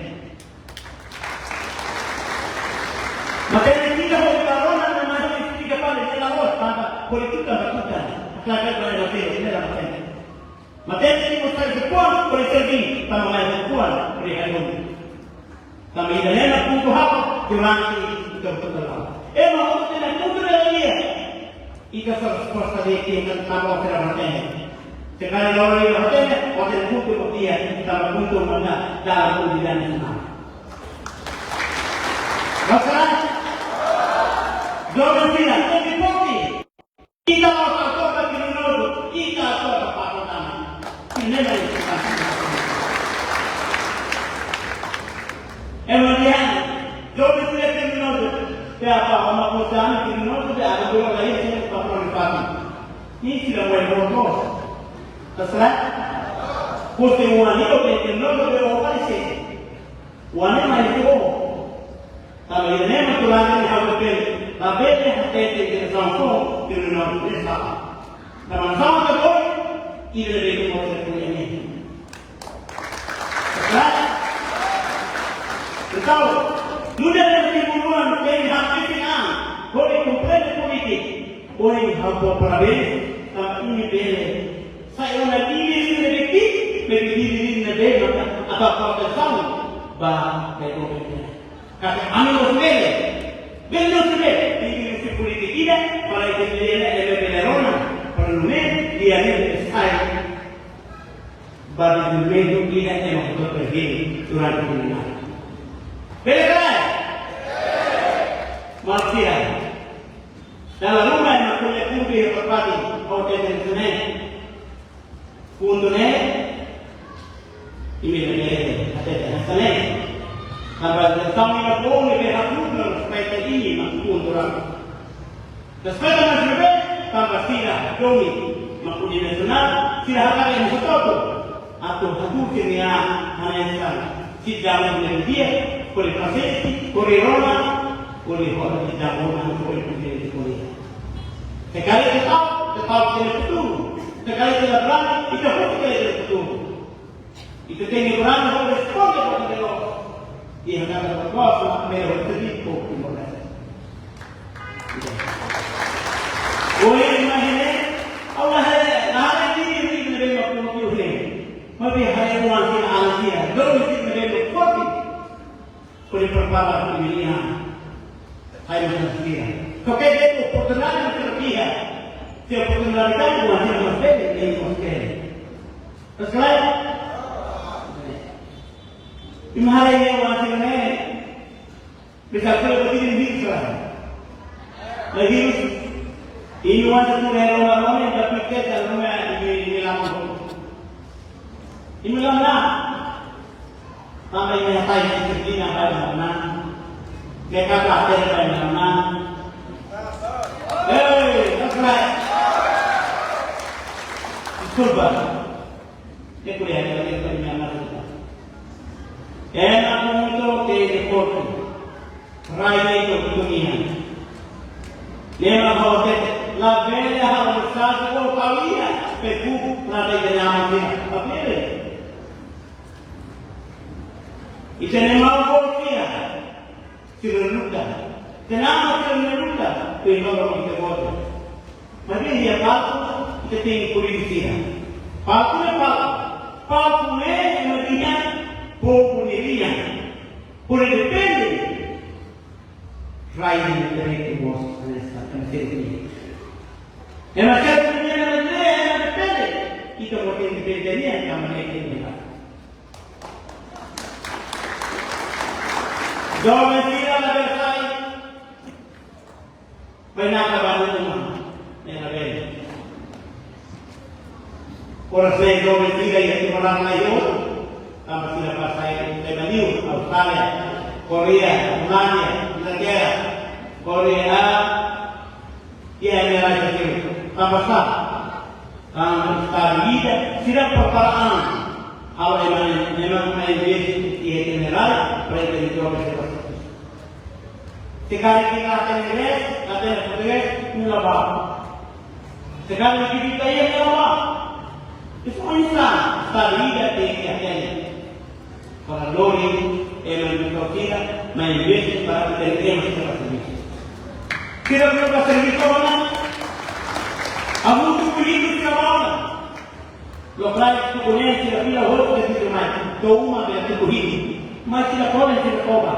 Matenek ida hodi la rona, ne'e mak hodi esplika fali, ne'e la'ós, tanba polítika batuta, aklaka ba ema seluk, ne'e la matenek. Matenek ida mós sai depois, hodi serví, tanba mai depois, hodi hanoin. Tanba ida-ne'e mak puntu hakat, durante ita hotu-hotu la'o. Ema hotu-hotu iha puntu ne'e nia. Ita só resposta de'it, ita tanba ita la hatene. Se karik ita la hatene, ita puntu mak iha, ita puntu mak iha, dalam Unidade Nasionál. Masalah, joven sira, tenke forte. Ita la atu toka kriminozu, ita atu toka pakotan. Primeiru, ita. Nós de agora aí tem para o fato. Ni sira mai moto. Tá certo? Você o anil que tem nós de o parecer. O anil mais o. Tanba ida-ne'e mak ha'u dehan, labele hatete ke sanso ke no nau desa. Tanba sanso ke boi, ida-ne'e ke mós ke ne'e. Entaun, nu'udar ema timoroan, ema hak fifin an, hodi komprende polítika, hodi hato'o parabéns, tanba imi bele sai ona diri ida-ne'ebé, bele diri ida-ne'ebé, maka atu protesaun ba kai governu. Katak ami mós bele, bele mós bele, imi husi polítika ida, para ita bele, ita bele rona, para nune'e, ida-ne'e sai ba dezenvolvimentu ida ema hotu previne durante kriminál. Bele ka lae? Maluk sira. Dala ruma ema ko'alia puntu iha papadi, ha'u hatete hanesan ne'e. Puntu ne'e, imi bele hatete hanesan ne'e. Tanba ita-nia povu ne'ebé hakru'uk no respeita imi mak puntu rua. Respeita maibé, tanba sira domin, mak universál, sira hakarak ema hotu-hotu atu hatudu sira-nia hanesan, sira jamu ne'e di'ak, hodi presente, hodi rona, hodi hola sira jamu, hodi presente, hodi. Se karik ita, ita tenke futuru. Se karik ita berani, ita pun tenke futuru. Ita tenke berani hodi responde ba ita-nia loos. Iha kada berkuasa, mero hodi sedih, kok timor. Ohin mak ne'e, ha'u la haree, la haree diri, diri ne'ebé mak kuat iha ne'e. Maibé haree oan sira, alin sira, domin sira ne'ebé mak kuat. Hodi prepara imi-nia an. Hai manas sira. Kualkér oportunidade mak sira iha. Se oportunidade ida, oan sira mós bele, imi mós bele. Terus lain. Imi haree ne'e oan sira ne'e. Bisa kala berdiri di sini. Lagi. Imi oan sira ne'e rona-rona, tapi kita rona di, di lapangan. Imi la na'an. Tanba imi hatete disiplina ba imi la na'an. Ke kata hatete ba imi la na'an. Hei, that's right. Deskulpa. Ke kuliah, ke kuliah, ke kuliah, ke kuliah. Ema punto ke deporte. Rai ne'e ita-nia. Ne'e mak ha'u hatete, labele ha'u sasán ho kawia, pe kuku, nada ita-nia aman sira. Labele. Ita-nia maun-boot sira, sira luta. Ita-nia aman sira luta, pe maun-boot ita-boot. Maibé iha palku, ita tenke korrije sira. Palku ne'e palku. Palku ne'e ema dehan, povu nia lian. Hodi defende rai nia direitu mós hanesan ema seluk nian. Ema seluk nian ema depende, ema depende. Ita mós tenke depende nian, tanba ne'e ke nia. Joven sira labele sai bainaka ba uma. Ne'e labele. Oras ne'e joven sira iha timoroan mai hotu, tanba sira bá sai liu, Austrália, Koreia, Finlándia, Inglaterra, Koreia, iha ne'e rai sira. Tanba sá? Tanba estadu ida, sira prepara an. Ha'u ema ne'e, ema ne'e mai investe iha ita-nia rai, para ita-nia joven sira. Se karik ita la hatene inglés, la hatene portugés, ita la bá. Se karik ita iha, ita la bá. Ita oinsá, estadu ida tenke hatene. Para lori, ema nia torcida, mai investe para ita ema sira bá servisu. Sira bá servisu ona, ha'u mutu pedidu sira bá ona. Lokraik tuku neen sira fila hotu de'it mai, to'o uma bele tuku hili. Mas sira kole sira koba,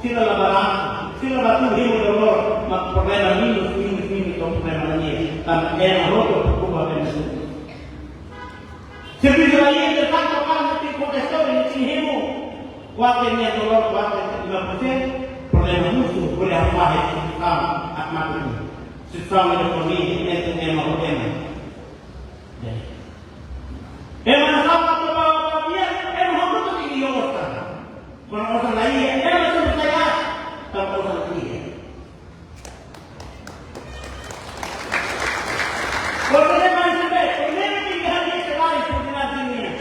sira la barang, sira bá tuku hili dolór, mak problema minus, minus, minus, to'o problema la iha. Tanba ema hotu preokupa bele tuku. Servisu la iha, de facto, kan ti kontestor ni ti hemu. Kuater nia dolór, kuater lima persen, problema musu, boleh apa, sama, ak mati. Sesama ekonomi, ente ema hotu ema. Ema sapa tu ba ba dia, ema hotu tu di osan. Kono osan la iha, ema tu saya, tanba osan la iha. Osan ne'e mai sumber, primeiru tenke hadi'a saláriu funsionáriu sira-nian.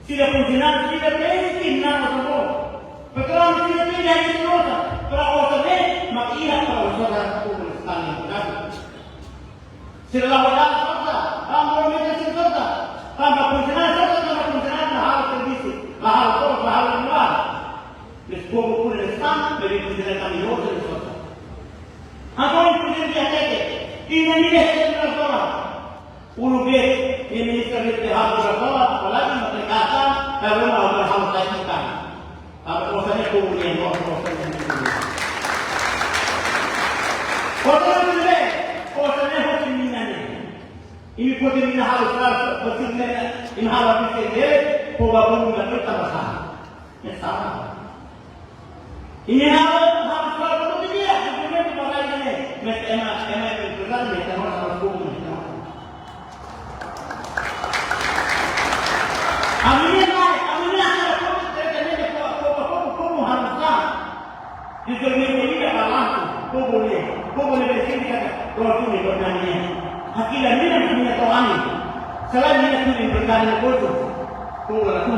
Sira funsionáriu sira tenke na'ok osan boot. Patraun sira tenke hadi'a osan, para osan ne'e mak iha para osan da kumpre standar. Sira la hola sosa, tanba movimentu sira sosa, tanba funsionáriu sosa, tanba funsionáriu la halo servisu, la halo koro, la halo luar. Mas povu kuda stan, bagi funsionáriu kami osan sosa. Agora funsionáriu dia tete, ina ni deh sendra sosa. Ulu be, ni minister ni te halo sosa, apalagi mereka kata, kalau mau halo kita. Tanba osan ne'e povu nian, osan ne'e povu nian. Osan ne'e povu nian, osan ne'e hotu mina ne'e. Imi pode mina halo sal, betul ne'e, imi halo betul ne'e, povu povu ne'e kita masalah. Ne'e salah. Imi halo, halo sal, betul dia, betul ne'e, betul ne'e, mas ema, ema itu betul ne'e, ema halo povu ne'e. Ami-nia lae, ami-nia lae, povu, povu, povu, povu, povu, povu, harus tahu. Di dunia ini ada langsung, povu ni, povu ni bersin kata, doa tu ni, doa ni. Hakila mina, mina to ami. Selain mina tu ni berkali ni povu, povu la tu.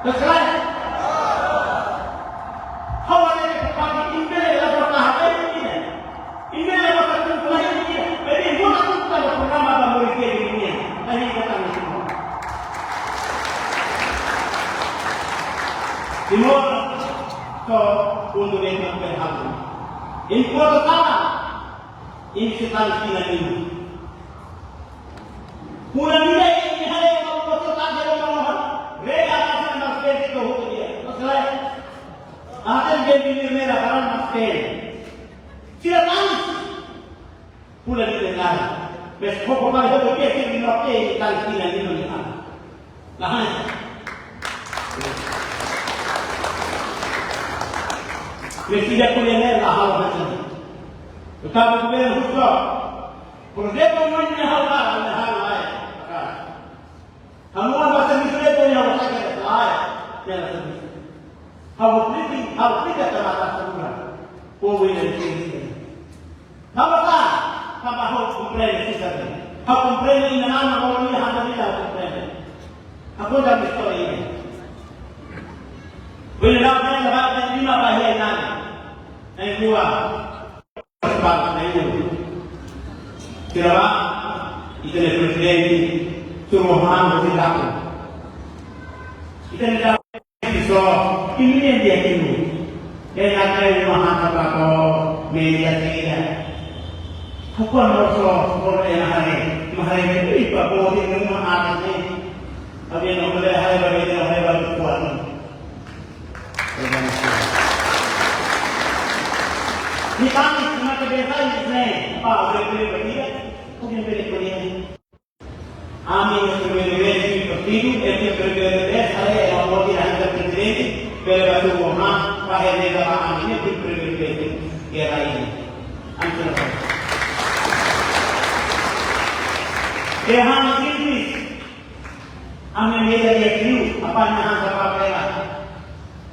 Terserah. Hawa ni pagi, imbele la bertahan, imbele. Imi la basa tun kona imi ida. Bebe, imi la tun kona programa ba moris ke imi ida. Ahi kata imi semua. Timor, so, untuk itu berhasil. Impor sama. Imi setan kina imi. Pura mira imi hare yang mau foto tak ada orang. Rela atas nama spesies itu hukum dia. Masalah. Ada yang jadi merah karena spesies. Sira tangis. Pula di tengah. Mas koko pai hotu ke sira inoke tangis tina lima ni ana. Nah. Mas ida kuliah ne'e la halo macam. Tetapi governu hukum. Projetu mana hal hal hal lain. Ha'u hanoin ba servisu ne'e to'o ha'u hakarak lae, bele servisu. Ha'u kritiki, ha'u kritiki tama ta segura. Povu ne'e servisu. Tanba ka, tanba ha'u komprende sisa ne'e. Ha'u komprende ina-nia, ha'u nia handa nia ha'u komprende. Ha'u konta istória ne'e. Bele la bele la bele lima ba hia nani. Yang dua. Sira ba, ita-nia prezidente, Surumahang, Rositaku. Ita-nia prezidente so, imi-nia di'ak liu. Ena kai uma hata bako, media sira. Hakon roso, kor ena hare, mahare, ipa bodi numa atas ni. Abi no bele hare, bele hare, bele kuat. Ni kami cuma kebiasaan di sini, apa, boleh, boleh, boleh, boleh, boleh. Ami primeiru vez iha partidu, ita primeiru vez, hare, ema pode halo prezidente, bele batu uma, para ele dar a ami, primeiru vez, guerra ini. Antes. Erramos simples. Ami-nia media di'ak liu, apa nia hasa papel.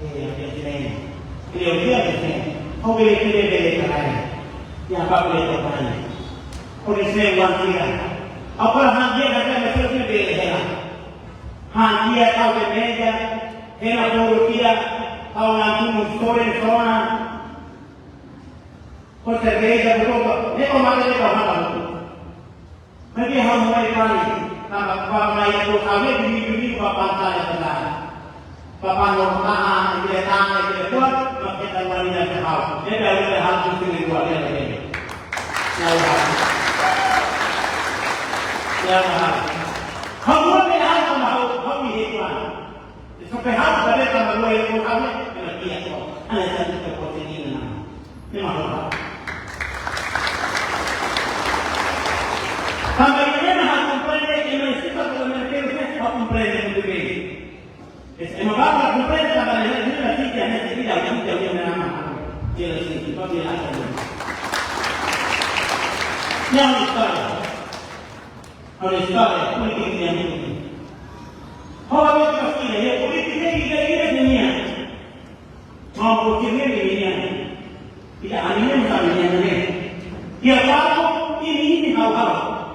Eh, yang dia sini. Beliau dia di sini. Kau bele, bele, bele, karai. Ya, apa bele, karai. Kau di sini, wan dia. Apa hal dia kata, betul, bele, bele, hela. Hal dia tahu ke meja, hela, kau dia, kau nanti, sore, sona. Kau cerveja, betul, kau. Ini kau makan, ini kau makan. Maibé ha'u mai fali, tanba ba mai ko kami di minggu-minggu ba pantai ya benar. Ba pano taha, di tanga, di kuat, maibé tan wani na ke ha'u. Jadi ha'u ke ha'u tu sini dua dia lagi. Ya Allah. Ya Allah. Ha'u mai ha'u sama ha'u, ha'u di hikmah. Sampai ha'u balik sama dua yang kau kami, kena dia kau. Ana satu ke posisi ini. Ini masalah. Tanba ida-ne'e ha'u komprende, ema sira kalau mereka ha'u komprende muito bem. Ema barak komprende tanba ida-ne'e, ida-ne'e, ida-ne'e, ida-ne'e. Ida-ne'e, ida-ne'e, ida-ne'e. Yang besar. Ha'u-nia istória, polítika nian. Ha'u-nia istória, iha polítika ne'e, iha, iha, iha nian. Mau polítika ne'e, iha nian. Iha ami-nia, ami-nia nian. Iha papo, ini, ini, ha'u, ha'u.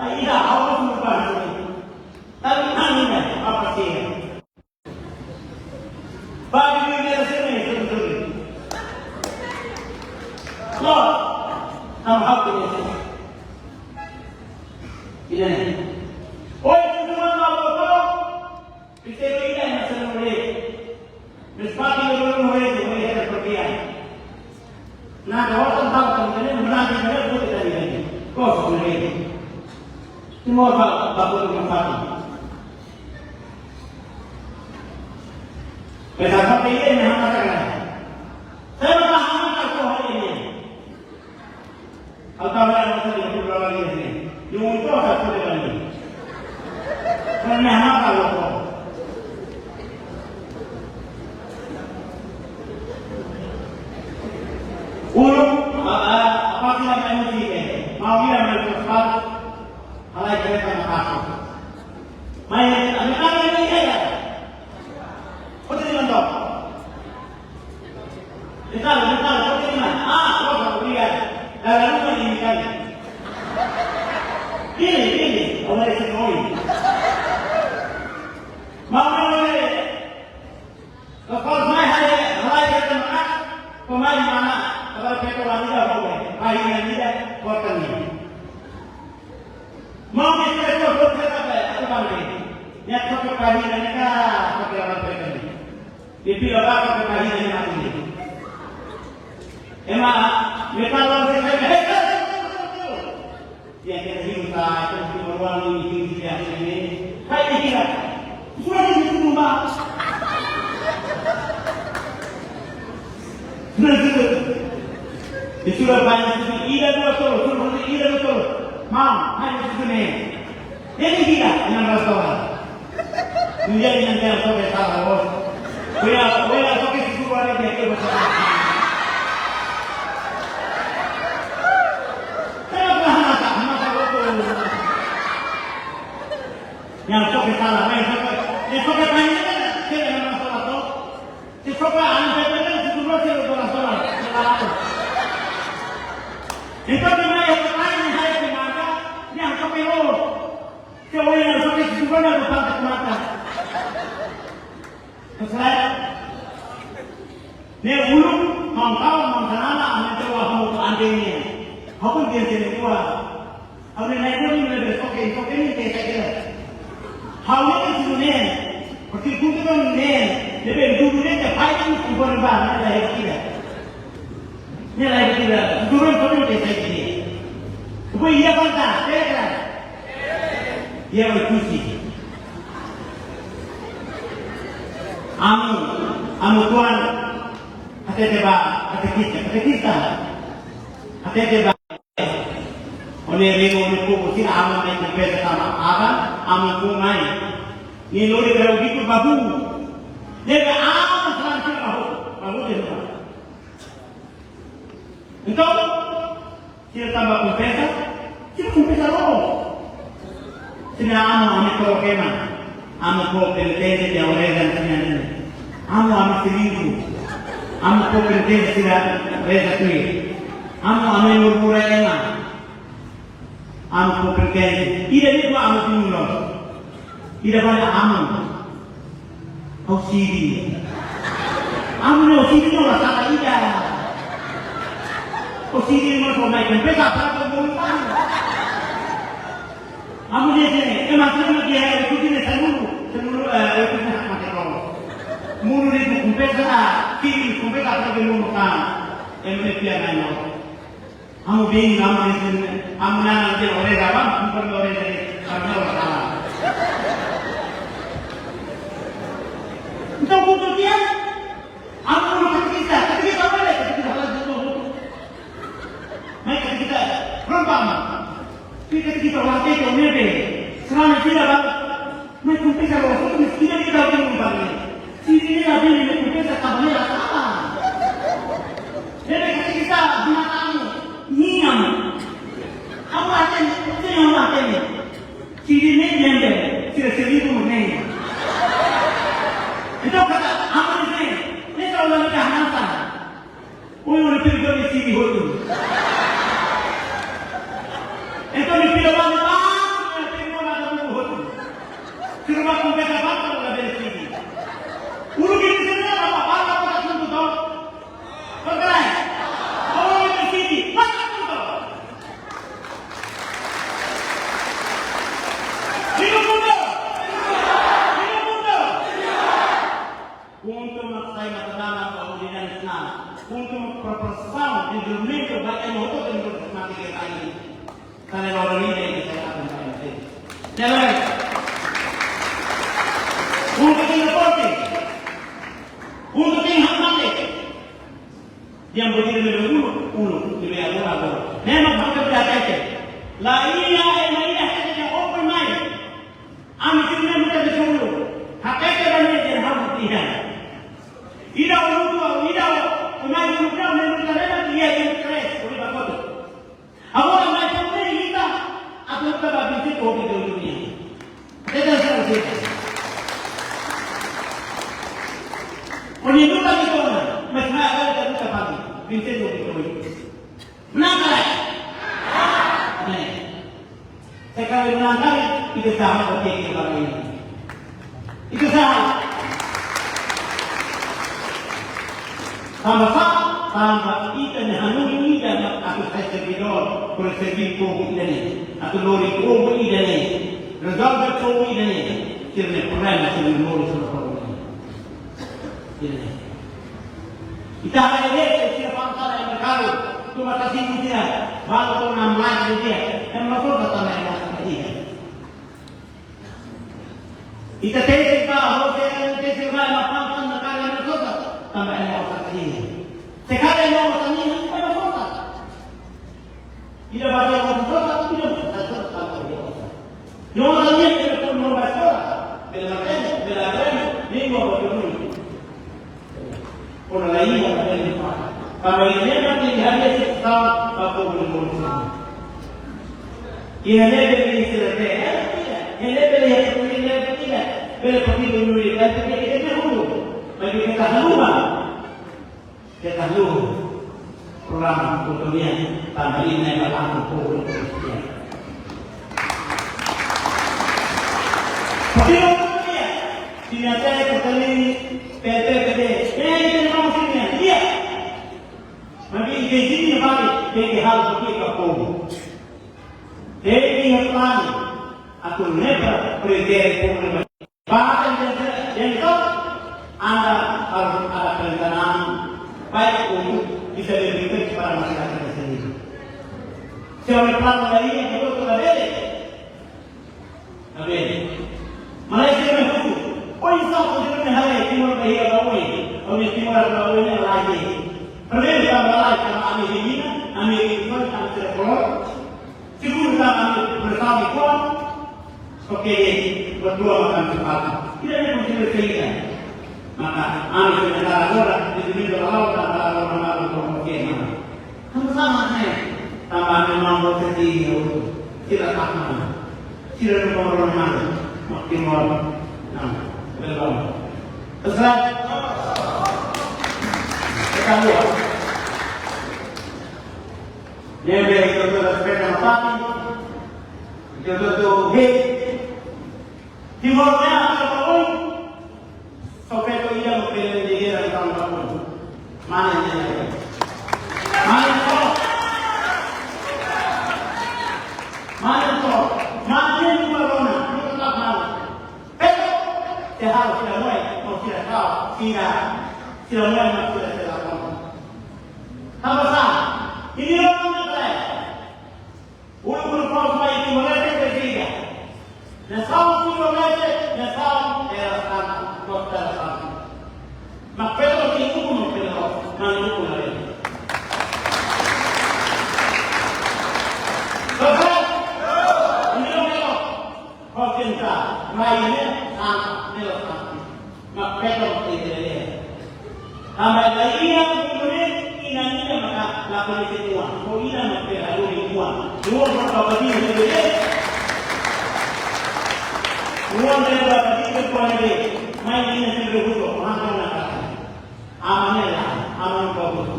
ai ida hau sunu pa. Tapi ami na apa sih? Bagi dunia sini, sunu sunu. Lo, am hau ini. Ini. Oi, semua mau. Pistelu ida ema sira no rei. Meskipun rei no rei, rei ida perdian. Na kawasan hal kan kene menanti kene buat kita ini. Kos no rei. Timor ba ba buat mafati. Pesa sampai ida ema hana kan. Saya malah hana kan kau hari ini. Ha'u tau la, ha'u tau la, ha'u tau la, ha'u tau la. Ha'u tau la, ha'u tau la. Ha'u tau la, ha'u tau la. Uluk, a, a, apa sih namanya musik, eh? Mau bilang, mau cepat. Halai kereta na kaso. Mai, ami kan ini, eh? Kau tadi nonton? Detalhe, detalhe, kau terima. Ah, kau tak kuliah. Dalam rumah ini kan. Ini, ini, oleh si Roy. Mau mana, mana? Kau kalau mai hari, hari kita mana? Pemain mana? Kalau kita wanita, kau mai. Hari ini tidak, kau tanya. Mau kita itu, kau kata apa? Aku bang ni. Niat kau kepala ini, kau kata apa ini? Di pila baka ke kahina ni mati ni. Ema, metal lawan saya, hei, hei, hei, hei, hei. Dia kena hiu ta, itu mesti meruang ni, hiu di atas ini. Hai, dia kira. Sudah di situ rumah. Sudah situ. Di sudah banyak situ. Ida dua tol, sudah situ, ida dua tol. Mau, hai, itu nih. Ini dia, yang masalah. Dia yang dia sok ke salah, bos. Wela, wela sok ke situ, ada dia ke bos. Kenapa mata, mata bos? Yang sok ke salah, yang sok ke, yang sok ke banyak kan, dia yang masalah tuh. Se for para ano, vai perder o futuro se lo dona sola, se la hato. Entonces, no hay otra vaina, hay que mata, ya no toque lo. Se oye, no toque su futuro, no toque mata. Entonces, ne uluk, mangkau, mangkanala, ame te wa ho ande ne. Hau pun dia se ne wa. Ha'u ne'e na'in-tolu ne'ebé soke, soke ne'e te sakira. Ha'u ne'e ke sunu ne'e. Porque kutu kan ne'e, ne'ebé dudu ne'e te pai kan kumpor ba, ne'e la iha ida. Ne'e la iha ida. Dudu kan soke te sakira. Depois ia banta, pega. Ia berkusi. Amu, amu tuan. Hatete ba, hatete kita, hatete kita. Hatete ba. Ó-nia lian, ó-nia povu sira, amu mai kompensa tanba aban, amu ku mai. Nia lori kara ubiku babu. Nia ka amu saran sira babu, babu de rumah. Entaun, sira tanba kompensa, sira kompensa loos. Sira amu, amu koro kema. Amu fó penitente de oreza sira ne'e. Amu, amu selingkuh. Amu fó penitente sira reza tuir. Amu, amu murmura ema. Amu fó penitente. Ida ne'e dua amu timun loos. Ida bá amu. Ha'u siri. Amu ne'e ha'u siri ne'e la sala ida. Ha'u siri ne'e mós mai kompensa para todo mundo. Amu ne'e sini, ema sira ne'e dia, eh, itu sini sanulu, sanulu, eh, itu sini hak mate kau. Mulu di tu kompensa, siri kompensa para todo mundo kan. Ema ne'e dia nai no. Amu bin, amu bin, amu nana dia oreza bang, bukan oreza ni, karena orang salah. Entaun, kutu dia, amu uluk katekista, katekista bele, katekista halal itu. Mai katekista, rompa amu. Pi katekista wante ke ne'ebé, selama tidak bang, mai kompensa loos, itu mesti kita tahu yang bang. Siri ne'e la bele mai kompensa tanba ne'e la sala. Ne'ebé katekista, mata amu, niam. Amu hatene, hatene amu hatene. Siri ne'e ne'ebé, sira selingkuh ne'e. Entaun katak, amu ne'e, ne'e sira ulang ita hanasa. Oi, oi, perdoa siri hotu. Entaun ne'e pira bang, bang, ne'e perdoa nada bubu hotu. Sira bá kompensa bá, la bele siri. Uluk ke sira ne'e, apa, apa, apa, apa, apa, apa, Pagrai. Ha'u bele siri. Mata tutup. Hidup mundur. Hidup mundur. Puntu mak sai mata dana ba udi dan isna. Puntu mak proporsaun di domingo ba ema hotu dan mati ke kain. Tane loro ni de ke sai akan ba ema hotu. Jalan. Puntu tin deporte. Puntu tin hak mate. Diam berdiri ne'ebé uluk, uluk, ne'ebé agora, agora. Ne'e mak ha'u bele hatete. La iha ema ida hatete open mind. Ami sira ne'e muda de uluk. Hatete ba ne'e dehan ha'u tiha. Ida uluk dua, ida uluk, uma uluk dua, ne'e muda de ia de tres, uli bakoto. Agora mai primeiru ita, atu ita ba vinte e oito de junho. Ita sa ita. Ó-nia luta di tona, mas na agora ita luta ba vinte e oito. Menang ka lae? Ne'e. Sekarang menang ka lae, ita sa oke ke ba ini. Ita sa. Tanba sá, tanba ita-nia hanoin ida mak atu sai servidór, para serví povu ida-ne'e. Atu lori povu ida-ne'e. Rezolve povu ida-ne'e. Sira-nia problema, sira-nia moris, sira-nia problema. Ida-ne'e. Ita haree de'it, sira fa'an sala iha merkadu, tuma tasi ida, balu tau namlai ida, ema la sosa tanba ema la sosa. Ita tesi ba, ha'u tesi ba, ema fa'an sala iha merkadu ema la sosa, tanba ema la sosa. Se karik ema la sosa, ema la sosa. Ida ba ema la sosa, ida la sosa. No la niña que no no va a escola, de la mañana, de la tarde, ni no va a dormir. Por la hija de mi padre. Para el niño que ya había aceptado para poder evolucionar. I ne'ebé bele iha sira-ne'e, i ne'ebé bele iha sira-ne'e, bele partidu unidade, bele iha sira-ne'e. Bagi kita haluha, kita haluha programa kulturál, tanba ida-ne'e ba povu Indonézia. Partidu Indonézia, sira-ne'e, sira-ne'e, P T P D, eh, ita-nia maun sira-ne'e, iya. Maibé ita sira-ne'e bele, tenke halo buat ba povu. Tenke iha planu atu lori para protege povu ne'e. Para ita, ita anda harus ada perencanaan baik untuk bisa lebih baik para masyarakat di sini. Siapa planu dari yang betul-betul bele. Amen. Malaysia na hutu. Oi, sa ko de na hale, Timor ba iha ba oi. Oi, Timor ba oi na lagi. Primeiru, tanba lae, tanba ami menina, ami menina, ami tidak kolot. Segundu, tanba ami bersama kuat. Oke, berdua makan cepat. Tidak ada konsekuensinya. Maka, ami sementara agora, di sini berlawan, tanba lawan, tanba lawan, tanba lawan, tanba lawan. Sama-sama, eh. Tanba memang mau sedih, ya, sira tak mau. Sira no mau, mau, makin mau. Nah, belum. Terserah. Kita buat. Ne'ebé ita hotu respeita nafatin. Ita hotu, hei. Timor ne'e atu ba oin. Só feto ida mak bele lidera tanba oin. Mane ne'e? Mane to? Mane to? Mane ne'e mak rona, mak tak mane. Feto, te halo sira moe, mau sira kau, sira, sira moe, mau sira sira kau. Tanba sá, imi rona ne'e. Uluk-uluk foos mai Timor-Leste presiza. Nasaun Timor-Leste, nasaun Terra Santa, kota Terra Santa. Mak feto ti uku no feto, nang uku na lei. Sosai, imi rona ne'e, kau tenta, mai ne'e, santa, Terra Santa. Mak feto mak ita lele. Tanba ita inan, inan, inan maka la koñese oan. Ko inan mak bele halo oan. Oan mak bele halo oan. Oan bele halo oan. Mai inan sira hutu, oan tau na kata. Aman ya, aman ko hutu.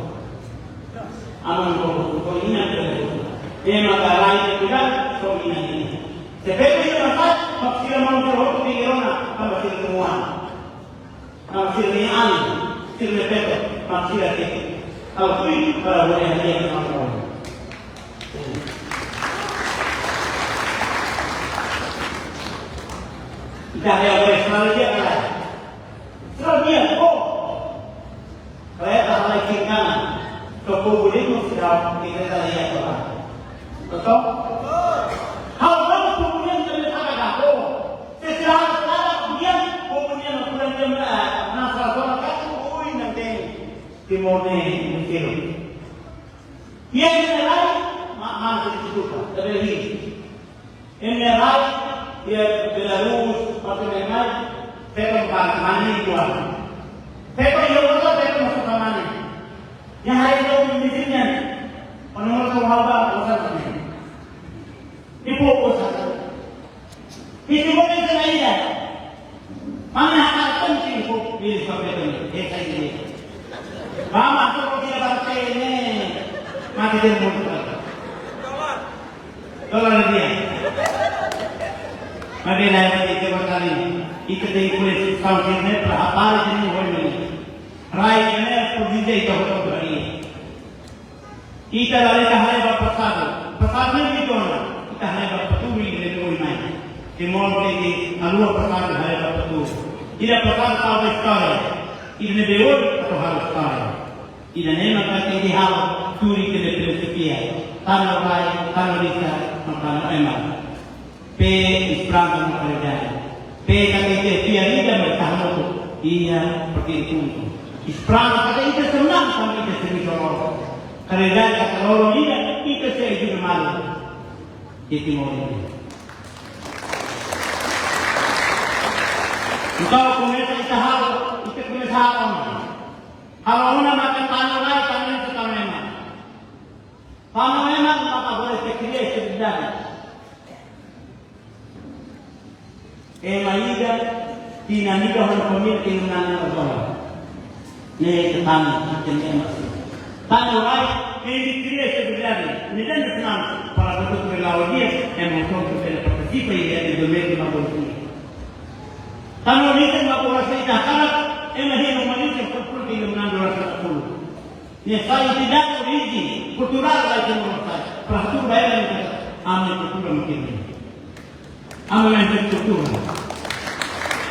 Aman ko hutu, ko inan bele hutu. Ema ka rai ke tidak, ko inan inan. Seperti itu maka, mak sira mau sira hutu di Irona, tanba sira oan. Mak sira-nia an, sira-nia feto, mak sira ke. Ha'u tuir para boleh hadiah sama kau. Ita hadiah boleh selalu dia kan. Selalu dia, oh. Kalau ita halai kiri kanan, toko boleh tu sudah kita hadiah tu. Betul? Hal-hal kemudian kami tak ada, oh. Setelah, setelah dia, komunian bulan jam, eh, nasar solat kan, ui, nanti Timor ne'e, mungkin. Ia imi rai, ma, ma, itu juga, tapi ini. Imi rai, ia Belarus, waktu memang, memang ba, mane igual. Memang ia orang, memang masuk ke mana. Yang hari itu, misalnya, orang-orang tahu apa, bosan ini. Ibu bosan. Itu bukan itu lagi ya. Mana hak penting kok di seperti itu. Kita ini. Mama tuh dia berarti ini. Mati dia mau. Tolong dia. Maka dari itu berkali. Itu dari kulit sampai ini berapa hari ini, oh, ini. Rai ini, kondisi itu betul. Ita la, ita haree ba pasadu. Pasadu ne'e ita ona. Ita haree ba futuru ne'e ita oin mai. Timor tenke haluha pasadu, haree ba futuru. Ida pasadu tau ba istória. Ida ne'ebé oin atu halo istória. Ida-ne'e maka tenke halo tuir ita-nia filozofia. Tan no rai, tan no lisan, no tan no ema. Pe esperansa no karidade. Pe katak ita fiar ida mak ita hamutuk iha partidu KHUNTO. Esperansa katak ita senang tanba ita servisu loos. Karidade katak loron ida ita sei ajuda malu. Ita mau ini. Entaun, komesa ita halo, ita komesa halo. Halo ona maka tanu lai, tanu ita tanu ema. Tanu ema maka bele ita kria estabilidade. Ema ida, tinan ida ho família, tinan ida ho família. Ne'e ita tanu, ita ne'e ema sira. Tanu lai, ita kria estabilidade. Ne'e dehan, para betul-betul la'o di'ak, ema hotu bele partisipa iha dezenvolvimentu nasionál. Tanu ita mak ora sai ita hakarak, ema hino manisa kultur ke ita menang dua ratus sepuluh. Ne'e sai ita-nia orijen kulturál lai ke menurut saya. Para hatudu ba ema nia, ami kultura mungkin. Ami nia kultura.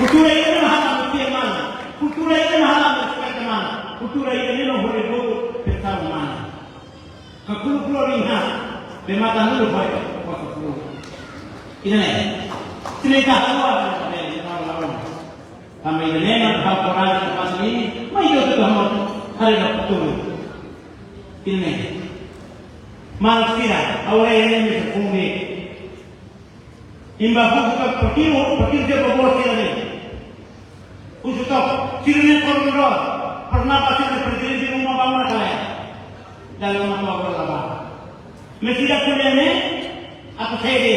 Kultura ida-ne'e mak halo ami fiar mana. Kultura ida-ne'e mak halo ami respeita mana. Kultura ida-ne'e mak hodi boto pensar mana. Ka kulu-kulu ringa, be matan dulu boy, kosong kulu. Ida-ne'e, sini ka keluar, be, lawan, lawan. Tanba ida-ne'e mak ha'u korajen tempat ini, mai ita hotu hamoos, haree ba futuru. Ida-ne'e. Maluk sira, agora ida-ne'e mak husu imi. Imi bá husu tok, partidu, partidu sira ba bos sira-ne'e. Husu tok, sira-ne'e korruptor, pernah ba sira-ne'e prezidente uma ba mana ka lae. Dalam uma ba mana la bá. Maibé sira ko'alia ne'e, atu sede.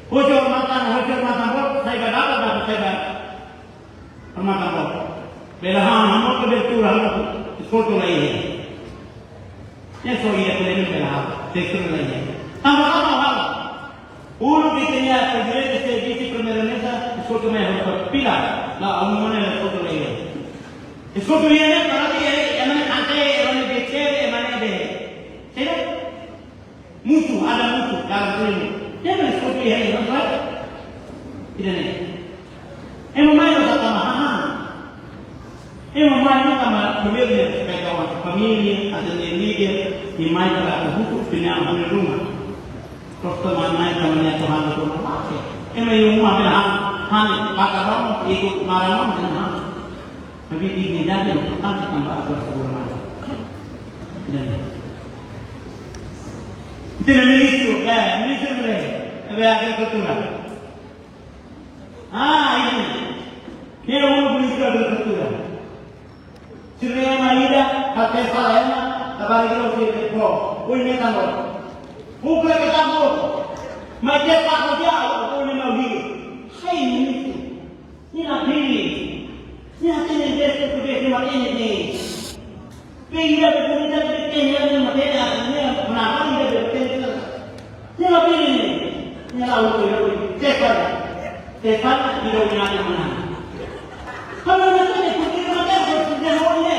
Hojor matan, hojor matan boot, sai ba dapat, dapat sai ba. Pernah ka boot. Bele han, hamoos abertura, hamoos eskoltu la iha. Ne'e só ida ko'alia ne'e bele han, eskoltu la iha. Tanba apa halo? Uluk ita-nia prezidente, vise-primeiru-ministru, eskoltu mai hodi fila, la, amu mana eskoltu la iha. Eskoltu la iha ne'e, para ti, eh, ema ne'e kante, ema ne'e bete, ema ne'e be. Sira? Mutu, ada mutu, dalam ilmu. Ema ne'e eskoltu la iha ne'e, no, no? Ida-ne'e. Ema mai no tama hahán. Ema mai no tama família, kayak kawan família, atau dia líder, ema mai para atu husu, punya punya rumah. Terus teman mai tama nia Tuhan itu memakai. Ema iha uma bele han, han, bakar ramo, ikut marah ramo, dan han. Tapi dignidade importante tanba atu seguro mana. Dan. Ita-nia ministru, eh, ministru, eh, agrikultura. Ah, ini. Ne'e uluk ministru agrikultura. Sira-ne'e ema ida, kate fala ema, tabari kilo si po, ui metan lo. Bukla ke tabu. Mai ke tabu dia, ui metan lo. Hai, ministru. Nia la bele. Nia hatene de'it portugés, nia la hatene de'it. Be ida be bonita be tene, nia la hatene, nia la bele. Nia la hatene. Stefan. Stefan, ida nia hatene mana. Kalau nia hatene, portugés nia hatene, portugés nia hatene.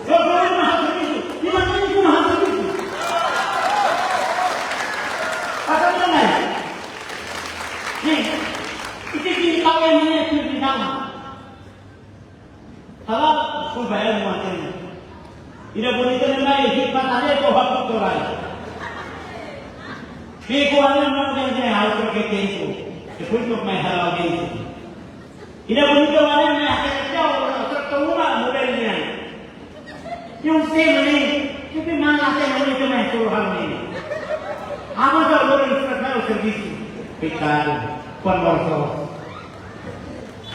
Kalau nia hatene, nia hatene, nia hatene. Apa nia? Nih, itu di kawin ini, itu di dalam. Hala'o, deskulpa, eh, ema hatene. Ida bonita ne'e mai, hikmat ale ko hak tu rai. Ke ko ale mau dia dia hal tu ke tempo. Depois mak mai hala'o dia. Ida bonita wale mai akhir jauh, serta uma model dia. Yang saya ni, tapi mana saya ni cuma suruh hal ni. Apa tu orang serta servis. Pekado, pun borso.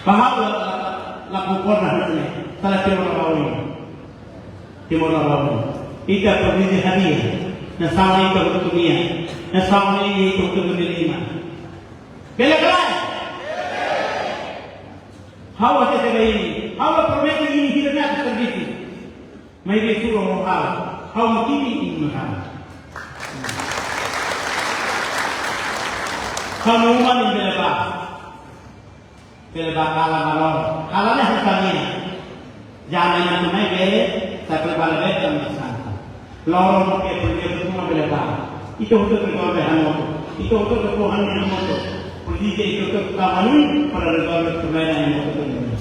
Bahwa la, la, la, la kumpor na hutne, tala Timor Labawi. Timor Labawi. Ita provide hadiah. Na sama ita hotu-hotu nian. Na sama ita hotu-hotu lima. Bele ka lae? Ha'u hatete ba imi. Ha'u la promete imi hira na servisu. Maibé sura ho ha'u. Ha'u mungkin imi ha'u. Ha'u-nia uma ne'e bele bá. Bele bá kala ba loron. Kala ne'e hutang nian. Jangan atu mai bele, tapi bala bele kami santa. Loron ke punya semua bele bá. Ita hotu-hotu bele hamutuk. Ita hotu-hotu Tuhan hamutuk. Polisi ita hotu-hotu kawan para rezolve problema yang mau kita.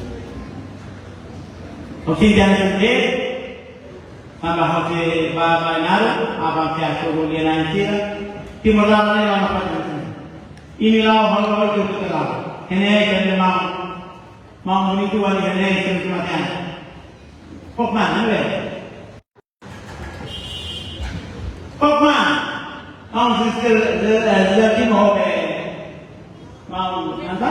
Oke, jangan sedih. Tanba ha'u sei bá, bá naran, aban sei atu ko'alia na'in sira, Timor Leste ne'e lama fali. Imi la'o, ha'u la'o, ita hotu la'o. Ne'e, ne'e, maun, maun bonitu wali ne'e, ne'e, sira mate an. Kok mana, ne'e? Kok mana? Maun sira, sira, sira, sira, Timor, eh, maun, nanta?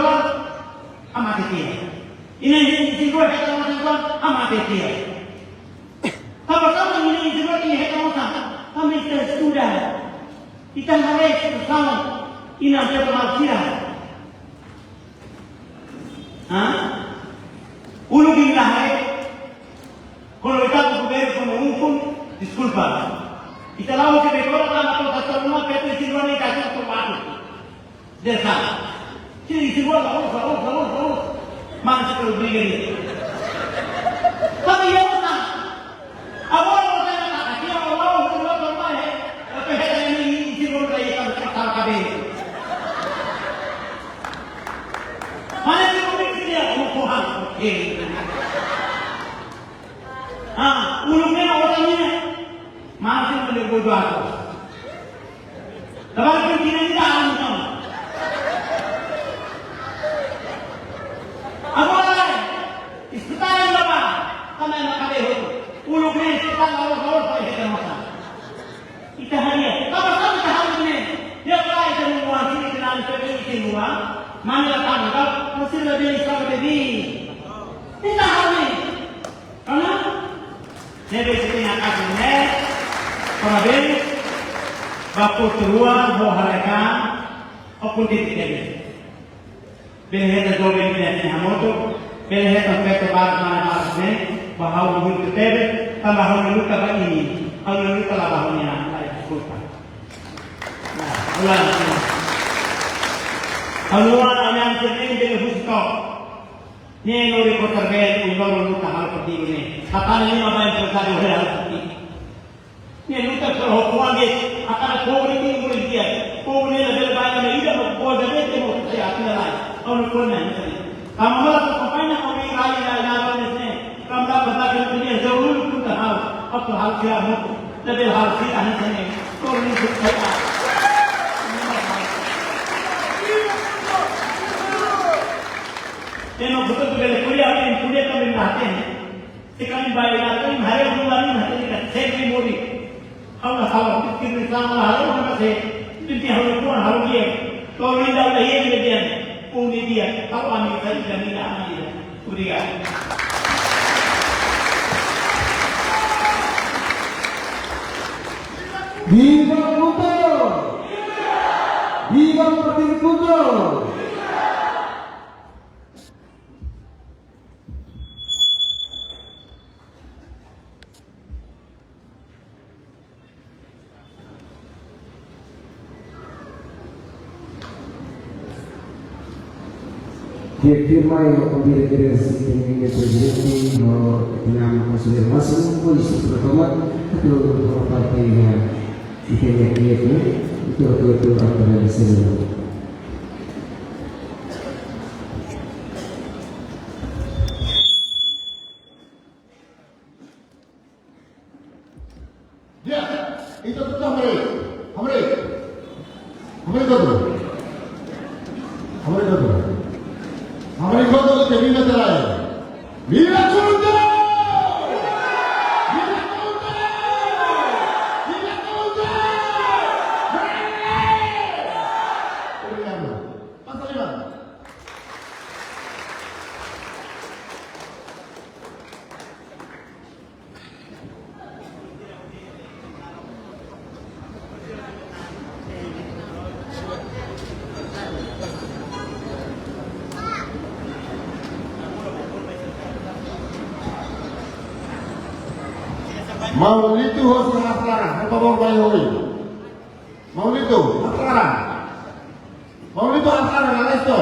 dólar, hamate tiha. Inan isin rua hetan osan, hamate tiha. Tanba sá mak inan isin rua hetan osan? Tanba ita estuda. Ita haree situasaun inan feto malu sira. Hah? Uluk ita haree. Kuandu ita governu komu ukun, deskulpa. Ita la'o se bekora tanba to'o ita tau uma, feto isin rua ne'e ita atu atu. Desa. Sira isin rua la'o, la'o, la'o, la'o. Mana se obriga de'it. Tapi iha osan. Agora osan ne'e ita, aqui, ó, ó, ó, ó, ó, ó, é, é, é, é, isin rua ne'e ita atu atu. Mana se obriga de'it, ó, ó, ó, ó. Ah, uluk ne'e osan ne'e. Mana se obriga de'it, ó, ó, ó. Tanba ita-nia ida anu tama. Agora, ospitál ne'e ba, tanba ema kadeia hotu. Uluk ne'e ospitál la'o, la'o, la'o, hetan osan. Ita haree, tanba sá mak ita haree ne'e? Iha rai ita-nia oan sira, ita-nia oan sira, ita-nia oan, mane la tama, ka, oan sira la bele estrada bebé. Ita haree. Karena ne'ebé ita-nia kazu ne'e, parabéns ba Portu Rua, ho haraka, ho kontente tebes. Bele hetan joven ne'e hamutuk, bele hetan feto barak, mane barak ne'e, ba ha'u orgullu tebes, tanba ha'u-nia luta ba imi, ha'u-nia luta la ba ha'u-nia an, la, deskulpa. Nah, ulang. Ha'u-nia an, ha'u-nia an sira-ne'e bele husu to'ok. Ne'e lori kotar bel, un loro luta halo partidu ne'e. Hatán lima ba emprezáriu hela halo partidu. Ne'e luta para ho kuan de, a kada pobre tem um dia. Pobre ne'e la bele ba ida, mas boa da bele tem outro, sei a fila lá. Ao no kuan na, ne'e. Kama mala ko kampaña ko mi rai la, la, la, ne'e. Kama la para que no tenía, se ulu luta halo. Atu halo sira mutu. La bele halo sira, ne'e. Pobre ne'e, sei a. Ema hotu bele ko'alia, ema ko'alia também na tem. Se karik bá iha, karik haree, ha'u la iha, hatene katak sempre moris. Ha'u la halo, pikir ni sama la halo, ha'u la sei. Penting ha'u-nia kuan, ha'u-nia an. To'o ida la iha, ida di'ak. Uni di'ak, ha'u ami sai ida, ida, ami ida. Obrigadu. Viva KUTOR! Viva Partidu KUTOR! Di'ak, tuirmai ha'u konvida diresaun ita-nia prezidente, no ita-nia konselleiru másimu, hodi estrutura tomak, atu toma parte iha ita-nia iha, atu, atu, atu, atu, atu, Ya, ita hotu hamriik, hamriik. Hamriik hotu. Hamriik hotu. Hamriik hotu, ita viva Tarayo. Viva Chunta! Viva Chunta! Viva Chunta! Obrigadu. Pasa lima. Maun Lito hosi Haslara, por favór, mai hoi. Maun Lito, Haslara. Maun Lito, Haslara, na lista.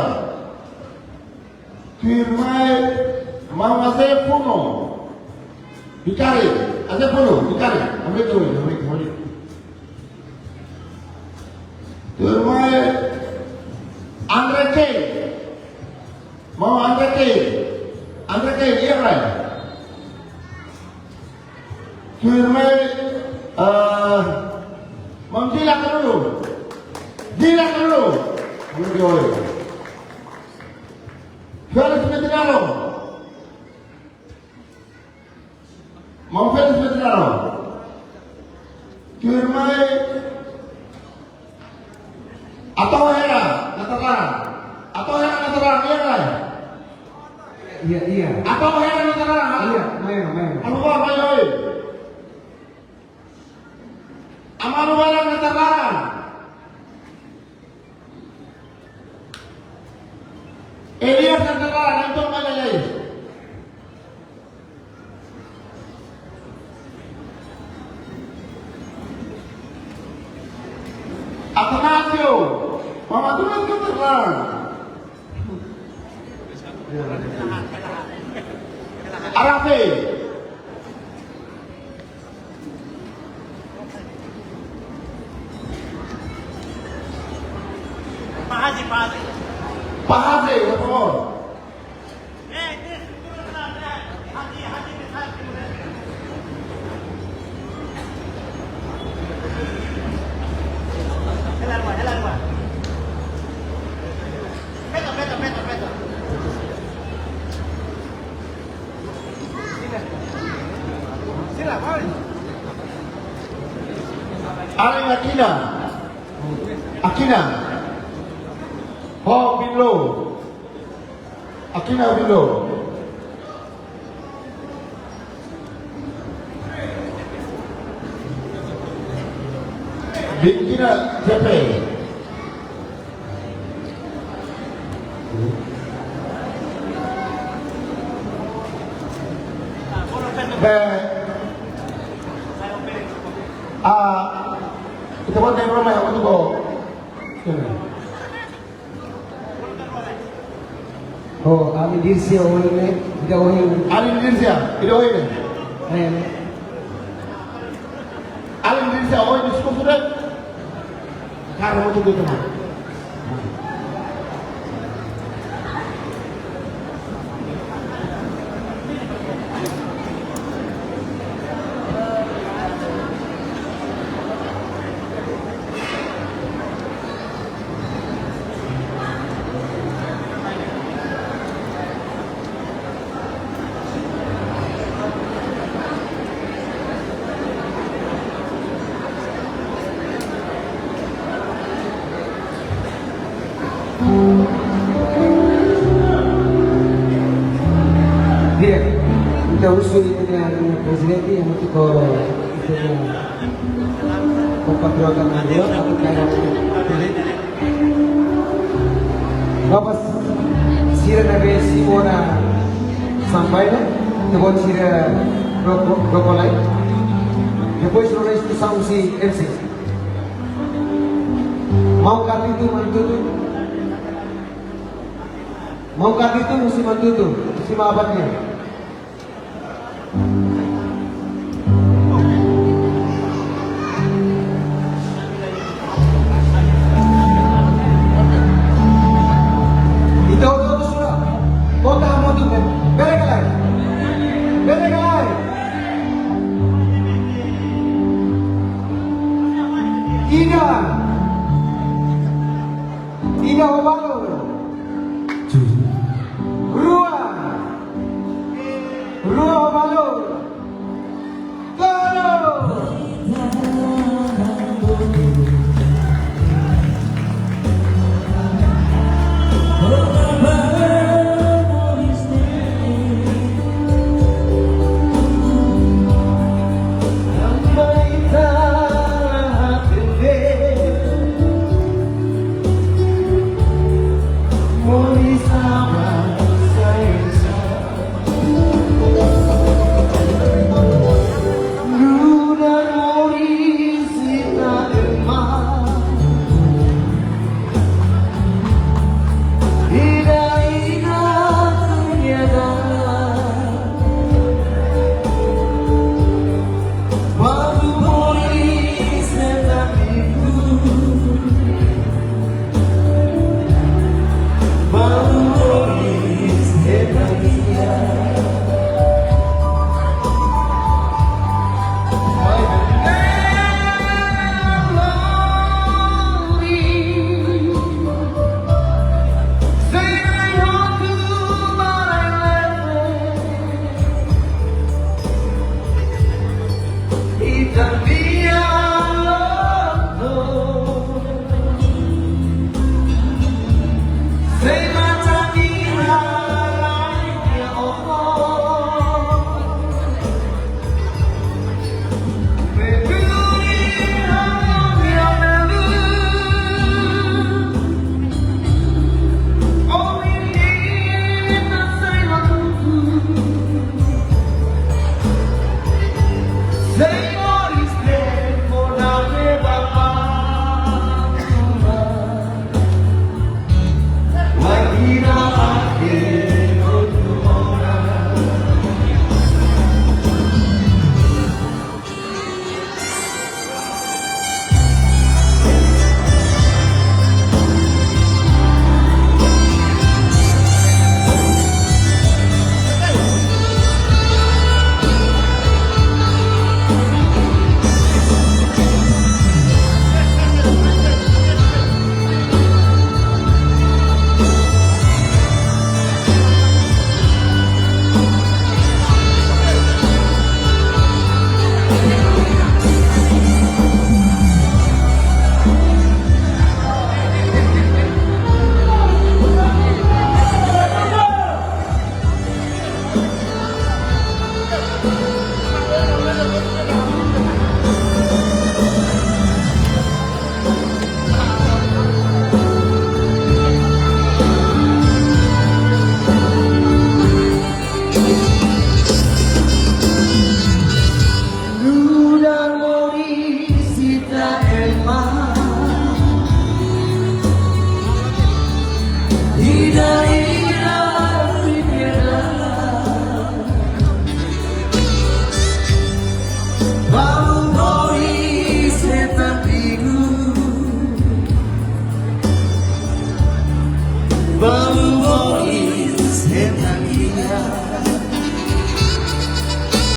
Tuirmai, Maun Aze Funo. Hikari, Aze Funo, Hikari. Hamriik, hamriik, hamriik. Tuirmai, Andre K. Maun Andre K. Andre K, iha rai. Tuirmai, eh, Maun Dila Kalulu. Dila Kalulu. Maun Dila. Felix Metinaro. Maun Felix Metinaro. Tuirmai, Ato Hera Natarlaran. Ato Hera Natarlaran, iha ka lae? Iya, iya. Ato Hera Natarlaran, ha? Iya, mai, mai. Anu ba, mai, oi. Amanu Hera Natarlaran. Elias Natarlaran, entaun mai, mai, mai. Atanasio, Mama Duna Natarlaran. Arafe. Pahase, pahase. Pahase, por favor. Alin Akina. Akina. Ho Bilo. Akina Bilo. Bikina Jepe. Be, ah, ita-boot na'in-rua mai, aku tu ko. Oh, Alin Dircia ohin ne'e, ida ohin. Alin Dircia, ida ohin ne'e. Ne'e, ne'e. Alin Dircia ohin diskursu de'it. Karena untuk itu, teman. Di'ak, ita husu ita-nia prezidente, yang untuk ko ita-nia kompatriota na'in-rua, atu kaer prezidente. Loos, sira ne'ebé simu ona sampai ne'e, ita-boot sira roko, roko lai. Depois rona instrusaun husi M C. Maun Katutu, Maun Tutu. Maun Kardito, husi Manatuto, husi Mabat nian. Ita hotu-hotu sura. Kota Hamutuk, eh.